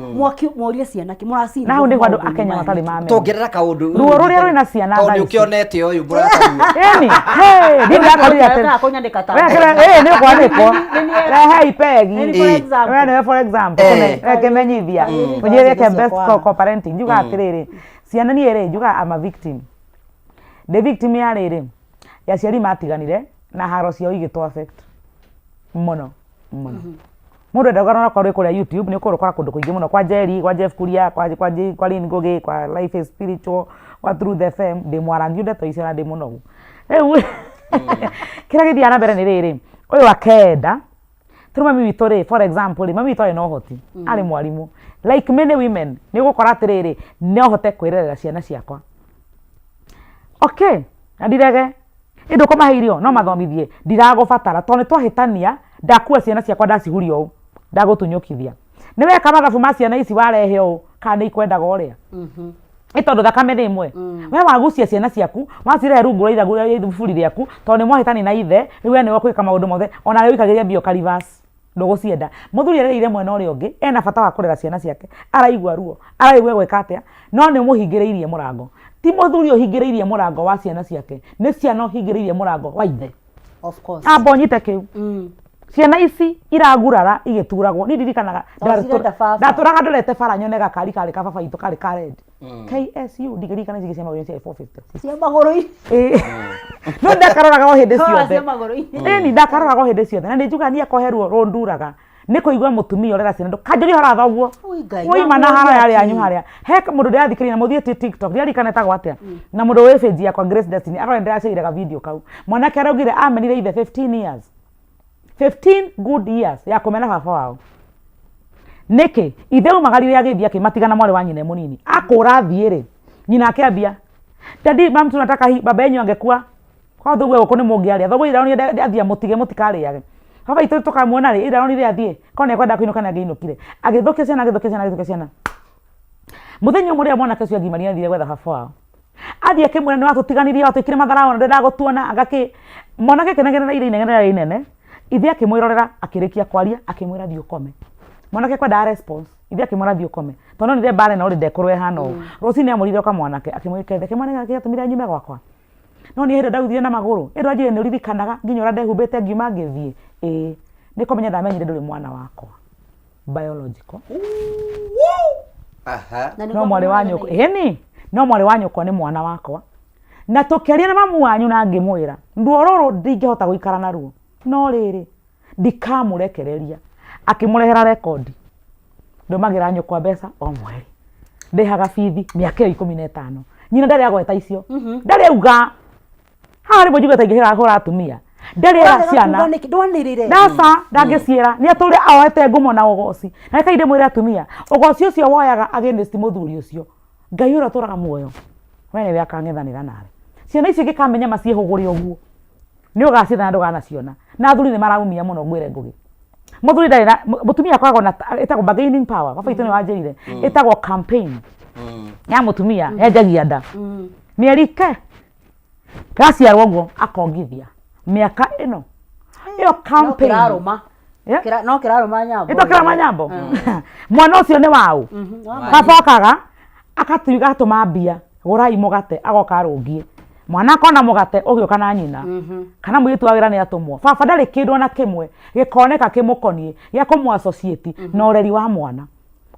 mworie ciana kĩ mũraci Na hau nĩho andũ a Kenya matarĩ mamenya. Tuongerera kaũndũ. Ruo rũrĩa rwĩna ciana Tondũ thaa nĩ ici. ũkĩonete ũyũ mũrataguo. Ĩni. Hey, ndiĩ ndakorire atĩ. Ndĩrakorire kũnyandĩka ta We kĩra ĩĩ nĩ ũkwanĩkwo. Rehei pegi. Nĩ for Ĩĩ. example. We nĩwe for example. Eh. Kĩmenyithia. Ũnjĩre ke best co-parenting. Njugaga atĩrĩrĩ. Ciana niĩ rĩ njugaga I'm a victim. Ndĩ victim ya rĩrĩ. Ya aciari matiganire na haro ciao igĩtũ affect mũno mũno. Mũndũ endaga ona korwo kũrĩa YouTube nĩ ũkũrũkora kũndũ kũingĩ mũno kwa Jerry, kwa Jeff Kuria, kwa Lynn Ngugi, kwa Life is Spiritual, kwa Truth FM, ndĩ mwarangi ndeto icio na ndĩ mũnogu. Rĩu kĩrĩa gĩthiaga na mbere nĩ rĩrĩ, ũyũ akenda tondũ mami witũ rĩ, for example rĩ, mami witũ arĩ na ũhoti, arĩ mwarimũ. Like many women, nĩ ũgũkora atĩrĩrĩ, no hote kwĩrerera ciana ciakwa. Okay, na ndirege ĩndĩ ũkũmahe irio no mathomithie ndiragũbatara tondũ nĩ twahĩtania ndakua ciana ciakwa ndacihuria ũũ ndagũtunyũkithia nĩ weka mathabu ma ciana ici warehe ũũ kana nĩ ikwendaga ũrĩa ĩ tondũ thakame nĩ ĩmwe we wagucia ciana ciaku wacirehe rungu rwa ithagu rĩa iburi rĩaku tondũ nĩ mwahĩtani na ithe rĩu we nĩwe ũkwĩka maũndũ mothe ona rĩu ũikagĩria mbia ũka reverse ndũgũcienda mũthuri arereire mwena ũrĩa ũngĩ ena bata wa kũrera ciana ciake araigua ruo araigua gwĩka atĩa no nĩ ũmũhingĩrĩirie mũrango ti mũthuri ũhingĩrĩirie mũrango wa ciana ciake nĩ ciana ũhingĩrĩirie mũrango wa ithe. Of course. Amba ũnyite kĩu ciana ici iragurara igĩturagwo niĩ ndirikanaga Tondũ cirenda baba. ndatũraga ndorete bara nyone gakari karĩ ka baba witũ karĩ ka red KSU ndingĩririkana ici ingĩ cia magũrũ cia 450. Cia magũrũ-inĩ. Ĩĩ. No ndakaroraga o hĩndĩ Kora ciothe. cia magũrũ-inĩ. Ĩni ndakaroraga o hĩndĩ ciothe na nĩ njugaga niĩ akohe ruo rũnduraga nĩ kũigua mũtumia ũrera ciana ndũkanjũrie ũhoro wa thoguo. Ui Ngai, Woima na haro wamũria yarĩ yanyu kĩ? harĩa he mũndũ ndĩrathikĩrĩria na mũthiĩtie TikTok ndirarikana etagwo atĩa na mũndũ wĩ page yakwa Grace Destiny arora ndĩraceire ga video kau mwanake araugire amenire ithe 15 years 15 good years ya kũmena baba wao nĩkĩ ithe aumagarire agĩthiĩ akĩmatigana mwarĩ wa nyina e mũnini akũra athiĩ rĩ nyina akĩambia daddy mam tunataka hii baba yenyu angekuwa kwa thoguo gũkũ nĩ mũngĩarĩa thoguo ira onire athiĩ amũtige mũtikarĩage baba itũ tũkamuona rĩ ira onire athiĩ korwo nĩ ekwenda kũinũka nĩ angĩinũkire agĩthũkia ciana agĩthũkia ciana agĩthũkia ciana mũthenya ũmwe rĩrĩa mwanake ũcio agimarire athire gwetha baba wao athiĩ akĩmwĩra nĩ watũtiganirie watwĩkire matharao na ndwendaga gũtuona agakĩ mwanake akĩnegenera ithe inegene rĩarĩ inene ithe akĩmwĩrorera akĩrĩkia kwaria akĩmwĩra thiĩ ũkome mwanake kwendaga response ithe akĩmwĩra thiĩ ũkome tondũ nonire mbara ĩno rĩ ndekũrwo ĩhana ũũ rũcinĩ amũrire ũka mwanake akĩmwĩka ithe akĩmwĩra nĩkĩ gĩatũmire nyume gwakwa no niĩ hĩndĩ ndaguthire na magũrũ ĩndũ anjĩre nĩ ũririkanaga nginya ũrĩa ndehumbĩte ngiuma ngĩthiĩ ĩĩ nĩ kũmenya ndamenyire ndũrĩ mwana wakwa biological. Aha. Na nĩguo No mwarĩ wa kũmũrera nyũkwa ĩni no mwarĩ wa nyũkwa nĩ mwana wakwa na tũkĩaria na mamu wanyu na ngĩmwĩra ruo rũrũ ndingĩhota gũikara naruo no rĩrĩ ndikamũrekereria akĩmũrehera rekondi ndũmagĩra nyũkwa mbeca o mweri ndĩhaga bithi mĩaka ĩyo 15 nyina ndarĩ agweta icio ndarĩ auga haha rĩmwe njuge ta ingĩhĩra hũra atumia ndarĩ era Ũrarega ciana kuuga nĩkĩ? Ndwanĩrĩre. ndaca ndangĩciĩra nĩ atũre oete ngumo na ũgoci na reke ndĩmwĩre atumia ũgoci ũcio woyaga against mũthuri ũcio Ngai ũrĩa ũtũraga muoyo we nĩwe akang'ethanĩra nawe. Ciana icio ingĩkamenya maciĩhũgũre ũguo nĩ ũgacietha na ndũganaciona. Na athuri nĩ maraumia mũno ngwĩre Ngũgĩ. Mũthuri ndarĩ na mũtumia akoragwo na ĩtagwo bargaining power baba witũ nĩ wanjĩrire ĩtagwo campaign ya mũtumia yenjagia nda mĩeri ke gaciarwo ũguo akongithia mĩaka ĩno ĩyo No campaign kĩrarũma. Yeah. No kĩrarũma nyambo. Ĩto kĩrarũma nyambo mwana ũcio nĩ waũ Wa baba okaga akatuiga atũma mbia gũrai mũgate agoka arũngiĩ mwana akona mũgate ũgĩũka na nyina kana mũirĩtu wa wĩra nĩ atũmwo baba ndarĩ kĩndũ ona kĩmwe gĩkoneka kĩmũkoniĩ gĩa kũmũ associate na ũreri wa mwana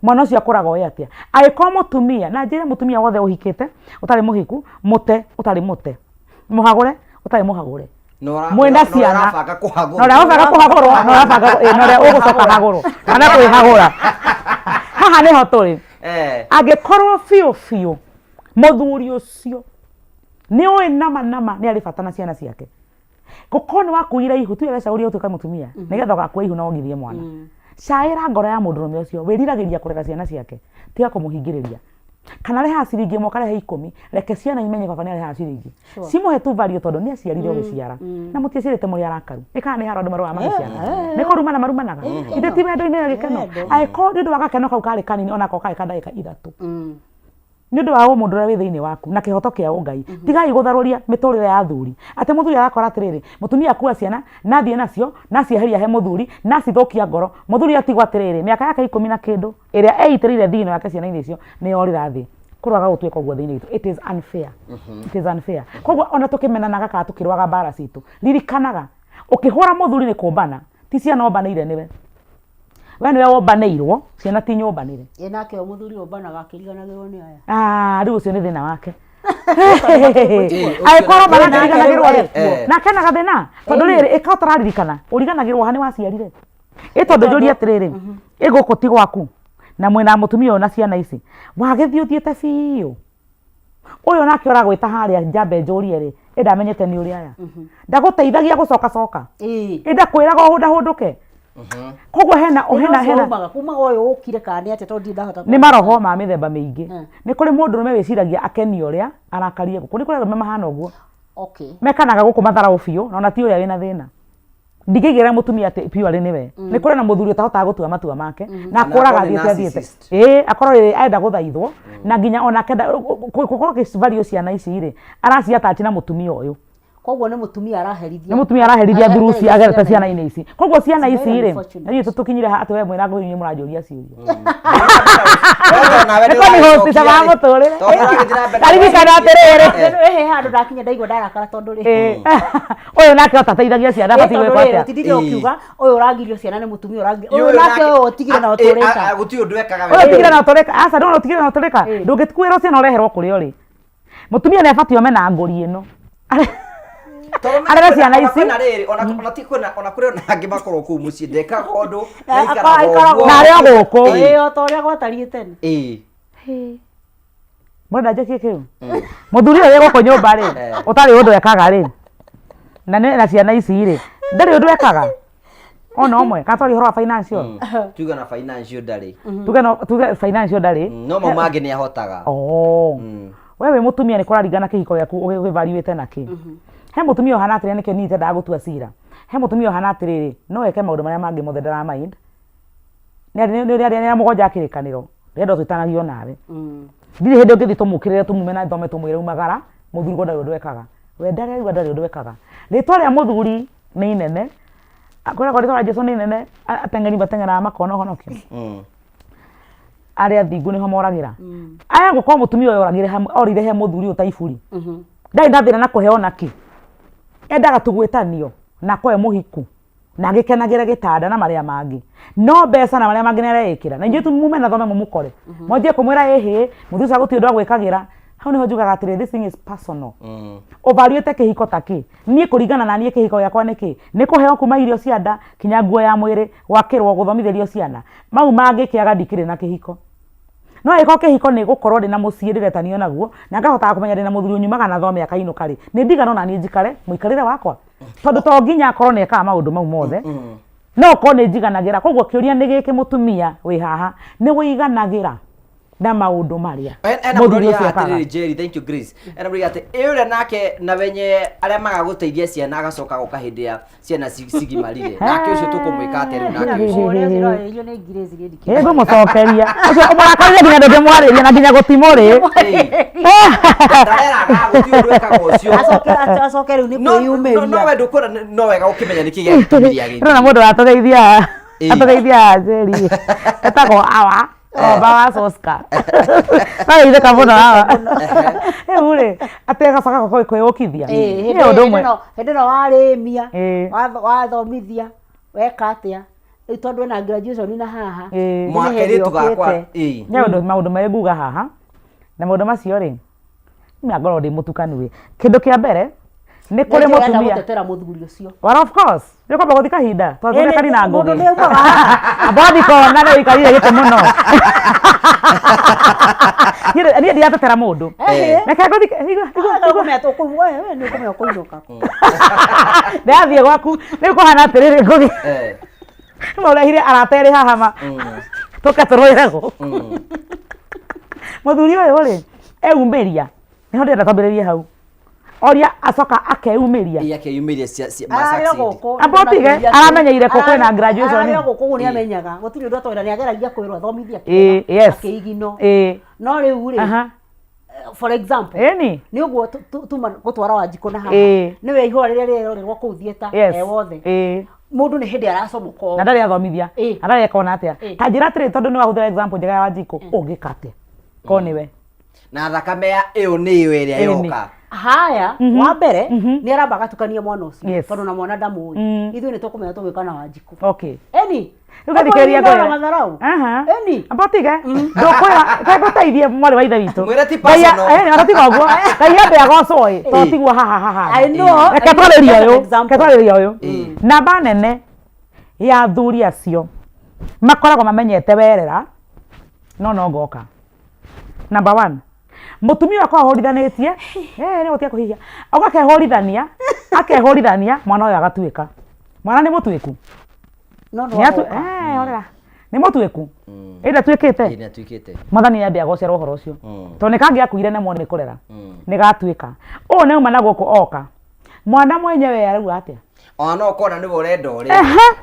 mwana ũcio akũraga oĩ atĩa angĩkorwo mũtumia na njĩre mũtumia wothe ũhikĩte ũtarĩ mũhiku mũte ũtarĩ mũte mũhagũre ũtarĩ mũhagũre mwĩna ciana ũrabanga kũhagũrwo na ũrĩa ũrabanga kũhagũrwo na ũrabanga ĩ, na ũrĩa ũgũcoka hagũrwo kana kwĩhagũra haha nĩho tũrĩ Eh. angĩkorwo biũ biũ mũthuri ũcio nĩ ũĩ nama nama nĩ arĩ bata na ciana ciake gũkorwo nĩ wakuire ihu tiwe wecagũria gũtuĩka mũtumia nĩgetha ũgakua ihu na wongithie mwana caĩra ngoro ya mũndũrũme ũcio wĩriragĩria kũrera ciana ciake tiga kũmũhingĩrĩria kana rehaga ciringi ĩmwe ũkarehe ikũmi reke ciana imenye baba nĩ arehaga ciringi cimũhe tu value tondũ nĩ aciarire ũgĩciara na mũtiaciarĩte mũrĩ arakaru ĩ kana nĩ haro andũ marũaga magĩciara nĩ kũrumana marumanaga ithe ti wendo-inĩ na gĩkeno angĩkorwo nĩ ũndũ wa gakeno kau karĩ kanini onako karĩ ka ndagĩka ithatũ nĩ ũndũ wa ũmũndũ ũrĩa wĩ thĩinĩ waku na kĩhoto kĩa ũngai tigai gũtharũria mĩtũrĩre ya athuri atĩ mũthuri arakora atĩrĩrĩ mũtumia akua ciana na athiĩ nacio na acieheria he mũthuri na acithũkia ngoro mũthuri atigwo atĩrĩrĩ mĩaka yake ikũmi na kĩndũ ĩrĩa eitĩrĩire thigino yake ciana-inĩ icio nĩ yorĩra thĩ kũroaga gũtuĩka ũguo thĩinĩ witũ it is unfair it is unfair koguo ona tũkĩmenanaga kana tũkĩrũaga mbara citũ ririkanaga ũkĩhũra mũthuri nĩ kũmbana ti ciana ũmbanĩire nĩwe we nĩwe wombanĩirwo ciana ti nyũmbanĩre Ĩ nake ũyũ mũthuri ũmbanaga akĩriganagĩrwo nĩ aya. Ah, rĩu ũcio nĩ thĩna wake angĩkorwo marakĩriganagĩrwo rĩ Eh. nake na gathĩna tondũ rĩrĩ ĩka ũtararirikana ũriganagĩrwo ha nĩ waciarire ĩ tondũ njũrie atĩrĩrĩ ĩ gũkũ ti gwaku na mwĩna mũtumia ũyũ na ciana ici wagĩthiĩ ũthiĩte biũ ũyũ nake ũragwĩta harĩa njambe njũrie rĩ ĩ ndamenyete nĩ ũrĩ aya ndagũteithagia gũcoka coka Ĩĩ. ĩ ndakwĩraga ũhũndahũndũke koguo hena Thĩna hena ũcio hena umaga kumaga ũyũ ũkire kana nĩ atĩa tondũ ndirĩ ndahota nĩ maroho ma mĩthemba mĩingĩ Mm. nĩ kũrĩ mũndũrũme wĩciragia akenio ũrĩa arakarie gũkũ nĩ kũrĩ arũme mahana ũguo Okay. mekanaga gũkũ matharaũ biũ na ona ti ũrĩa wĩna thĩna ndingĩigĩra mũtumia atĩ purely nĩwe nĩ kũrĩ na mũthuri ũtahotaga gũtua matua make na akũraga akorwo nĩ athiĩte athiĩte narcissist. ĩĩ akorwo rĩrĩ arenda gũthaithwo na nginya onake gũkorwo akĩvalue ciana ici rĩ araciatachi na mũtumia ũyũ Koguo nĩ mũtumia araherithia. nĩ mũtumia araherithia thuruci agerete ciana-inĩ ici koguo ciana It's ici very rĩ unfortunate. na ithuĩ tũkinyire haha atĩ we mwĩna ngũgĩ inyuĩ mũranjũria ciũria Nawe nĩ nĩko nĩ hostisa wa mũtũrĩre Tondũ ũragĩthiĩ na mbere na taririkana atĩrĩrĩ Ĩhĩ handũ ndakinya ndaigua ndarakara tondũ rĩ. Eh, ũyũ nake ũtateithagia ciana Ĩ, abatiĩ tondũ gwĩkwo rĩrĩ atĩa ũtindire ũkiuga ũyũ ũragirio ciana nĩ mũtumia ũragirio Ũyũ ũyũ nake nake- ũyũ ũtigire na a- ũtũrĩka. a- a- gũtirĩ ũndũ ekaga ũyũ wega. ũtigire na ũtũrĩka aca ndũrona ũtigire na ũtũrĩka ndũngĩkuĩrwo ciana ũreherwo kũrĩa ũrĩ mũtumia nĩ abatiĩ ome na ngũri ĩno Tondũ arere ciana ona ici kwĩna rĩrĩ, ona ona ti kwĩna ona kũrĩ ona angĩ makorwo kũu mũciĩ ndekaga ũndũ na Akora- aikaraga aikaragwo- ũguo. Na arĩ o gũkũ. Ĩĩ, o ta ũrĩa gwatariĩ tene. Ĩĩ. mũrenda njũkie kĩu mũthuri ũyũ wĩ gũkũ nyũmba rĩ ũtarĩ ũndũ ekaga rĩ na nĩ na ciana ici rĩ ndarĩ ũndũ ekaga ona ũmwe kana twaria ũhoro wa financial Tuge na financial ndarĩ. tuge no tuge financial ndarĩ No mau mangĩ nĩ ahotaga. Oh. We wĩ mũtumia nĩ kũraringana kĩhiko gĩaku ũgĩvaluĩte na kĩ. He mũtumia ũhana atĩrĩrĩ nĩkĩo niĩ itendaga gũtua cira. He mũtumia ũhana atĩrĩrĩ no eke maũndũ marĩa mangĩ mothe ndara mind. Nĩ nĩ nĩ mũgwanja a kĩrĩkanĩro ndĩrenda twĩtanagio nawe. Ndirĩ hĩndĩ ũngĩthiĩ tũmũkĩrĩre tũmume na thome tũmwĩre umagara mũthuri ko ndarĩ ũndũ ekaga. We ndarerua ndarĩ ũndũ ekaga. Rĩtwa rĩa mũthuri nĩ inene. Kwĩragwo rĩtwa rĩa Jesũ nĩ inene ateng'eri mateng'eraga makona ũhonokio arĩa athingu nĩho moragĩra aya gũkorwo mũtumia ũyũ oragire hamwe orire he mũthuri ũyũ ta iburi ndarĩ na thĩna na kũheo nakĩ endaga tu gwĩtanio na akorwo e mũhiku na agĩkenagĩre gĩtanda na marĩa mangĩ no mbeca na marĩa mangĩ nĩareĩkĩra na inyuĩ tu mume na thome mũmũkore mwanjie kũmwĩra ĩhĩ mũthuri ũcio gũtirĩ ũndũ agwĩkagĩra hau nĩho njugaga atĩrĩ this thing is personal ũvaluĩte kĩhiko ta kĩ niĩ kũringana na niĩ kĩhiko gĩakwa nĩ kĩ nĩ kũheo kuma irio cia nda kinya nguo ya mwĩrĩ gwakĩrwo gũthomithĩrio ciana mau mangĩ kĩaga ndikĩrĩ na kĩhiko no angĩkorwo kĩhiko nĩ gũkorwo ndĩ na mũciĩ ndĩretanio naguo na ngahotaga kũmenya ndĩ na mũthuri ũnyumaga na thome akainũka rĩ nĩ ndigana ona niĩ njikare mũikarĩre wakwa tondũ to nginya akorwo nĩ ekaga maũndũ mau mothe no korwo nĩ njiganagĩra koguo kĩũria nĩ gĩkĩ mũtumia wĩ haha nĩ wĩiganagĩra Na maũndũ marĩa Ena mũthuri mũrori ũcio ekaga. atĩrĩrĩ Jerry, thank you Grace. Ena mũrori atĩ ĩ ũrĩa nake na wenye arĩa magaga gũteithia ciana agacoka goka hĩndĩ ya ciana cigimarire. Nake ũcio tũkũmwĩka atĩa rĩu nake ũcio? Ũrĩa ũcio ũrarĩrio nĩ Grace niĩ ndikĩũĩ. Ĩ ngũmũcokeria ũcio ũmũrakarĩre nginya ndũngĩmwarĩria na nginya gũtimũrĩ. Ndareraga gũtirĩ ũndũ ekaga ũcio. Acoke acoke rĩu nĩ No no kwĩyumĩria. no we ndũkuona no wega ũkĩmenya nĩkĩ gĩatũmire agĩthiĩ. Ndĩrona mũndũ watũgeithia Ĩ. atũgeithia Njeri etagwo awa Omba wa Oscar. Ageithĩka mũno awa. Rĩu rĩ atĩ agacoka kwĩyũkithia. Ĩ, Nĩ ũndũ ũmwe. hĩndĩ ĩno warĩmia Ĩ. wathomithia weka atĩa rĩu tondũ ena graduation na haha Ĩ. nĩ Mwa hĩndĩ kairĩtu gakwa. okĩte. Ĩ. Nĩ ũndũ maũndũ merĩ nguga haha na maũndũ macio rĩ niĩ ngorwo ndĩ mũtukanu ĩ kĩndũ kĩa mbere nĩ kũrĩ Nĩkĩo ũrenda mũtumia. gũtetera mũthuri ũcio. Well, of course. Nĩ kwamba gũthi kahinda. Ĩĩ, Tondũ kari na mũndũ ngũgĩ. nĩ aumaga haha. Amba wathi kona nĩ ũikarire gĩtĩ mũno. Niĩ niĩ ndiratetera mũndũ. Ehe. Reke ngũthi igua igua. Ah, ũkũmenya tũkũu- we, we nĩ ũkũmenya ũkũinũka. Ndĩrathiĩ gwaku rĩu kũhana atĩrĩrĩ ngũgĩ. Eh. Maũrehire arata erĩ haha ma. Tũke tũrũĩre gũkũ. Mũthuri ũyũ rĩ, eumĩria. Nĩho ndĩrenda twambĩrĩrie hau. Oria acoka akeyumĩria. Ĩ akeyumĩria cia cia ma Ararĩ o succeed. gũkũ, Amba ũtige, aramenyeire kũ kwĩna graduation. Ararĩ o gũkũ ũguo nĩamenyaga gũtirĩ ũndũ atoĩ na nĩageragia kwĩrwo athomithie Ĩ, yes. akĩigino Ĩ. no rĩu rĩ Aha. for example Ĩni. nĩ ũguo tuma gũtwara wanjikũ na haha Ĩ. nĩwe ihũa rĩrĩa rĩrerorerwo kũu theatre Yes. e wothe Ĩ. mũndũ nĩ hĩndĩ aracomoka Na ndarĩ athomithia. Ĩ. Na ndarĩ eka ona atĩa. Ĩ. Ta njĩra atĩrĩ tondũ nĩ wahũthĩra example njega ya Wanjikũ, ũngĩka atĩa? Korwo nĩwe. Na thakame ya ĩyo nĩyo ĩrĩa Ĩni. yoka. Haya, wa mbere nĩ aramba agatukania mwana ũcio Yes. tondũ na mwana ndamũĩ ithuĩ nĩ tũkũmenya tũgwĩka na Wanjikũ. Okay. Eni Rĩu gathikĩrĩria ngwĩre ngwĩre. matharau. Aha. Eni Amba ũtige. Ndũkwĩra ngũteithie mwarĩ wa ithe witũ. Mwĩre ti Ngai personal. ĩni, ona tiga ũguo. Ngai ambe agocwo ĩ, tondũ tiguo haha haha. I know. Reke twarĩrie That's an ũyũ. example. Reke twarĩrie ũyũ. Namba nene ya athuri acio makoragwo mamenyete werera no no ngoka. Number one, mũtumia ũyũ akoragwo ahũrithanĩtie eh, nĩ gũtiga kũhihia ũgakehũrithania akehũrithania mwana ũyũ agatuĩka mwana nĩ mũtuĩku. No no Nĩ atu- agoka. eh, horera nĩ mũtuĩku ĩ ndatuĩkĩte. Ĩ nĩatuĩkĩte. Mwathani nĩ agocera ũhoro ũcio tondũ nĩ kangĩakuire nemwo nĩ kũrera nĩ gatuĩka ũũ nĩ auma na gũkũ oka mwana mwenyewe arauga atĩa? Ona no ũkona nĩwe ũrenda ũrĩa. Ehe.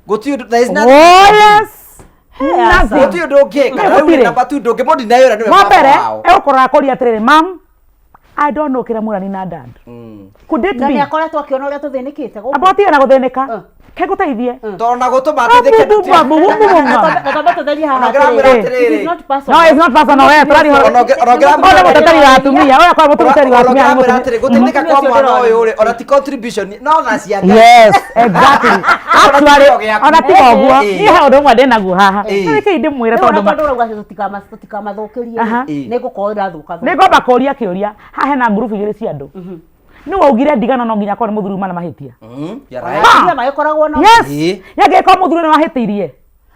Gũtirĩ ũndũ there is nothing. Oh, yes. Nothing. Gũtirĩ ũndũ ũngĩka. Nĩ Rĩu gũtirĩ. namba 2 ndũngĩmũdinaĩra nĩwe Wa baba mbere wao. egũkorora akũria atĩrĩrĩ, mam, I don't know kĩrĩa mũrani na dad. Could it Na be? nĩ akoretwo akĩona ũrĩa tũthĩnĩkĩte gũkũ. Amba ũtige na gũthĩnĩka. Ke ngũteithie. Tondũ na gũtũma ateithĩke Abu, bu, bu, bu, bu, bu, bu. Na twambe tũtherie haha Ona ngĩramwĩra atĩrĩrĩ, atĩrĩrĩ. it is not personal. No, it's not personal. We, tũraria ũhoro- Ona ũngĩ- ona ũngĩramwĩra Ũyũ nĩ mũteteri wa atumia. Ũyũ akoragwo mũteteri wa atumia, nĩ Ũngĩramwĩra mũtumia. atĩrĩ gũteithĩka kwa Mũtumia ũcio mwana ndĩrona. ũyũ rĩ ona ti contribution no tha cia Ngai. Yes, exactly. Actually, kĩo gĩaku. ona tiga ũguo, Ĩ. niĩ he ũndũ ũmwe ndĩnaguo haha. Ĩ. Nĩ kĩĩ ndĩmwĩre Rĩu ona tondũ ma- tondũ ũrauga atĩ tũtikamathũkĩrie Aha. rĩ, nĩ ngũkorwo ĩrathũka nĩ ngomba kũria kĩũria haha hena ngurubu igĩrĩ cia andũ. Nĩ waugire ndigano no nginya akorwo nĩ mũthuri uma na mahĩtia. You're right. Atumia magĩkoragwo na Yes. Ĩ. Yangĩkorwo mũthuri nĩ wahĩtĩirie.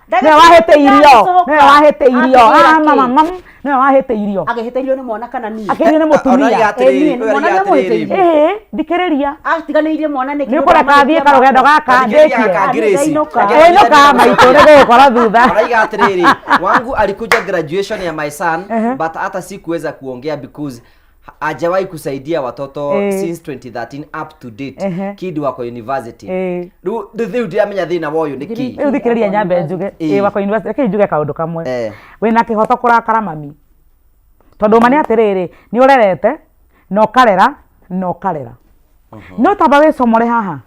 Ndagĩtarĩ Nĩwe wahĩtĩirio. ndagĩcoka. Nĩwe wahĩtĩirio. Akĩgĩra Ah, kĩ? mama, mam, nĩwe wahĩtĩirio. Agĩhĩtĩirio nĩ mwana kana niĩ? Akĩhĩtĩirio nĩ Ona mũtumia. oiga atĩrĩrĩ, Ĩ, niĩ, ũyũ mwana oiga nĩamũhĩtĩirie. atĩrĩrĩ. Ĩhĩ, thikĩrĩria. Atiganĩirie mwana nĩkĩ? Nĩ ũkũreka athiĩ karũgendo gaka Thikĩrĩria ndĩkie. gaka Grace. Ndainũka. Ĩnũka maitũ nĩ gũgũkora thutha. Araiga atĩrĩrĩ, wangu alikuja graduation ya my son but hata sikuweza kuongea because hajawahi kusaidia watoto Eh. since 2013 up to date. Ehe. Kid wako university. Eh. Rĩu rĩu ndiramenya thĩna wa ũyũ nĩ kĩ. Rĩu thikĩrĩria nyambe njuge. Ĩ. Ĩ wakwa university, reke njuge kaũndũ kamwe. Eh. Wĩna kĩhoto kũrakara mami. Tondũ ma nĩ atĩrĩrĩ, nĩ ũrerete na ũkarera na ũkarera. No tamba wĩcomore haha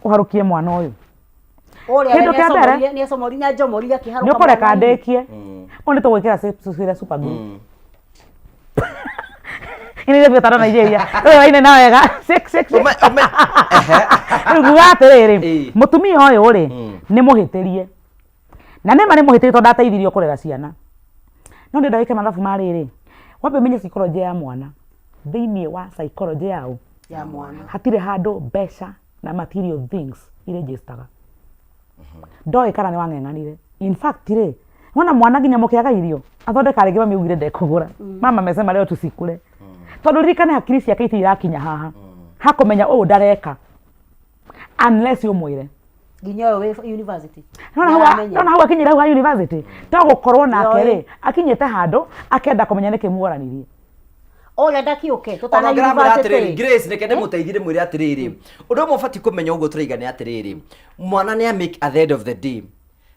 ũharũkie mwana ũyũ. Ũrĩa Kĩndũ kĩa mbere- nĩacomorire nĩanjomorire akĩharũka Nĩ ũkũreka mwana-inĩ. ndĩkie. Ũũ nĩ tũgwĩkĩra cira super glue. Ini nĩ tara Nigeria. Rĩu waine na wega. Six, six, six. Ũme- ũme- Ehe. Rĩu nguga atĩrĩrĩ, Ĩ. mũtumia ũyũ rĩ, nĩ mũhĩtĩrie. Na nĩma nĩ mũhĩtĩrie tondũ ndateithirio kũrera ciana. No ndĩrenda wĩke mathabu ma rĩrĩ, wambe ũmenye psychology ya mwana. Thĩinĩ wa psychology yao, Ya mwana. hatirĩ handũ mbeca na material things iregistaga. Ndoĩ kana nĩ wang'eng'anire. In fact rĩ, wona mwana nginya mũkĩaga irio, athondeka rĩngĩ mami augire ndekũgũra. Mama amesema leo tusikule. Tondũ ririkane hakiri ciake itirĩ irakinya haha. Hakũmenya ũũ ndareka. Unless ũmwĩre. Nginya ũyũ wĩ university. Nona hau Nĩaramenya. nona hau akinyire hau ha university to gũkorwo nake Nĩoĩ. rĩ akinyĩte handũ akenda kũmenya nĩkĩ muoranirie. Ũrenda kĩũke tũtana Ona ngĩramwĩra atĩrĩrĩ university. Grace, reke ndĩmũteithie ndĩmwĩre atĩrĩrĩ, ũndũ ũmwe ũbatiĩ kũmenya ũguo tũraiga nĩ atĩrĩrĩ, mwana nĩ amake at the end of the day,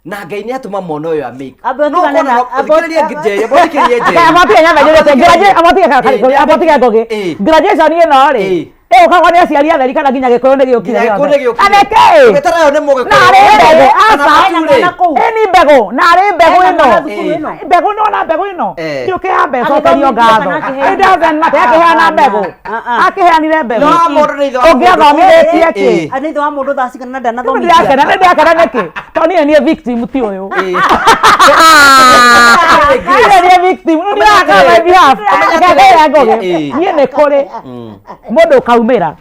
na Ngai nĩ atũma mwana ũyũ amake. Ambe No ũtigane ũkona na- no- ambe- thikĩrĩria Njeri, ambe ũthikĩrĩrie Njeri. Amatige nyamba njũrĩte amatige Ĩĩ, amatige ngũgĩ Ĩĩ. graduation ĩno rĩ Ĩĩ. ĩũkagwo nĩ aciari atheri kana nginya gĩkũyũ nĩ gĩũkire Nginya Gĩkũyũ nĩ gĩũkire. Na nĩkĩ? Ũgĩtara yo nĩ mũgĩkũyũ. Na arĩ mbegũ Kana aca matu rĩ. Ena kũu. ĩni mbegũ na arĩ mbegũ Ena ĩno mwana thukuru ĩno. mbegũ ĩno na mbegũ ĩno Eh. kĩũke ya mbeca ũkerio Agĩthomithio ngatho kana akĩheana? it doesn't matter akĩheana mbegũ Ah, ah. akĩheanire mbegũ No, mũndũ nĩ ithe wa mũndũ. ũngĩathomithĩtie kĩ Ĩĩ. Nĩ ithe wa mũndũ thaa cigana na Rĩu ndanathomithia. ndĩrakena nĩ ndĩrakena nĩkĩ tondũ niĩ nĩ niĩ victim ti ũyũ. Ĩĩ. Niĩ nĩ niĩ victim rĩu ndĩraka on my behalf. Ũmenye Reke atĩrĩrĩ. ngwĩre Ngũgĩ, Ĩĩ. niĩ nĩ kũrĩ mũndũ ũkaumĩra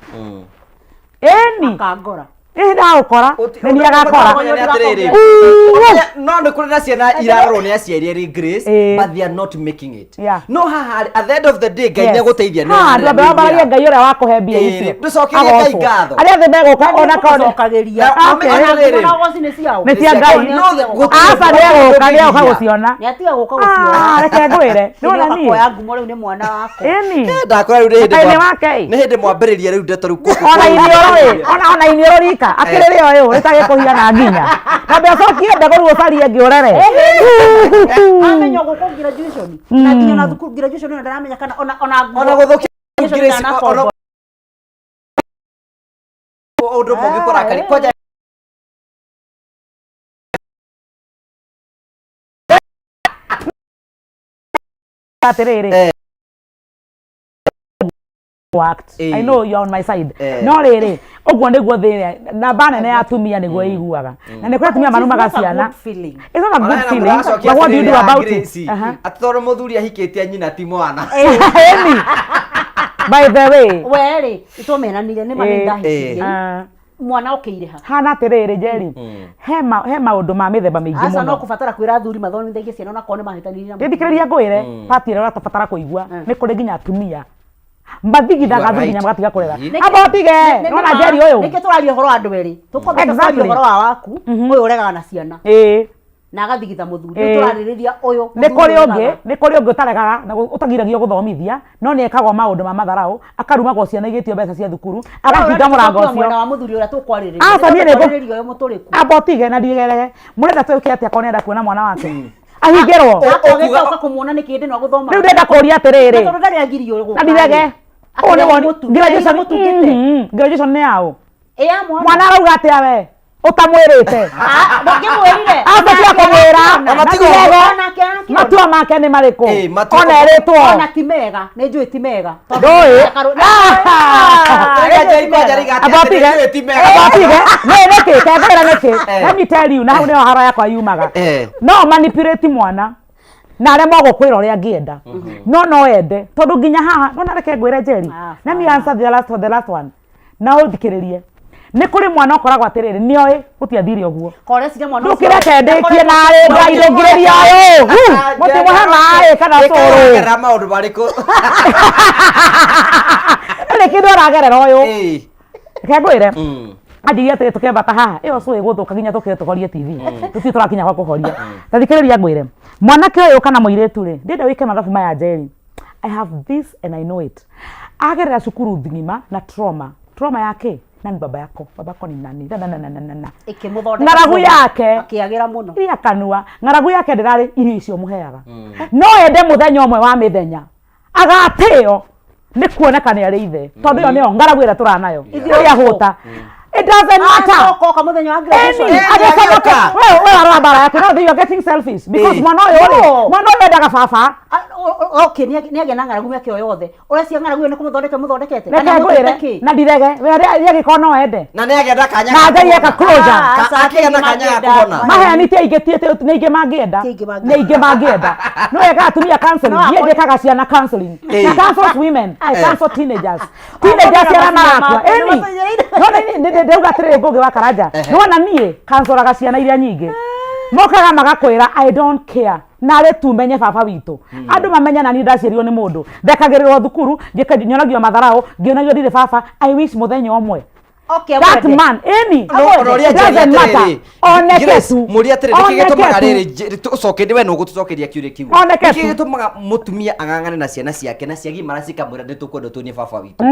ĩni Akangora. ĩ ndagũkora nĩ niĩ agakora. Ũmenye nĩ atĩrĩrĩ. Uu. Ũmenye, no nĩ kũrĩ na ciana irarorwo nĩ aciari erĩ Grace, Ĩĩ. but they are not making it. Yeah. No haha rĩ, at the end of the day Ngai Yes. nĩ agũteithia nĩ Ha, ũrĩa ndwambe wambararie nĩ Ngai ũrĩa wakũhe mbia Ĩĩ, icio ndũcokerie Ngai Agocwo. ngatho. Arĩa othe megũka ona korwo Nĩngũmũcokagĩria. Na- Okay. Ona Atĩrĩrĩ. nguo na ũgoci nĩ ciao. nĩ cia Ngai. No, gũtirĩ Aca nĩ egũka nĩ egũka gũciona. Nĩ atiga gũka gũciona. Ah, reke ngwĩre. Nĩ wona Nĩ niĩ. kuoya ngumo rĩu nĩ mwana wakwa. Ĩni. Ndakora rĩu nĩ hĩndĩ Kaĩ nĩ mwa- wake ĩ? nĩ hĩndĩ mwambĩrĩria rĩu ndeto rĩu kũkũ- Ona iniũrũ ĩ, ona iniũrũ rika akĩrĩ rĩo ĩ rĩtagĩkũhiana nginya. Kambe ũcokie mbegũ rĩu ũcarie ĩngĩ ũrere. Amenya gũkũ graduation. Na nginya ona thukuru graduation ĩno ndaramenya kana ona ona nguo. Ona gũthũkia Graduation Grace, ndanakomboa. ona- ũndũ ũmwe ũngĩkũrakaria kwanja Atĩrĩrĩ. Eh. Worked. Eh. I know you're on my side. Eh. No rĩrĩ, ũguo nĩguo thĩ namba nene ya atumia nĩguo ĩiguaga. Na nĩ kũrĩ atumia marumaga It's not a ciana. good feeling. It's not a Ona good hena feeling, mũracokia but what do you do atĩrĩrĩ, about Grace, it? Aha. atĩ tondũ mũthuri ahikĩtie nyina ti mwana. Ĩni. By the way. We rĩ, nĩtwamenanire nĩ ma nĩ Eh. ndahikirie. Ah. Mwana okĩire ha? Hana atĩrĩrĩ Njeri, he maũndũ ma mĩthemba mĩingĩ Aca no mũno. kũbatara kwĩra athuri mathomithagie ciana onakorwo nĩ mahĩtanirie na mũtumia. Ndĩthikĩrĩria ngwĩre, part ĩrĩa ũratabatara kũigua nĩ kũrĩ nginya atumia mathigithaga You are athuri nginya right. magatiga kũrera. Ĩĩ. Amba ũtige, nĩwona Njeri ũyũ? Nĩkĩo tũraria ũhoro wa andũ erĩ. Tũkwamba Exactly. tũkaria ũhoro wa waku, ũyũ ũregaga na ciana Ĩĩ. na agathigitha mũthuri. Ĩĩ. Rĩu tũrarĩrĩria ũyũ. Nĩ mũthuri kũrĩ ũngĩ, ũregaga. nĩ kũrĩ ũngĩ ũtaregaga na ũtagiragio gũthomithia, no nĩ ekagwo maũndũ ma matharau, akarumagwo ciana igĩtio mbeca cia thukuru, akahinga mũrango Ũyũ mwena ũcio. wa mũthuri ũrĩa tũkwarĩrĩria. Aca niĩ nĩ ngũ- Tũkwarĩrĩria ũyũ mũtũrĩku. Amba ũtige na ndigerere. Mũrenda twĩke atĩa korwo nĩarenda kuona mwana wake? Ahingĩrwo. Agĩcoka kũmuona nĩkĩ hĩndĩ ĩno agũthoma. Rĩu ndĩrenda kũria atĩrĩrĩ. Na tondũ ndarĩ agirio gũka. Na ndirege. Ũyũ nĩ woni. Graduation Mũtungĩte. Graduation nĩ yaũ? Ĩ ya mwana. Mwana arauga atĩa we? Ũtamwĩrĩte. Ah, ndũngĩmwĩrire. Aca cia kũmwĩra. Ona Na tiga ndirege. Onake arakĩona. Matua make nĩ marĩkũ? Ĩĩ, matua- Ona erĩtwo. Ona ti mega, nĩ njũĩ ti mega. Tondũ Ndũĩ. Ah! Rĩrĩa Njeri kwanja riga atĩ Amba atĩ ũtige. nĩ njũĩ ti mega. Amba ũtige. Nĩ nĩkĩ? Kengwĩra nĩkĩ? Eh. Let me tell you, na hau nĩho haro yakwa yumaga. Eh. No manipulate mwana na arĩa mogũkwĩra ũrĩa angĩenda no no ende tondũ nginya haha no na reke ngwĩre Njeri, Ah, let me answer the last one na ũthikĩrĩrie. Nĩ kũrĩ mwana ũkoragwo atĩrĩrĩ nĩoĩ gũtiathire ũguo. Koreciria mwana ũcio- Ndũkĩreke ndĩkie narĩ Ngai ndũngirĩria ũyũ. Mũtimũhe maĩ kana Ĩka cũrũ. ũragerera maũndũ marĩkũ? Nĩ kĩndũ aragerera ũyũ. Ĩĩ. Reke ngwĩre. Anjirie atĩrĩ tũkĩambata haha ĩyo cũĩ gũthũka nginya tũkĩre tũhorie TV. Tũtirĩ tũrakinya gwa kũhoria. Ta thikĩrĩria ngwĩre. Mwanake ũyũ kana mũirĩtu rĩ, ndĩrenda wĩke mathabu maya Njeri. I have this and I know it. Agerera cukuru ng'ima na trauma. Trauma yake nani baba yako? Baba yako ni nani? Na na na na na na. Ĩkĩmũthondeka Ng'aragu trauma. yake. Akĩagĩra mũno. Iria kanua. Ng'aragu yake ndĩrarĩ irio icio mũheaga. No ende mũthenya ũmwe wa mĩthenya agatĩo nĩ kuoneka nĩ arĩ ithe tondũ ĩyo nĩyo ng'aragu ĩrĩa tũranayo ĩrĩa hũta. It doesn't matter. Acoka oka mũthenya wa graduation. Any, Ĩni, agĩconoka. agĩũka. We arora mbara yake. No, you are getting selfish because Ĩĩ. mwana ũyũ rĩ, No. mwana ũyũ endaga baba. Ah, okay, nĩ agĩa na ng'aragu mĩaka ĩyo yothe. Ũreciria ng'aragu ĩyo nĩ kũmũthondeka ĩmũthondekete? Reke Kana ngwĩre ĩmũthondeke kĩ? na ndirege we agĩkorwo no ende Na nĩ agenda kanya na ga Ngai eka kũhona. closure. Ah, Ka- aca, akĩgĩa na ti aingĩ kanya ga mangĩenda. kũhona. Maheani ti aingĩ ti nĩ aingĩ mangĩenda. Ti aingĩ mangĩenda. Nĩ aingĩ mangĩenda. No ekaga atumia counseling. No, Niĩ akwa- njĩkaga ciana counseling. Ĩĩ. I counsel women. I Eh. counsel teenagers. Teenagers arĩa marakua. Nĩ Ĩni. macenjereire. No nĩ ndauga atĩrĩrĩ Ngũgĩ wa Karanja. Nĩwona niĩ counselaga ciana iria nyingĩ. Mokaga magakwĩra I don't care narĩ tu menye baba witũ. Andũ mamenya na niĩ ndaciarirwo nĩ mũndũ. Ndekagĩrĩrwo thukuru, nyonagio matharau, ngĩonagio ndirĩ baba. I wish mũthenya ũmwe. Okay, That amwende. man, ĩni. No, ona ũrĩa It doesn't Njeri matter. atĩrĩrĩ, Oneke Grace, tu. mũria atĩrĩrĩ, nĩkĩ Oneke gĩtũmaga tu. rĩrĩ ũcoke we nũgũtũcokeria kĩũria kĩu Oneke nĩkĩ tu. gĩtũmaga mũtumia ang'ang'ane na ciana ciake na ciagimara cikamwĩra nĩ tũkwenda tuonie baba witũ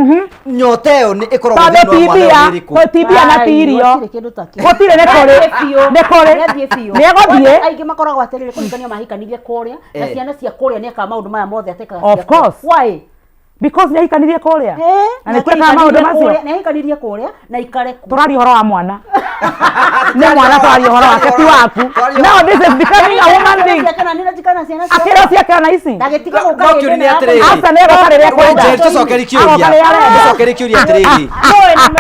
nyota ĩyo nĩ ĩkoragwo Tondũ thĩinĩ wa mwana ti mbia, ũyũ nĩ ĩrĩkũ? ti mbia na ti Ai, irio. gũtirĩ kĩndũ ta kĩu. Gũtirĩ nĩ kũrĩ. Nĩathiĩ biũ. Nĩ kũrĩ. Nĩathiĩ biũ. Nĩ egũthiĩ. Kwanza aingĩ makoragwo atĩrĩrĩ kũhikania mahikanirie kũrĩa na Eh. ciana cia kũrĩa nĩekaga maũndũ maya mothe atekaga Of cia kũrĩa. course. Why? Because nĩ ahikanirie kũrĩa. Eh, Na nĩ kwĩkaga maũndũ macio. nĩ ahikanirie kũrĩa na ikare kuo. Tũraria ũhoro wa mwana. Nĩ mwana tũraria ũhoro wake ti waku. Now this is becoming a woman thing. Ciake na nĩ njikara na ciana ciake. Akĩrwo ciake ona ici. Ndagĩtiga No- gũka no hĩndĩ kĩũria ĩno nĩ ya atĩrĩrĩ. kũhika. Aca nĩ egoka rĩrĩa We, akwenda. Njeri, tũcokerie kĩũria Agoka rĩrĩa arenda. tũcokerie kĩũria atĩrĩrĩ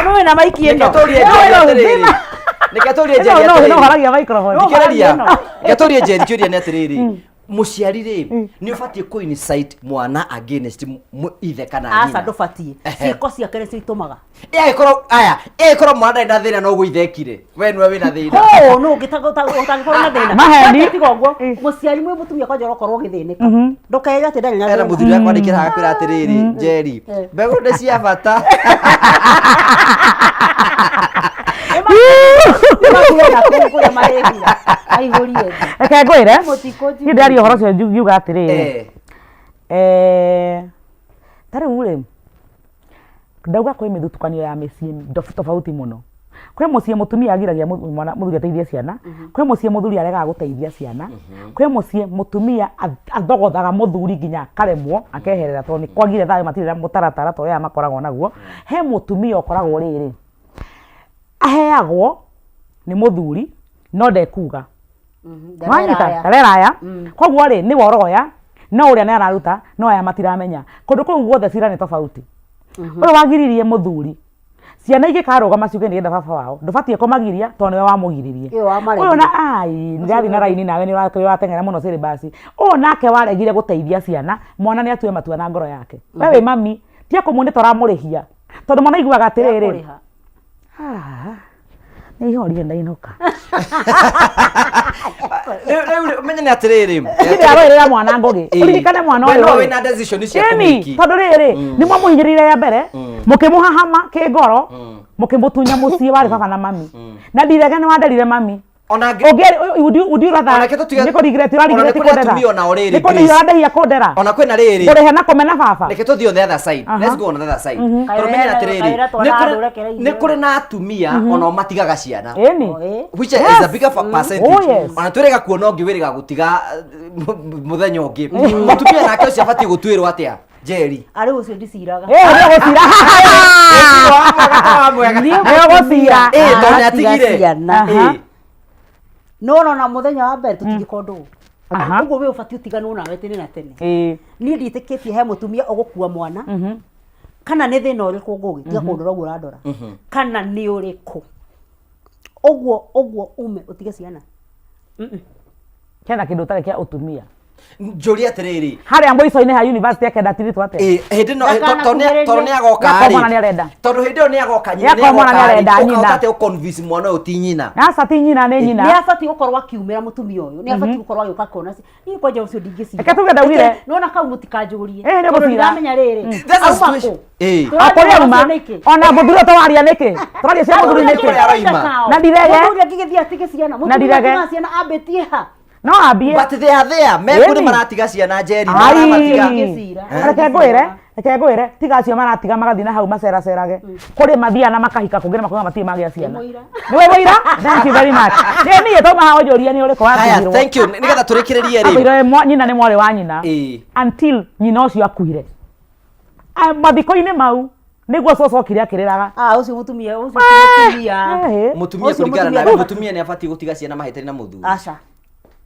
Nũĩ na maiki ĩno. Reke tũrie Njeri atĩrĩrĩ reke tũrie Njeri No, no, no, atĩrĩrĩ horagia microphone. thikĩrĩria reke tũrie Njeri kĩũria nĩ atĩrĩrĩ mũciari rĩ nĩ ũbatiĩ kũ incite mwana against ithe kana Aca nyina ndũbatiĩ. Ehe. Ciĩko ciake nĩcio itũmaga. ĩagĩkorwo aya ĩgĩkorwo mwana ndarĩ na thĩna no ũguo ithe ekire we nĩwe wĩna thĩna Kũũ nũ ũtangĩkorwo na thĩna. Maheni. Kwanja tiga ũguo, mũciari mwĩ mũtumia kwanja ũrokorwo ũgĩthĩnĩka. Ndũkeĩre atĩ ndarĩ na ena thĩna. mũthuri akwandĩkĩra agakwĩra atĩrĩrĩ Njeri mbegũ nĩ cia bata Nĩmakuge na kũu kũrĩa marĩhira. Aihũrie thĩ. Reke ngwĩre. Mũtikũnjiguĩra. Niĩ ndĩraria ũhoro ũcio ngiuga atĩrĩrĩ. Eh, Eh, ta rĩu rĩ ndauga kwĩ mĩthutũkanio ya mĩciĩ tofauti mũno. Kwĩ mũciĩ mũtumia agiragia mwana mũthuri ateithie ciana, kwĩ mũciĩ mũthuri aregaga gũteithia ciana, kwĩ mũciĩ mũtumia athogothaga mũthuri nginya akaremwo akeherera tondũ nĩ kwagire thayũ matirĩ na mũtaratara ta ũrĩa makoragwo naguo. He mũtumia ũkoragwo rĩrĩ aheagwo nĩ mũthuri no ndekuga. Wanyita ndareraya koguo rĩ nĩwe ũroya no ũrĩa nĩ araruta no aya matiramenya kũndũ kũu guothe cira nĩ tofauti. Ũyũ wagiririe mũthuri ciana ingĩkarũgama ciuge nĩgetha baba wao ndũbatiĩ kũmagiria tondũ nĩwe wamũgiririe. Ĩyo wamaregire. Ũyũ na ai ndĩrathiĩ na raini nawe nĩ ũrateng'era mũno syllabus. Ũyũ nake waregire gũteithia ciana mwana nĩ atue matua na ngoro yake. We wĩ mami tia kũmuonia ta ũramũrĩhia tondũ mwana aiguaga atĩrĩrĩ Kũrĩha. nĩ ihorire ndainũka. Rĩu menye nĩ atĩrĩrĩ Ndirĩ arũĩrĩra mwana ngũgĩ. Ũririkane mwana We ũyũ no rĩ. wĩna decision cia Ĩni, kũmĩki tondũ rĩrĩ nĩ mwamũhinyĩrĩirie rĩa mbere mũkĩmũhahama kĩngoro mũkĩmũtunya mũciĩ warĩ baba na mami na ndirege nĩ wanderire mami ona Ũngĩ- would you- would you rather Ona reke tũtige- nĩ kũ-regret ona nĩ ũra-regret kũrĩ kũndera? atumia onao rĩrĩ, Nĩ kũndehia Grace. ũrandehia kũndera ona kwĩna rĩrĩ kũrĩha na kũmena baba reke tũthiĩ on the other side Aha. let's go on the other side tondũ menye atĩrĩrĩ Kaĩra nĩ twana kũrĩ- ndũrekereirio. nĩ kũrĩ na atumia onao matigaga ciana ĩni which is a bigger percentage Oh, yes. ona twĩrĩga kuona ũngĩ wĩrĩga gũtiga mũthenya ũngĩ mũtumia nake ũcio abatiĩ gũtuĩrwo atĩa Njeri Arĩ ũcio ndiciraga. ĩĩ nĩ ũgũcira wa mwega nĩ ũgũcira Ĩĩ, tondũ nĩ Aratiga atigire ciana. Ĩĩ. No ona mũthenya wa mbere tũtingĩkorwo ndũgũ. Aha. Ũguo we ũbatiĩ ũtiganwo nawe tene na tene. Ĩĩ. Niĩ ndiĩtĩkĩtie he mũtumia ũgũkua mwana kana nĩ thĩna ũrĩkũ ngũgĩ tiga kũndora ũguo ũrandora kana nĩ ũrĩkũ ũguo ũguo ume ũtige ciana. Kena kĩndũ ũtarĩ kĩa ũtumia Njũria atĩrĩrĩ harĩa mũico-inĩ ha university akenda tirĩtwo atĩa ĩĩ, hĩndĩ ĩno Ndakana tondũ nĩ agoka Yakorwo rĩ mwana nĩarenda. tondũ hĩndĩ ĩyo nĩ agoka nyina nĩ Yakorwo mwana agoka rĩ nĩarenda nyina. ũkahota atĩa gũ-convince mwana ũyũ ti nyina aca ti nyina nĩ nyina nĩ abatiĩ gũkorwo akiumĩra mũtumia ũyũ nĩ abatiĩ gũkorwo agĩũka kuona niĩ kwanja ũcio ndingĩcira Reke tuge ndaugire. nona kau mũtikanjũrie Ĩĩ, nĩ Tondũ gũcira. ndiramenya rĩrĩ That's a auma situation. kũ? Ĩĩ. Tũraria akũrĩa ũcio auma nĩkĩ? ona mũthuri ũyũ tũraria nĩkĩ tũraria cia mũthuri Mũthuri nĩkĩ ũrĩa aroima. Na ndirege. Mũthuri angĩgĩthiĩ atige ciana Na mũtumia ndirege. atigaga ciana ambĩtie ha no ambie but they are there mekũ nĩ Ĩni. maratiga ciana Njeri Ai. marabatiga Ngĩcira. Reke ngwĩre reke ngwĩre tiga acio maratiga magathiĩ na hau maceracerage kũrĩ mathiaga na makahika kũngĩ na makoiga matirĩ magĩa ciana Mũira. nĩwe mũira thank you very much nĩ niĩ taumaha ũnjũrie nĩ ũrĩkũ haya watigirwo thank you nĩgetha tũrĩkĩrĩrie rĩ Akwĩrire nyina nĩ mwarĩ wa nyina Ĩĩ. until nyina ũcio akuire mathiko-inĩ mau nĩguo cũcũ okire akĩrĩraga Ah, ũcio mũtumia ũcio ti mũtumia Eh, mũtumia Ũcio kũringana mũtumia na mũtumia nĩ abatiĩ gũtiga ciana mahĩtania na mũthuri aca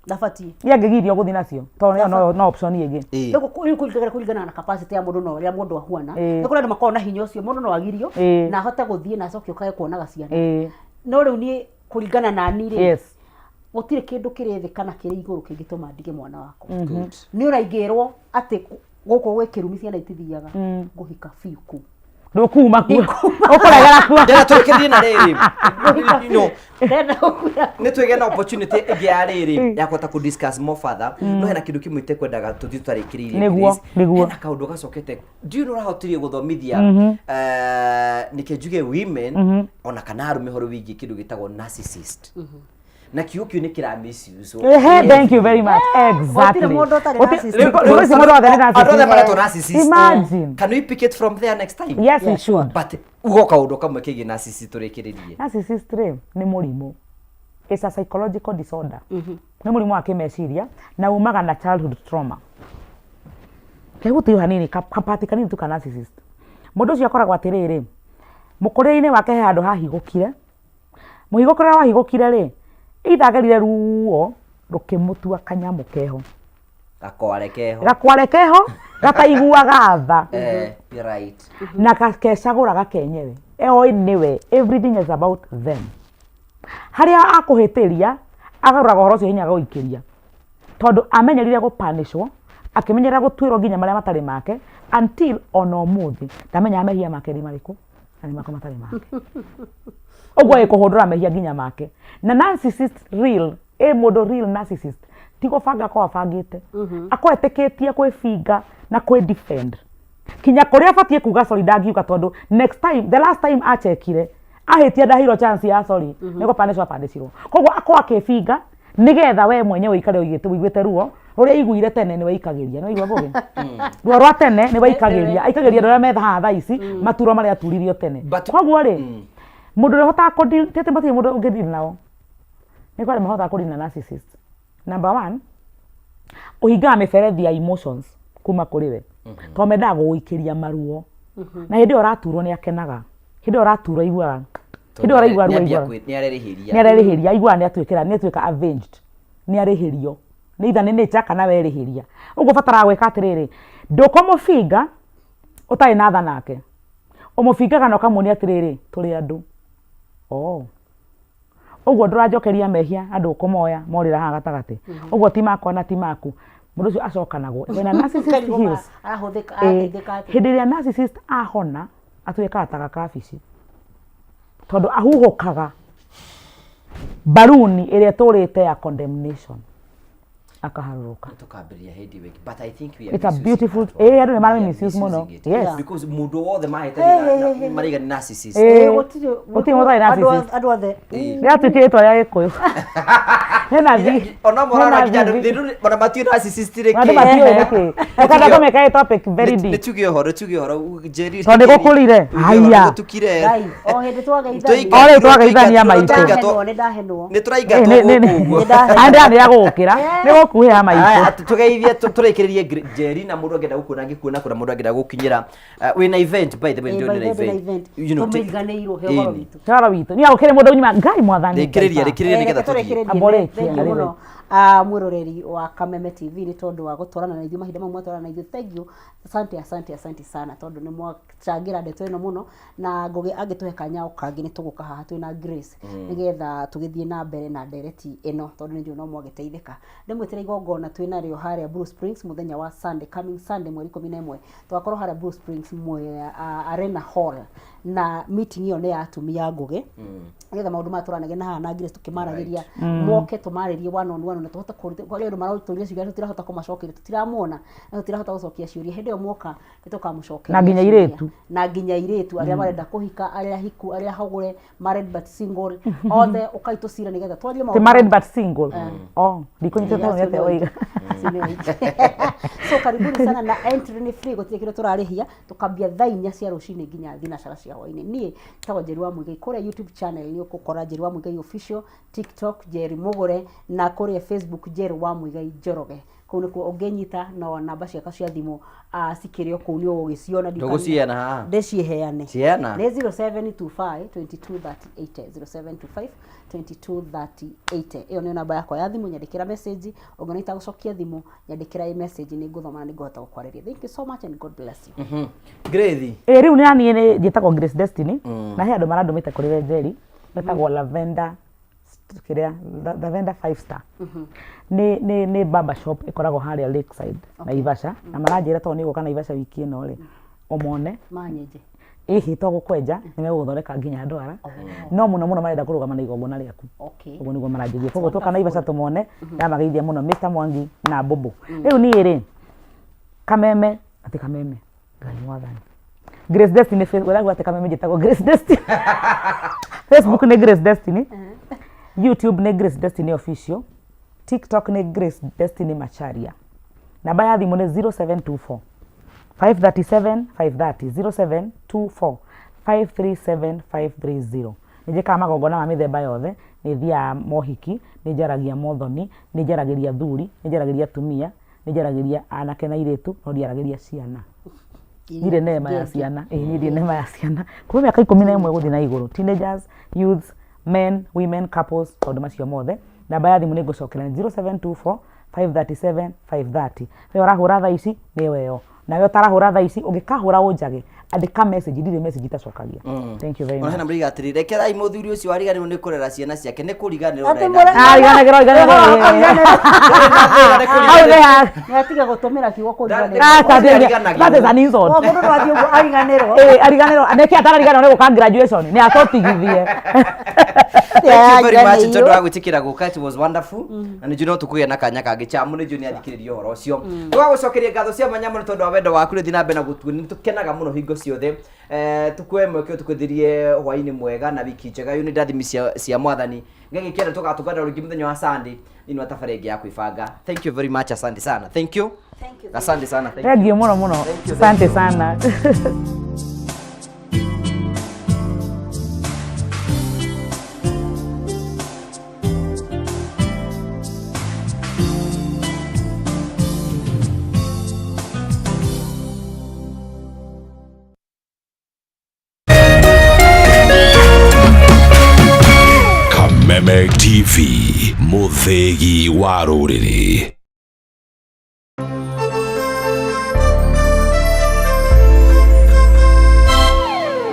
ndabatiĩ niĩ angĩgirio gũthiĩ nacio tondũ ĩyo no option ĩngĩ Ĩĩ. Rĩu kũringana na capacity ya mũndũ na ũrĩa mũndũ ahuana Ĩĩ. nĩ kũrĩ andũ makoragwo na hinya ũcio mũndũ no agirio Ĩĩ. na ahote gũthiĩ na acoke ũkage kuonaga ciana Ĩĩ. no rĩu niĩ kũringana na niĩ rĩ yes gũtirĩ kĩndũ kĩrĩ thĩ kana kĩrĩ igũrũ kĩngĩtũma ndige mwana wakwa Good. nĩ ũraingĩrwo atĩ gũkũ gwĩ kĩrumi ciana itithiaga ngũhika biũ kũu Ndũkuma kuo. Ũkũregera kuo. Ndĩrenda tũrĩkĩrĩrie na rĩrĩ. You know, Ndĩrenda gũkuĩra nĩ twĩgĩa na opportunity ĩngĩ ya rĩrĩ ya kũhota kũ discuss more further no hena kĩndũ kĩmwe itekwendaga tũthiĩ tũtarĩkĩrĩirie Nĩguo, Grace. nĩguo. Hena kaũndũ gacokete ndiũĩ nĩ ũrahotirie gũthomithia nĩkĩ njuge women ona kana arũme ũhoro wĩgiĩ kĩndũ gĩtagwo narcissist na kiugo kĩu nĩ kĩra misuse Ehe, thank you very much. Exactly. Gũtirĩ mũndũ ũtarĩ narcissist. Rĩu ici mũndũ wothe nĩ Andũ othe narcissist. maretwo narcissist. Imagine. Can we pick it from there next time? Yes, we should. But ugo kaũndũ kamwe kĩgiĩ narcissist tũrĩkĩrĩrie. Narcissist rĩ nĩ mũrimũ. It's a psychological disorder. Nĩ mũrimũ wa kĩmeciria na umaga na childhood trauma. Kegũtio hanini kapati kanini tu ka narcissist. Mũndũ ũcio akoragwo atĩrĩrĩ, mũkũrĩre-inĩ wake he handũ hahigũkire, mũhigũko ũrĩa wahigũkire rĩ, either agerire ruo rũkĩmũtua kanyamũ keho. Gakware keho. Gakware keho gataiguaga tha. You're right. Na gakecagũra gakenyewe. Oĩ nĩwe, everything is about them. Harĩa akũhĩtĩria, agarũraga ũhoro ũcio hinya agagũikĩria. Tondũ amenyerire gũpanĩcwo, akĩmenyerera gũtuĩrwo nginya marĩa matarĩ make, until ona ũmũthĩ ndamenyaga mehia make nĩ marĩkũ na nĩ marĩkũ matarĩ make. Ũguo ĩ kũhũndũra mehia nginya make. Na narcissist real, ĩ mũndũ real narcissist, ti gũbanga akoragwo abangĩte. Akoragwo etĩkĩtie kwĩbinga na kwĩ defend. Kinya kũrĩa abatiĩ kuga sorry ndangiuga tondũ next time, the last time achekire, ahĩtia ndaheirwo chance ya sorry, nĩ gũpanĩcwo apanĩcirwo. Koguo akoragwo akĩbinga nĩgetha we mwenyewe ũikare ũiguĩte ruo rũrĩa aiguire tene nĩ weikagĩria. Nĩ waigua Ngũgĩ? Ruo rwa tene nĩ weikagĩria. Aikagĩria andũ arĩa me haha thaa ici maturo marĩa aturirio tene. Koguo rĩ, mũndũ ũrĩa ũhotaga kũ deal, ti atĩ matirĩ mũndũ ũngĩ deal nao. Nĩ kũrĩ andũ mahotaga kũ deal na narcissist. Number one, ũhingaga mĩberethi ya emotions kuma kũrĩ we. Tondũ mendaga gũgũikĩria maruo. Na hĩndĩ ĩyo ũraturwo nĩ akenaga. Hĩndĩ ĩyo ũraturwo aiguaga. Hĩndĩ ĩyo ũraigua ruo aiguaga. Nĩ arerĩhĩria. Nĩ arerĩhĩria, aiguaga nĩ atuĩkĩra, nĩ atuĩka avenged. Nĩ arĩhĩrio. Nĩ either nĩ nature kana werĩhĩria. Ũguo ũbataraga gwĩka atĩrĩrĩ, ndũkũmũbinga ũtarĩ na tha nake. Ũmũbingaga na ũkamuonia atĩrĩrĩ, tũrĩ andũ. Oh. Ũguo ndũranjokeria mehia na ndũkũmoya morĩra haha gatagatĩ. Ũguo ti makwa na ti maku. Mũndũ ũcio acokanagwo. When a narcissist heals, Arahũthĩka, arateithĩka atĩa? Hĩndĩ ĩrĩa narcissist ahona, atuĩkaga ta gakabici. Tondũ ahuhũkaga mbaruni ĩrĩa ĩtũrĩte ya condemnation. Akaharũrũka. Tukambĩrĩria hĩndĩ ĩyo ĩngĩ. But I think we are It's a misusing beautiful, that one. andũ nĩ We mara are misuse mũno. misusing it. Yes. Because mũndũ wothe mahĩtania maraiga nĩ narcissist. Gũtirĩ Gũtirĩ mũndũ ũtarĩ narcissist. Andũ othe. Rĩratuĩkire rĩtwa rĩa Gĩkũyũ. Hena thi. Ona morara hena nginya andũ thi. they don't- ona matiũĩ narcissist rĩ Andũ kĩ. matiũĩ nĩkĩ. Reke ndakũmĩka ĩ topic very Nĩ deep. tuge ũhoro, tuge ũhoro. Njeri. Tondũ nĩgũkũrire. Tuge ũhoro, Haiya. nĩgũtukire. Ngai, o hĩndĩ twageithania. O rĩu twageithania maitũ. Nĩndahenwo, nĩndahenwo. Nĩ tũraingatwo gũkũ ũguo. Andĩ gũgũkĩra. Nĩ gũkuhĩha maitũ. Aya, tũgeithie tũrĩkĩrĩrie Njeri na mũndũ angĩenda gũkuona angĩkuona kũrĩa mũndũ angĩenda gũkinyĩra. Wĩna event by the way, Ĩ, ndĩrona by the way, event. ndĩna event. You know, Tũmĩriganĩirwo, he ũhoro Ĩni. witũ. Ũhoro witũ. Niĩ gũkĩrĩ mũndũ unyuma Ngai mwathani. Rĩkĩrĩria, rĩkĩrĩria Reke nĩgetha tũthiĩ. tũrĩkĩrĩrie. Amborĩtie, Thank you arĩwe. mũno mwĩroreri wa Kameme TV nĩ tondũ wa gũtwarana na ithuĩ mahinda mau mwatwarana na ithuĩ. Thank you. Asante, asante, asante sana tondũ nĩ mwacangĩra ndeto ĩno mũno na Ngũgĩ angĩtũhe kanya o kangĩ nĩ tũgũka haha twĩna Grace nĩgetha tũgĩthiĩ na mbere na ndereti ĩno tondũ nĩ njũĩ no mwagĩteithĩka. Ndĩmwĩtĩre igongona twĩna rĩo harĩa Blue Springs mũthenya wa Sunday, coming Sunday mweri 11 tũgakorwo harĩa Blue Springs Arena Hall na meeting ĩyo nĩ ya atumia Ngũgĩ nĩgetha maũndũ maya tũranagia na haha na Grace tũkĩmaragĩria moke tũmarĩrie one on one na tũhote kũrute kwarĩ andũ maratũria ciũria tũtirahota kũmacokeria tũtiramuona na tũtirahota gũcokia ciũria hĩndĩ ĩyo mwoka nĩ tũkamũcokeria Na nginya ciũria. airĩtu. Na nginya airĩtu arĩa marenda kũhika arĩa hiku arĩa hagũre married but single othe ũkai tũcira nĩgetha twarie Ti maũndũ married but single. Oh, ndikũnyitĩte Acio ũrĩa nĩ oiga. acio nĩ oiga. So karibuni sana na entry nĩ free gũtirĩ kĩndũ tũrarĩhia tũkambia thaa inya cia rũcinĩ nginya thinacara cia hwainĩ. Niĩ njĩtagwo Njeri wa Muigai kũrĩa YouTube channel nĩ ũgũkora Njeri wa Muigai official, TikTok Njeri Mũgũre na kũrĩa Facebook Njeri wa Muigai Njoroge. Kũu nĩkuo ũngĩnyita no namba ciakwa cia thimũ cikĩrĩ o kũu nĩ ũgũgĩciona. Ndũgũciheana haha? Ndĩciheane. Ciheana. Nĩ 0725 22 30 80, 0725 22 30 80. Ĩyo nĩyo namba yakwa ya thimũ, nyandĩkĩra message, ũngĩona itagũcokia thimũ, nyandĩkĩra ĩ message nĩ ngũthoma na nĩ ngũhota gũkwarĩria. Thank you so much and God bless you. Grace. Rĩu nĩ niĩ nĩ njĩtagwo Grace Destiny na he andũ marandũmĩte kũrĩ we Njeri metagwo Lavender kĩrĩa Lavender 5 star. Nĩ barber shop ĩkoragwo harĩa Lakeside Naivasha na maranjĩra tondũ nĩ ũgũka Naivasha wiki ĩno rĩ ũmone. Manyenje. Ĩhĩ to gũkwenja nĩ megũgũthondeka nginya ndwara, no mũno mũno marenda kũrũgama na igongona rĩaku. Ũguo nĩguo maranjĩria. Koguo twoka Naivasha tũmone, ndamageithia mũno Mr Mwangi na Bobo. Rĩu niĩ rĩ, Kameme, atĩ Kameme, Ngai mwathani. Grace Destiny Facebook, ũrauga atĩ Kameme njĩtagwo Grace Destiny. Facebook nĩ Grace Destiny. YouTube nĩ Grace Destiny Official. TikTok nĩ Grace Destiny Macharia. Namba ya thimũ nĩ 0724 537 530, 0724 537 530. Nĩ njĩkaga magongona ma mĩthemba yothe, nĩ thiaga mohiki, nĩ njaragia mothoni, nĩ njaragĩria athuri, nĩ njaragĩria atumia, nĩ njaragĩria anake na airĩtu, no ndiaragĩria ciana. Ndirĩ nema ya ciana, ĩĩ niĩ ndirĩ nema ya ciana. Kuma mĩaka 11 gũthiĩ na igũrũ, teenagers, youths, men, women, couples, maũndũ macio mothe. Namba ya thimũ nĩ ngũcokera nĩ 0724 537 530. We ũrahũra thaa ici nĩ weyo. Nawe ũtarahũra thaa ici ũngĩkahũra ũnjage, andĩka message, ndirĩ message itacokagia. Thank you very Ona much. hena mũriga atĩrĩ, rekerai mũthuri ũcio ariganĩrwo nĩ kũrera ciana ciake, nĩ kũriganĩrwo Atĩ ũrenda. Ah, riganagĩrwo, riganagĩrwo. Hau nĩ ha- Nĩ atige gũtũmĩra kiugo kũriganĩrwo. Ah, that is- Ariganagĩrwo. that is an insult. O mũndũ no athiĩ ũguo ariganĩrwo. Ĩĩ, ariganĩrwo. Nĩkĩ atarariganĩrwo nĩ gũka graduation? Nĩ atũtigithie. Thank you very much tondũ wa gwĩtĩkĩra gũka, it was wonderful, na nĩ njũĩ no tũkũgĩa na kanya kangĩ chamu, nĩ njũĩ nĩ athikĩrĩria ũhoro ũcio. Tũgagũcokeria ngatho cia mwanya mũno tondũ wa wendo waku rĩthiĩ na mbere na gũtuo, nĩ tũkenaga mũno hingo ciothe. Tũkuoe mweke ũyũ tũkwĩthĩrie hwaĩ-inĩ mwega na wiki njega yũ nĩ ndathimi cia mwathani. Ngai gĩkĩenda tũgatũngana rĩngĩ mũthenya wa Sunday thĩinĩ wa tabarĩra ĩngĩ ya kwĩbanga. Thank you very much, asante sana. Thank you. Asante sana. Thank you. Thank you mũno mũno. Thank you, thank Asante you. sana. Kameme TV, mũthĩgi wa rũrĩrĩ.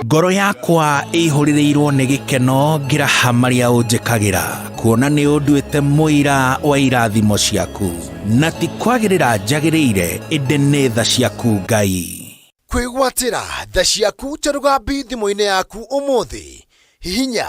Ngoro yakwa ĩihũrĩrĩirwo nĩ gĩkeno ngĩraha marĩa ũnjĩkagĩra, kuona nĩ ũnduĩte mũira wa irathimo ciaku, na ti kwagĩrĩra njagĩrĩire, ĩndĩ nĩ tha ciaku Ngai. Kwĩgwatĩra tha ciaku ta rũgambi thimũ-inĩ yaku ũmũthĩ, hihinya